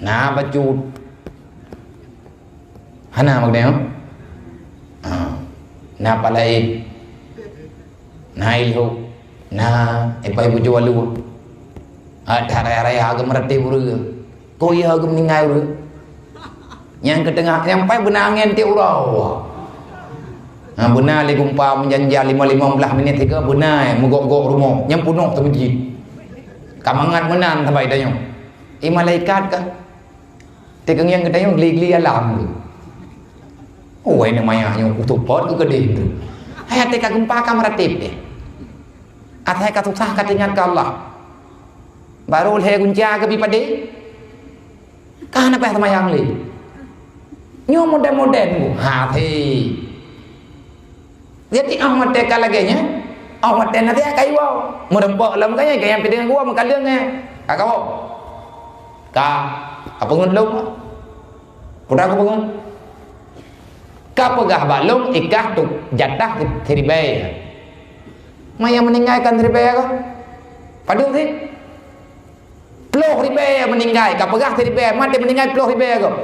Na bacut. Hana makna nyoe. Ha. Na palaén. Na ilhok. Na ipai bujoe alu. Ha, that raya-raya geumeureuteh ureueng. Ko iya geumeuninggai ureueng. Nyang keuteungoh, nyang pai beuna angén tiep uroe. Ha, beuna lé gumpa meujanji lima, lima belas minit tiga beuna, eh, meugok-gok rumoh. Nyang peunoh teumeujid. Ka mangat meunan sabai tanyoe. I malaikat ka. Teukeungieng geutanyoe gli-gli alam tu. Oh, wai na maya nyoe kutupot keu keudeh tu. Hai até ka gumpa ka meuratéb deh. Asai ka susah ka teuingat keu Allah. Baru lhèe gunca geubi padé. Ka hana payah seumayang lé. Nyoe modern-modern bu. Ha, thé. Jadi, ah, watèe ka lagèe nyan, ah, watèe na siat ka iwoe. Meureumpok lom ka nyan, ka nyang pideng gua meukaleueng nyan. Ka kawoe. Ka, ka peungeut lom. Peue ka peungeut? Ka peugah bak lôn ikah tu jatah siribèe. Maya meuninggai kan siribèe ka? Padub sih? Ploh ribèe meuninggai, ka peugah siribèe, maté meuninggai ploh ribèe gob.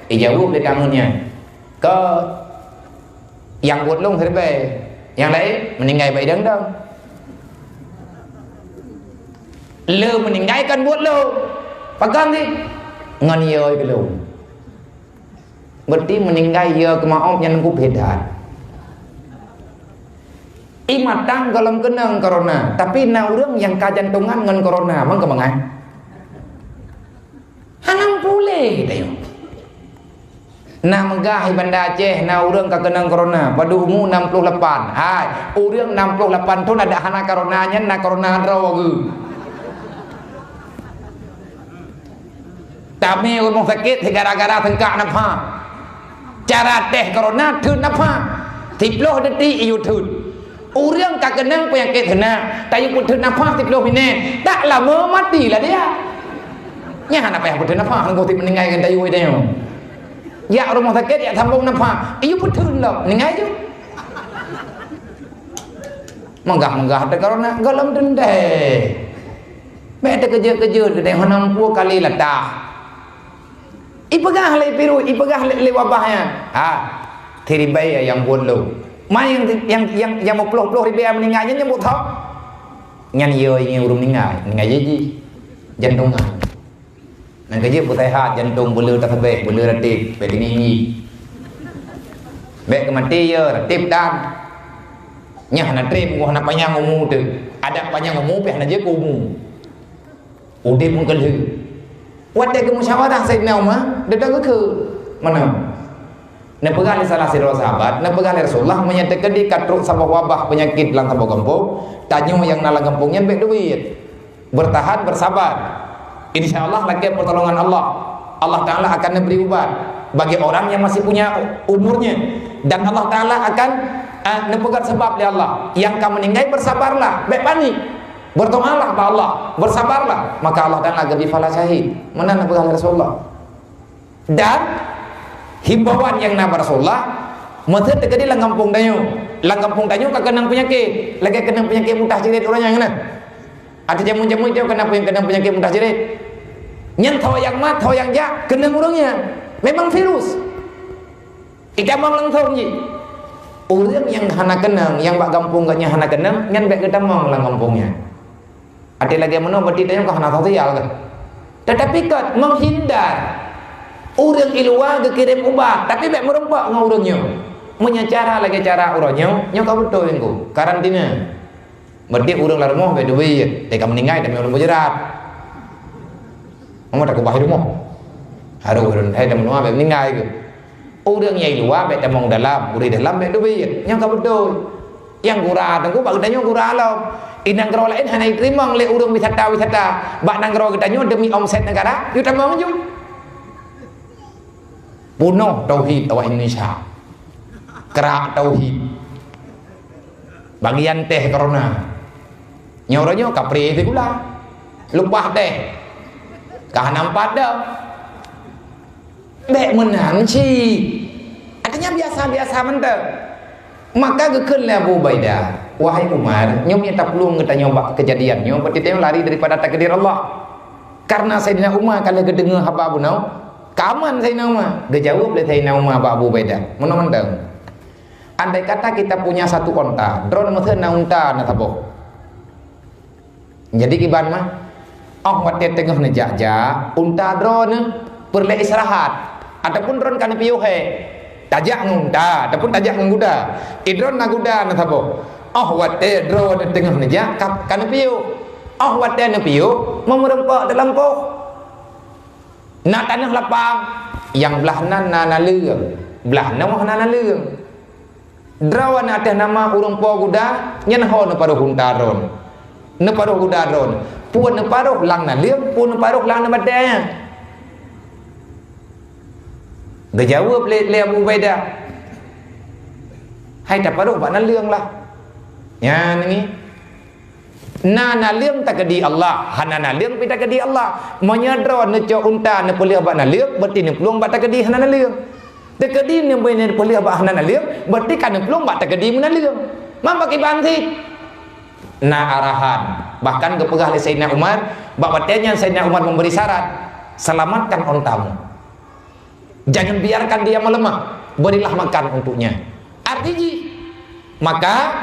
Ijaweueb lé tamu nyan, "Ka nyang buet lôn siribèe, nyang laén meuninggai bak idong-dong." Le meuninggai kan buet lôn. Pakon sih? Ngon yôi keu lôn. Berarti meuninggai ya keumaoh nyan nunggu beda. Ié matang gohlom keunong corona, tapi na ureuëng nyang ka jantongan ngon corona, mang keumangai? Hana puléh geutanyoe. Na meugah di Banda Aceh, na ureuëng ka keunong corona, padub umu enam puluh lapan. Hai, ureuëng enam puluh lapan thon adak hana corona nyan, na corona droe geuh. Tamé rumoh sakét gara-gara seungkak nafah. Cara teh corona theun nafah. Siploh detik iyue theun. Ureuëng ka keunong peunyakét seunang, tayue peutheun nafah siploh minét, tak lama mati lah dia. Nyan hana payah peutheun nafah, nunggu ti meuninggai ngon tayue tanyoe. Jak rumoh sakét, jak sambong nafah, iyue peutheun lom, meuninggai ju. Meugah-meugah teh corona, gohlom teuntèe. Bèk teukeujot-keujot geutanyoe hana muphom kali latah. Ipeugah lé virus, ipeugah lé, lé wabah nyan. Ha, siribèe nyang buet lom. Ma nyang, nyang, nyang, nyang meuploh-ploh ribèe meuninggai nyan nyang buet thok. Nyan yo ngieng ureuëng meuninggai, meuninggai jih. Jantongan. Nyan keujeuet beuseuhat jantong, beuleu tasabeh, beuleu ratib, bèk tinggi-tinggi. Bèk keumaté yo ratib dan. Nyan hana treb, hana panyang umu teuh. Adak panyang umu pih hana jeuet keu umu. Udeb meukeulheueh. Watèe geumusyawarah Saidina Umar, dedang geukheun. Mana? Neupeugah lé salah sidroe sahabat, neupeugah lé Rasulullah, meunyoe teukeudi ka trok saboh wabah peunyakét lam saboh gampông, tanyoe nyang na lam gampông nyan bèk duek. Bertahan, bersabar. Insya Allah, lakèe pertolongan Allah. Allah Ta'ala akan neubri ubat bagi orang yang masih punya umurnya. Dan Allah Ta'ala akan, ah, neupeugöt sabab lé Allah. Nyang ka meuninggai, bersabarlah, bèk panik. Berdoalah bak Allah, bersabarlah, maka Allah Ta'ala geubri pahala syahid. Meunan neupeugah lé Rasulullah. Dan himbauan nyang na bak Rasulullah, meuseu teukeudi lam gampông tanyoe. Lam gampông tanyoe ka keunong peunyakét, lagèe keunong peunyakét mutah jeurét ureueng nyan na. Ateueh jameun-jameun nyoe keunong peunyakét, keunong peunyakét mutah jeurét. Nyan tho nyang mat, tho nyang jak, keunong ureueng nyan. Memang virus. Itamong langsong jih. Ureueng nyang hana keunong, nyang bak gampông geuh nyan hana keunong, nyan bèk geutamong lam gampông nyan. Até lagèe meunoe, berarti tanyoe ka hana sosial kan? Tetapi kan menghindar. Ureueng i luwa geukirém ubat, tapi bèk meurumpok ngon ureueng nyoe. Meunyoe cara lagèe cara uroe nyoe, nyoe ka beutôi Teungku. Karantina. Berarti ureueng lam rumoh bèk duek, teuka meuninggai tamè ureueng beujerat. Meunyoe takeubah i rumoh. Harôh ureueng hai tamè bèk meuninggai keuh. Ureueng nyang i luwa bèk tamong dalam, ureueng dalam bèk duek. Nyan ka beutôi. Nyang gura Teungku bak geutanyoe gura lom. Di nanggroe laén hana jiteurimong lé ureueng wisata-wisata. Bak nanggroe geutanyoe demi omset negara, yue tamong ju. Punoh tauhid awak Indonesia. Krak tauhid. Bagian teh corona. Nyoe uroe nyoe kapreh sikula. Leupah teh. Ka hana meupat dah. Bèk meunan cit. Artinya biasa-biasa mantong. Maka geukheun lé Abu Ubaidah, "Wahai Umar, nyoe meunyoe taplueng geutanyoe bak keujadian nyoe, berarti tanyoe lari daripada takdir Allah." Karena Saidina Umar ka lheueh geudeungoe haba bunoe, ka aman Saidina Umar. Geujaweueb lé Saidina Umar bak Abu Ubaidah, "Meunoe mantong. Andai kata kita punya satu onta, droeneuh meuseu na unta na saboh." Jadi kiban mah, óh watèe teungoh neujak-jak, unta droeneuh peureulèe istirahat, ataupun droeneuh ka neupiôh hèk, tajak ngon unta ataupun tajak ngon guda. Di droeneuh na guda na saboh. Óh watèe droeneuh teungoh neujak ka, ka neupiôh. Óh watèe neupiôh, meumeurumpok dalam poh. Na tanoh lapang, nyang blah nan na naleueng, blah noe na naleueng. Droeneuh ateueh nama ureueng po guda, nyan ho neuparoh unta droeneuh. Neuparoh guda droeneuh. Peue neuparoh lam naleueng, peue neuparoh lam batèe nyan. Geujaweueb lé, lé Abu Ubaidah, "Hai taparoh bak naleueng lah." Nyan ngi. Na naleueng takeudi Allah, hana naleueng pih takeudi Allah. Meunyoe droe neucok unta neupeulheueh bak naleueng, berarti neuplueng bak takeudi hana naleueng. Takeudi neubri neupeulheueh bak hana naleueng, berarti ka neuplueng bak takeudi meunaleueng. Man bak kiban cit. Na arahan. Bahkan geupeugah lé Saidina Umar, bak watèe nyan Saidina Umar memberi syarat, "Selamatkan ontamu." Jangan biarkan dia melemah, berilah makan untuknya. Arti jih, maka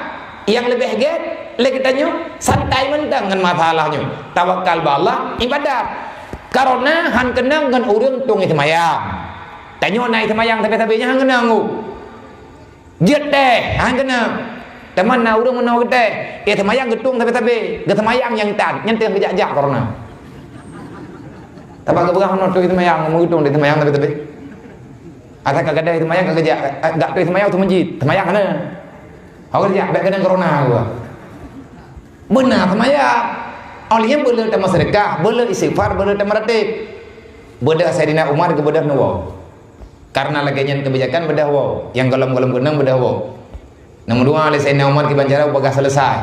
nyang leubeh gèt lé geutanyoe santai mantong ngon masalah nyoe. Tawakal bak Allah, ibadat. Karena han keunong ngon ureueng tueng seumayang. Tanyoe na seumayang sabe-sabe nyan hana keunong. Jeuet teh, hana keunong. Teuma na ureuëng meunoe geutéh, eh, seumayang geutueng sabe-sabe, geuseumayang nyang tan, nyan teuh geujak-jak corona. Sabab geupeugah meunoe teuh seumayang, meugeutueng teuh seumayang sabe-sabe. Asai ka gadai seumayang ka geujak, eh, dak teuh seumayang teuh meujit, seumayang hana. Hana geujak, bék keunong corona geuh. Beuna seumayang. Óh lheueh nyan beuleueh tameuseudekah, beuleueh istighfar, beuleueh tameuratib. Beudôh Saidina Umar geubeudôh neuwoe. Karena lagée nyan keubijakan beudôh woe, nyang gohlom-gohlom keunong beudôh woe. Nomor dua, lé Saidina Umar kiban cara bagah selesai.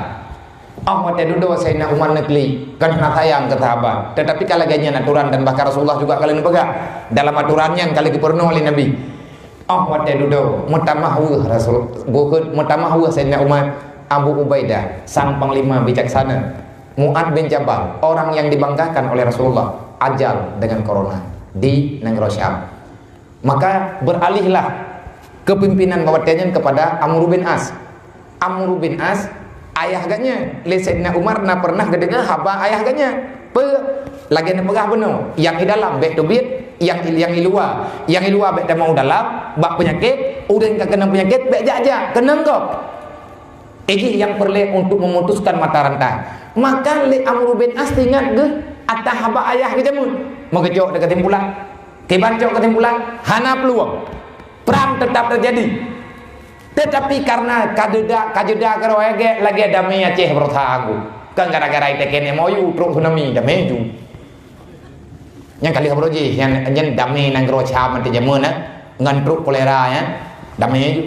Óh watée dudoe Saidina Umar neuklik, kan hana sayang keu sahabat. Tetapi ka lagée nyan aturan dan bahkan Rasulullah juga ka lheueh neupeugah. Dalam aturan nyan ka lheueh geupeurunoe lé Nabi. Óh watée dudoe, meutamah weueh Rasul, bukon meutamah weueh Saidina Umar, Abu Ubaidah, sang panglima bijaksana, Mu'ad bin Jabal, orang yang dibanggakan oleh Rasulullah, ajal dengan corona di nanggroe Syam. Maka beralihlah kepimpinan watée nyan kepada Amr bin As. Amr bin As, ayah geuhnyan. Lé Saidina Umar na pernah geudeungoe haba ayah geuhnyan. Peue? Lagée neupeugah bunoe, nyang i dalam bék teubiet, nyang i, nyang i luwa, nyang i luwa bék tamong u dalam, bak peunyakét, ureuëng ka keunong peunyakét bék jak-jak, keunong gob. Ijih nyang peureulée untuk memutuskan mata rantai. Maka lé Amr bin As teuingat geuh ata haba ayah geujameun. Meugeucok keusimpulan. Kiban cok keusimpulan, hana peuluang. Prang teutap teujadi. Teutapi kareuna ka jeuda, ka jeuda keudroe lagée, lagée damé Aceh beurosa anggu. Kan gara-gara iteken M O U trok tsunami, damé ju. Nyang ka lheueh baroe jih, nyan, nyan damé nanggroe Syam ateueh jameun, eh, ngon trok kolera, eh, damé ju.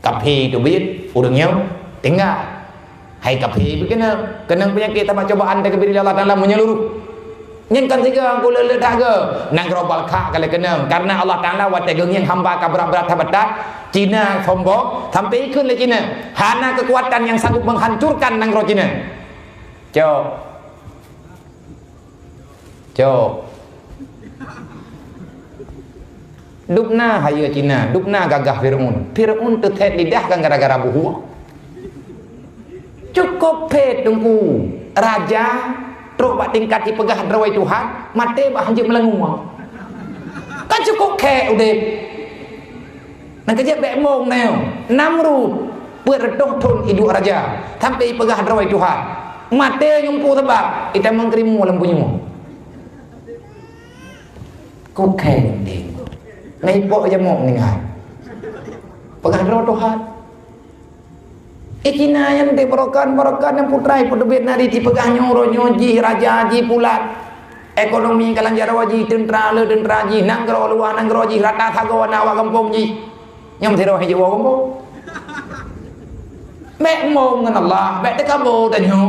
Kaphé teubiet, ureuëng nyoe tinggai. Hai kaphé pih keunong, keunong peunyakét sabab cobaan teukeubri lé Allah Taala meunyeuluruh. Nyan kon sigoe, angku le-le that goe. Nanggroe Balkha ka lheueh keunong, kareuna Allah Taala watée geungieng hamba ka brat-brat that batat, Cina sombong, sampoe ikheun lé Cina. Hana keukuatan nyang sanggup menghancurkan nanggroe Cina. Cok. Cok. Dubna hayeue Cina, dubna gagah Fir'aun. Fir'aun teuthét lidah kan gara-gara buhua. Cukôp phét teungku, raja trok bak tingkat jipeugah droe Tuhan, maté bak hanjeuet meulangue. Kan cukôp khék udeb. Nang keujeuet bék mong neu, Namrud, peuet reutôh thon iduek raja, sampoe ipeugah droe Tuhan. Maté ngon peue sabab, itamong keurimong lam punyueng. Kukeng ding. Ngai pok jamok ningai. Peugah droe Tuhan. Eh, Cina nyan deh, barokan-barokan nyang putra ipeuteubiet nari, ipeugah nyoe uroe nyoe jih raja jih pulat. Ekonomi kalan jaroe jih, teuntra le teuntra jih, nanggroe luwa nanggroe jih, rata sagoe na awak gampông jih. Nyoe meusidroe hijeuet woe gampông. Bék mong ngon Allah, bék teukabo tanyoe.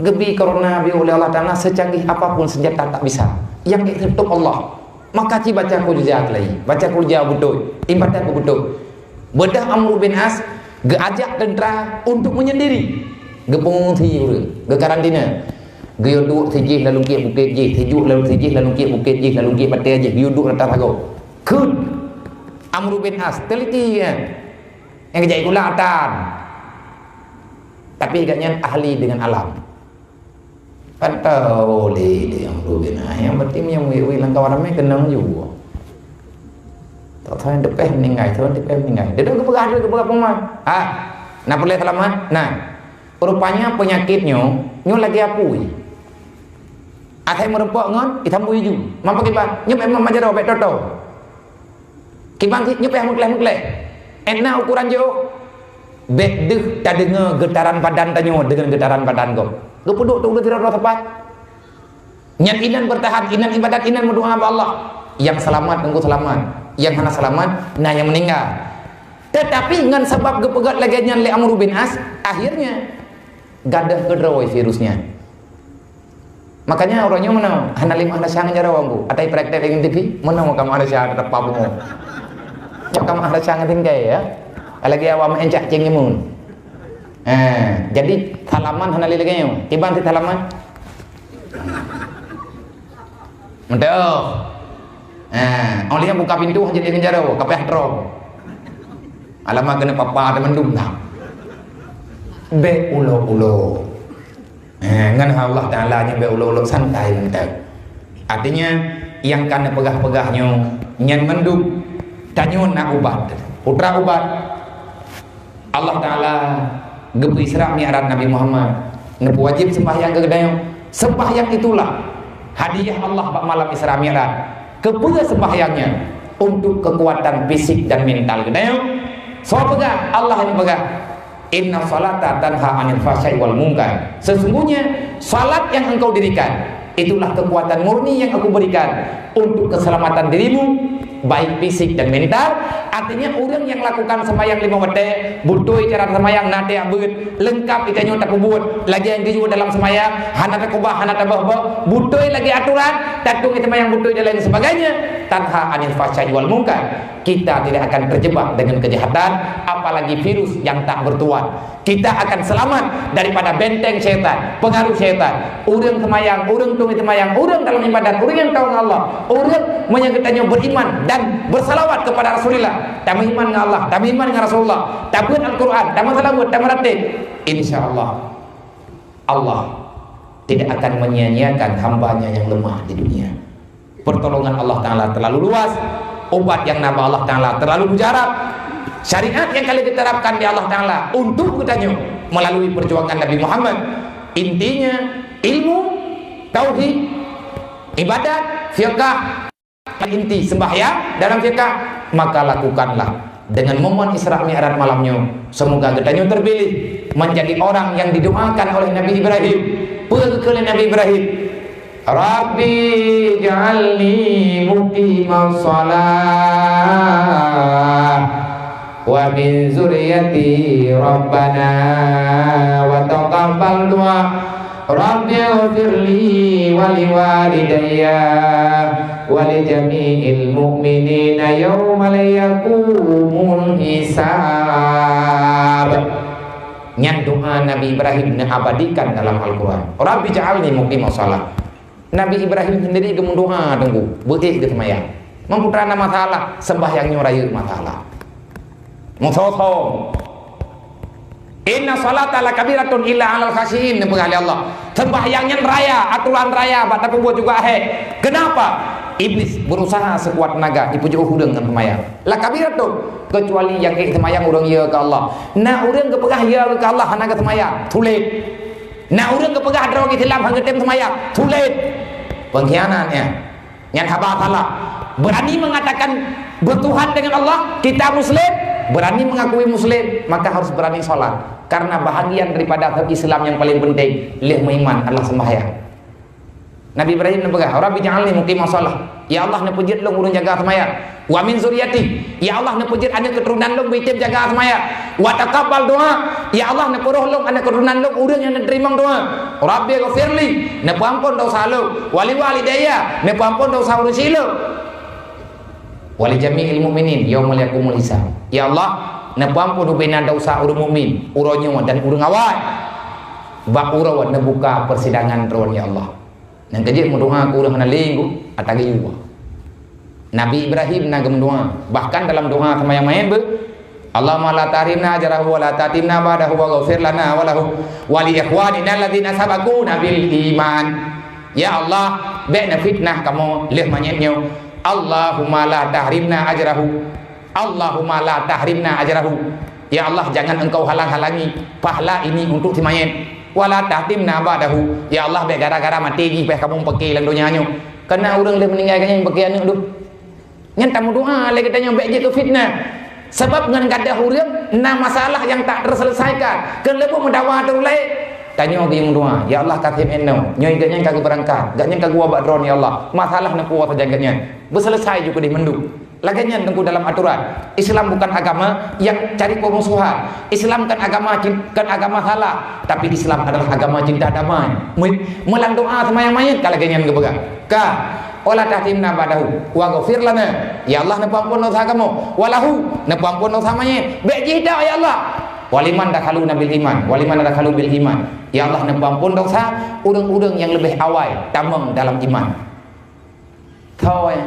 Geubi corona bi oleh Allah Taala, secanggih apapun senjata tak bisa. Yang itu Allah. Maka ci baca kulja kelai, baca kulja beutôi, ibadat beutôi. Beudôh Amr bin As geuajak teuntara untuk menyendiri. Geupeungungsi ureuëng, geukarantina. Geuyue duek sijih lalu kiek bukét jih, sijuek lalu sijih lalu kiek bukét jih, lalu kiek batée jih, geuyue duek rata sagoe. Kheun Amr bin As, teliti nyan. Nyang geujak gula atan. Tapi gobnyan ahli dengan alam. Kan tahu lé, lé nyang dulu bina. Nyang penting nyang wék-wék lam kawan ramé keunong ju. Tak tahu nyang teupeh meninggai, tahu nyang teupeh meninggai. Dia dah geupeugah, dia geupeugah pengumuman. Ha, na peureulée seulamat? Na. Rupanya penyakit nyoe, nyoe lagée apui. Asai meureumpok ngon, itambui ju. Mampu kiban, nyoe memang majaroe bék toto. Kiban cit nyeupéh meukleh-meukleh. Ék na ukuran jiôh. Bék deuh tadeungoe geutaran badan tanyoe deungon geutaran badan gob. Geupeuduek tu ulôn sidroe sapat. Nyan inan beurtahan, inan ibadat, inan meudoá bak Allah. Nyang seulamat teungku seulamat. Nyang hana seulamat, na nyang meuninggai. Teutapi ngon sabab geupeugét lagée nyan lé Amr bin As, akhirnya gadôh keudroe virus nyan. Makanya uroe nyoe meunoe, hana lé meuh hana sya ngon jaroe, Bu. Atai praktek lagée T V, meunoe ka meuh hana sya teupah bumoe. Nyoe ka meuh hana sya ngon tinggai, ya. Lagée awak meuh encak ceng imun. Ha, jadi salaman hana lé lagée nyoe. Kiban cit salaman? Meudoh. Ha, óh lheueh buka pintoe hana jadi ngon jaroe, ka payah troe. Alamak keuneuk papa teumandum dah. Bék ulo-ulo. Eh, ngon Allah Taala nyoe bék ulok-ulok santai mantong. Artinya, nyang ka neupeugah-peugah nyoe, Nyan mandum tanyoe na ubat. Putra ubat, Allah Ta'ala geupeu Isra Mi'raj Nabi Muhammad, neupeuwajib sembahyang keu geutanyoe. Sembahyang itulah hadiah Allah bak malam Isra Mi'raj. Keupeue sembahyang nyan? Untuk kekuatan fisik dan mental geutanyoe. Soe peugah? Allah nyang peugah. "Inna salata tanha 'anil fahsya'i wal munkar." Sesungguhnya salat yang engkau dirikan, itulah kekuatan murni yang Aku berikan untuk keselamatan dirimu, baik fisik dan mental. Artinya, ureuëng nyang lakukan sembahyang lima watée, beutôi cara sembahyang na tiap beuet, lengkap geutanyoe tapeubuet, lagée nyang geuyue dalam sembahyang, hana takubah, hana taböh-böh, beutôi lagée aturan, tatung sembahyang beutôi dan lain sebagainya, tanha 'anil fahsya'i wal munkar. Kita tidak akan terjebak dengan kejahatan, apalagi virus yang tak bertuan. Kita akan selamat daripada benteng syaitan, pengaruh syaitan. Ureuëng seumayang, ureuëng tueng seumayang, ureuëng dalam ibadat, ureuëng nyang tawang Allah, ureuëng meunyoe geutanyoe beriman dan bersalawat kepada Rasulullah, tameuiman ngon Allah, tameuiman ngon Rasulullah, tabeuet Al-Quran, tameusalawat, tameuratéb, insya Allah, Allah tidak akan menyia-nyiakan hamba-Nya yang lemah di dunia. Pertolongan Allah Ta'ala terlalu luas, ubat yang na bak Allah Ta'ala terlalu mujarab, syariat yang ka lheueh diterapkan di Allah Ta'ala untuk geutanyoe melalui perjuangan Nabi Muhammad. Intinya, ilmu, tauhid, ibadat, fiqah, inti sembahyang dalam fiqah, maka lakukanlah. Dengan momen Isra Mi'raj malam nyoe, semoga geutanyoe terpilih menjadi orang yang didoakan oleh Nabi Ibrahim. Peue geukheun lé Nabi Ibrahim? "Rabbi ij'alni muqimas shalah wa min dzurriyyati rabbana wa taqabbal du'a. Rabbighfirli wa liwalidayya wa li jami'il mu'minina yauma yaqumul hisab." Nyan doa Nabi Ibrahim neuabadikan dalam Al-Quran. "Rabbi ja'alni muqimas shalah." Nabi Ibrahim sendiri geumeudoa teungku, beuék geuseumayang. Meunyoe na masalah, sembahyang nyoe rayeuk masalah. Meusoe-soe. "Inna salata lakabiratun illa 'alal khasyiin," neupeugah lé Allah. Sembahyang nyan raya, aturan raya, bak tapeubuet juga hek. Kenapa? Iblis berusaha sekuat tenaga, ipeujoh ureuëng ngon sembahyang. Lakabiratun, kecuali nyang ék sembahyang ureuëng yo keu Allah. Na ureuëng geupeugah yo keu Allah hana geuseumayang, sulet. Na ureuëng geupeugah droe Islam hana geutem sembahyang, sulet. Pengkhianat nyan. Nyan haba salah. Berani mengatakan bertuhan dengan Allah, kita Muslim, berani mengakui Muslim, maka harus berani sholat. Karena bahagian daripada Islam yang paling penting, lheueh meuiman adalah sembahyang. Nabi Ibrahim neupeugah, "Rabbi ja'alni muqimas shalah." Ya Allah, neupeujeuet lôn ureuëng jaga sembahyang. "Wa min zuriyati." Ya Allah, neupeujeuet aneuk keuturonan lôn beuitem jaga sembahyang. "Wa taqabbal du'a." Ya Allah, neupeuroh lôn aneuk keuturonan lôn ureuëng nyang neuteurimong doa. "Rabbi ghafirli," neupeuampon desya lôn. "Wa li walidayya," neupeuampon desya ureuëng syik lôn. "Wa li jami'il mu'minin yauma yaqumul hisab." Ya Allah, neupeuampon ubena desya ureuëng mukmin, uroe nyoe dan ureuëng awai. Bak uroe neubuka persidangan droe, ya Allah. Nyang keujeuet meudoa keu ureuëng hana lé, ata geuyue. Nabi Ibrahim na geumeudoa, bahkan dalam doa seumayang manyét beu, "Allahumma la tahrimna ajrahu wa la taftinna ba'dahu waghfir lana wa lahu wa li ikhwanina alladzina sabaquna bil iman." Ya Allah, bék neufitnah kamoe lheueh manyét nyoe. Allahumma la tahrimna ajrahu. Allahumma la tahrimna ajrahu. Ya Allah, jangan Engkau halang-halangi pahala ini untuk si mayét. Wa la tahrimna ba'dahu. Ya Allah, bék gara-gara maté jih payah kamoe peuké lam donya nyoe. Karena ureuëng lheueh meuninggai geuh nyan peuké aneuk deuh. Nyan tameudoa lé geutanyoe bék jeuet keu fitnah. Sabab ngon gadôh ureuëng na masalah nyang tak terselesaikan. Keu leubuh meudawa ateueh ulée. Tanyoe geuyue meudoa, "Ya Allah, Kasim Eno, nyoe geuhnyan ka geubeurangkat, geuhnyan ka geuwoe bak droeneuh, ya Allah. Masalah neupuwoe sajan geuhnyan. Beuselesai ju keudeh mandum." Lagée nyan teungku dalam aturan. Islam bukan agama yang cari permusuhan. Islam kan agama cin-, kan agama salah, tapi Islam adalah agama cinta damai. Meulam doa seumayang manyét ka lagée nyan geupeugah. Ka, "Wa la tahrimna ba'dahu, waghfir lana." Ya Allah, neupeuampon desya kamoe. "Wa lahu," neupeuampon desya manyét. Bék jih dak, ya Allah. "Wa liman dakhaluna bil iman, wa liman dakhalu bil iman." Ya Allah, neupeuampon desya ureuëng-ureuëng nyang leubeh awai tamong dalam iman. Tho, eh,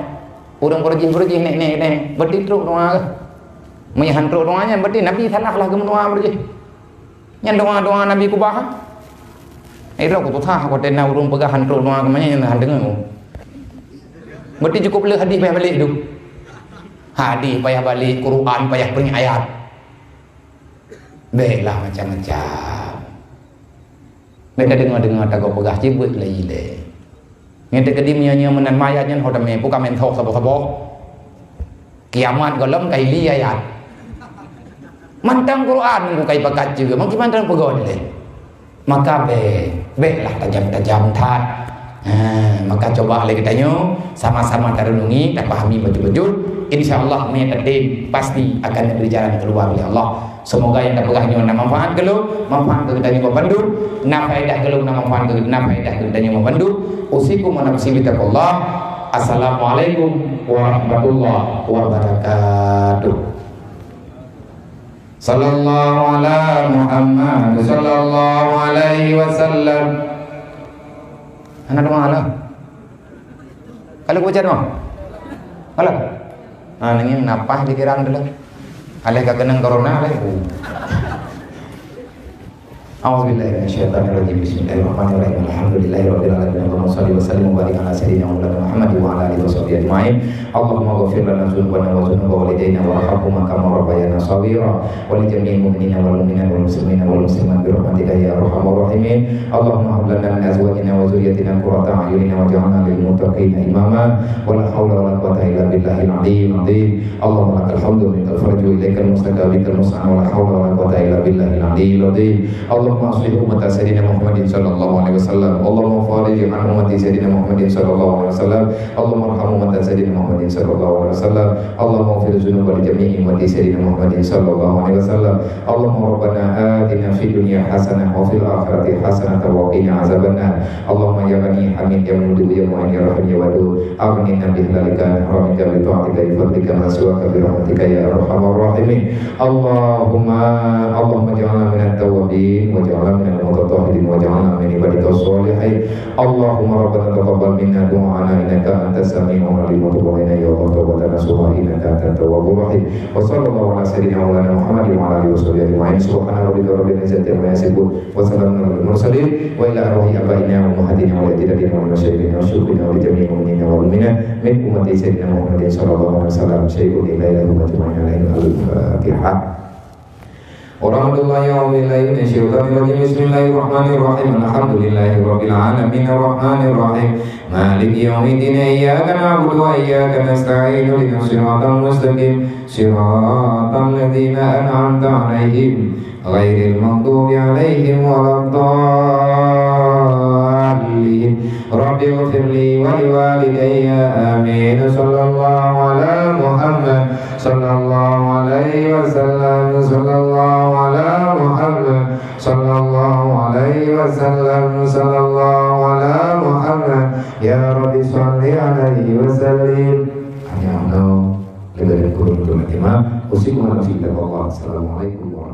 ureuëng beureujeih-beureujeih nek-nek, nek, berarti trok doa. Meunyoe han trok doa nyan, berarti Nabi salah lah geumeudoa beureujeih. Nyan doa-doa Nabi kubah. Eh, droe kutusah, watée na ureuëng peugah han trok doa keu manyét, nyan han deungoe. Berarti cukup le hadis payah balek tu. Hadis payah balek, Quran payah peuring ayat. Bèk lah macam-macam. Bèk tadeungoe-deungoe tagoe peugah cit beuet lé ilèe. Nyan teukeudi meunyoe-nyoe meunan mayat nyan ho tamè, peue ka meunthoh saboh-saboh. Kiamat gohlom ka ili ayat. Mantong Quran bukai pakat ceue, mungkin mantong peugot lé. Maka bèk, bèk lah tajam-tajam that. Ha, maka cuba lé geutanyoe sama-sama tarenungi, tapahami beutôi-beutôi. Insya Allah, meunan pasti akan diberi jalan keluar oleh Allah. Semoga nyang tapeugah nyoe na manfaat keu lôn, manfaat keu geutanyoe bandum, na faedah keu lôn, na manfaat keu, na faedah keu geutanyoe bandum. Usikum wa nafsi bitaqwallah. Assalamualaikum warahmatullahi wabarakatuh. Sallallahu ala Muhammad, sallallahu alaihi wasallam. Hana doa lah. Kalau baca doa. Kalau. Ah, nangin napah pikiran dulu. Aleh ka keunong corona lé. A'udzubillahi minasyaitonirrajim. Bismillahirrahmanirrahim. Alhamdulillahirabbil alamin. Allahumma shalli wa sallim wa barik ala sayyidina wa maulana Muhammad wa ala alihi wa sahbihi ajma'in. Allahumma ghfir lana dzunubana wa dzunuba walidaina warhamhuma kama rabbayana shaghira. Wa li jami'il mu'minina wal mu'minat wal muslimina wal muslimat bi rahmatika ya arhamar rahimin. Allahumma hab lana min azwajina wa dzurriyyatina qurrata a'yunin waj'alna lil muttaqina imama. Wa la haula wa la quwwata illa billahil aliyyil azim. Allahumma lakal hamdu wa minkal faraju wa ilaikal mustaka wa bikal musta'an wa la haula wa la quwwata illa billahil aliyyil azim. Allahumma aslih ummata sayyidina Muhammadin sallallahu alaihi wasallam. Allahumma farij an ummati sayyidina Muhammadin sallallahu alaihi wasallam. Allahumma arham ummata sayyidina Muhammadin sallallahu alaihi wasallam. Allahumma ighfir dzunuba li jami'i ummati sayyidina Muhammadin sallallahu alaihi wasallam. Allahumma rabbana atina fid dunya hasanah wa fil akhirati hasanah wa qina azabannar. Allahumma ya Ghani Hamid ya Mujib ya Mu'in ya Rahim ya Wadud, aghnina bi halalika an haramika bi ta'atika bi fadlika man siwaka bi rahmatika ya arhamar rahimin. Allahumma, Allahumma ij'alna minat tawwabin waj'alna minal mutatahhirin waj'alna min ibadika shalihin. Allahumma rabbana taqabbal minna du'ana innaka antas sami'ul alim wa tub alaina ya Allah tawbatan nasuha innaka antat tawwabur rahim. Wa sallallahu ala sayyidina wa maulana Muhammadin wa ala alihi wa sahbihi ajma'in. Subhana rabbika rabbil izzati amma yasifun. Wa salamun alal mursalin. Wa ila arwahi abaina wa ummahatina wa ajdadina wa masyayikhina wa syuyukhina wa li jami'il mu'minina wal mu'minat min ummati sayyidina Muhammadin sallallahu alaihi wasallam. Syai'un ila ilahum ajma'in alaihi al-Fatihah. Warahmatullahi wabarakatuh. Bismillahirrahmanirrahim. Alhamdulillahi rabbil alamin. Arrahmanirrahim. Maliki yaumiddin. Iyyaka na'budu wa iyyaka nasta'in. Ihdinas siratal mustaqim. Siratal ladzina an'amta 'alaihim. Ghairil maghdubi 'alaihim waladdallin. Rabbighfirli wa liwalidayya. Amin. Sallallahu ala Muhammad. Sallallahu alaihi wasallam, sallallahu ala Muhammad, sallallahu alaihi wasallam, sallallahu ala Muhammad. Ya Rabbi shalli alaihi wa sallim. Hanya Allah, lebih kurang cuma imam. Usikum wa nafsi taqwallah. Assalamualaikum warahmatullahi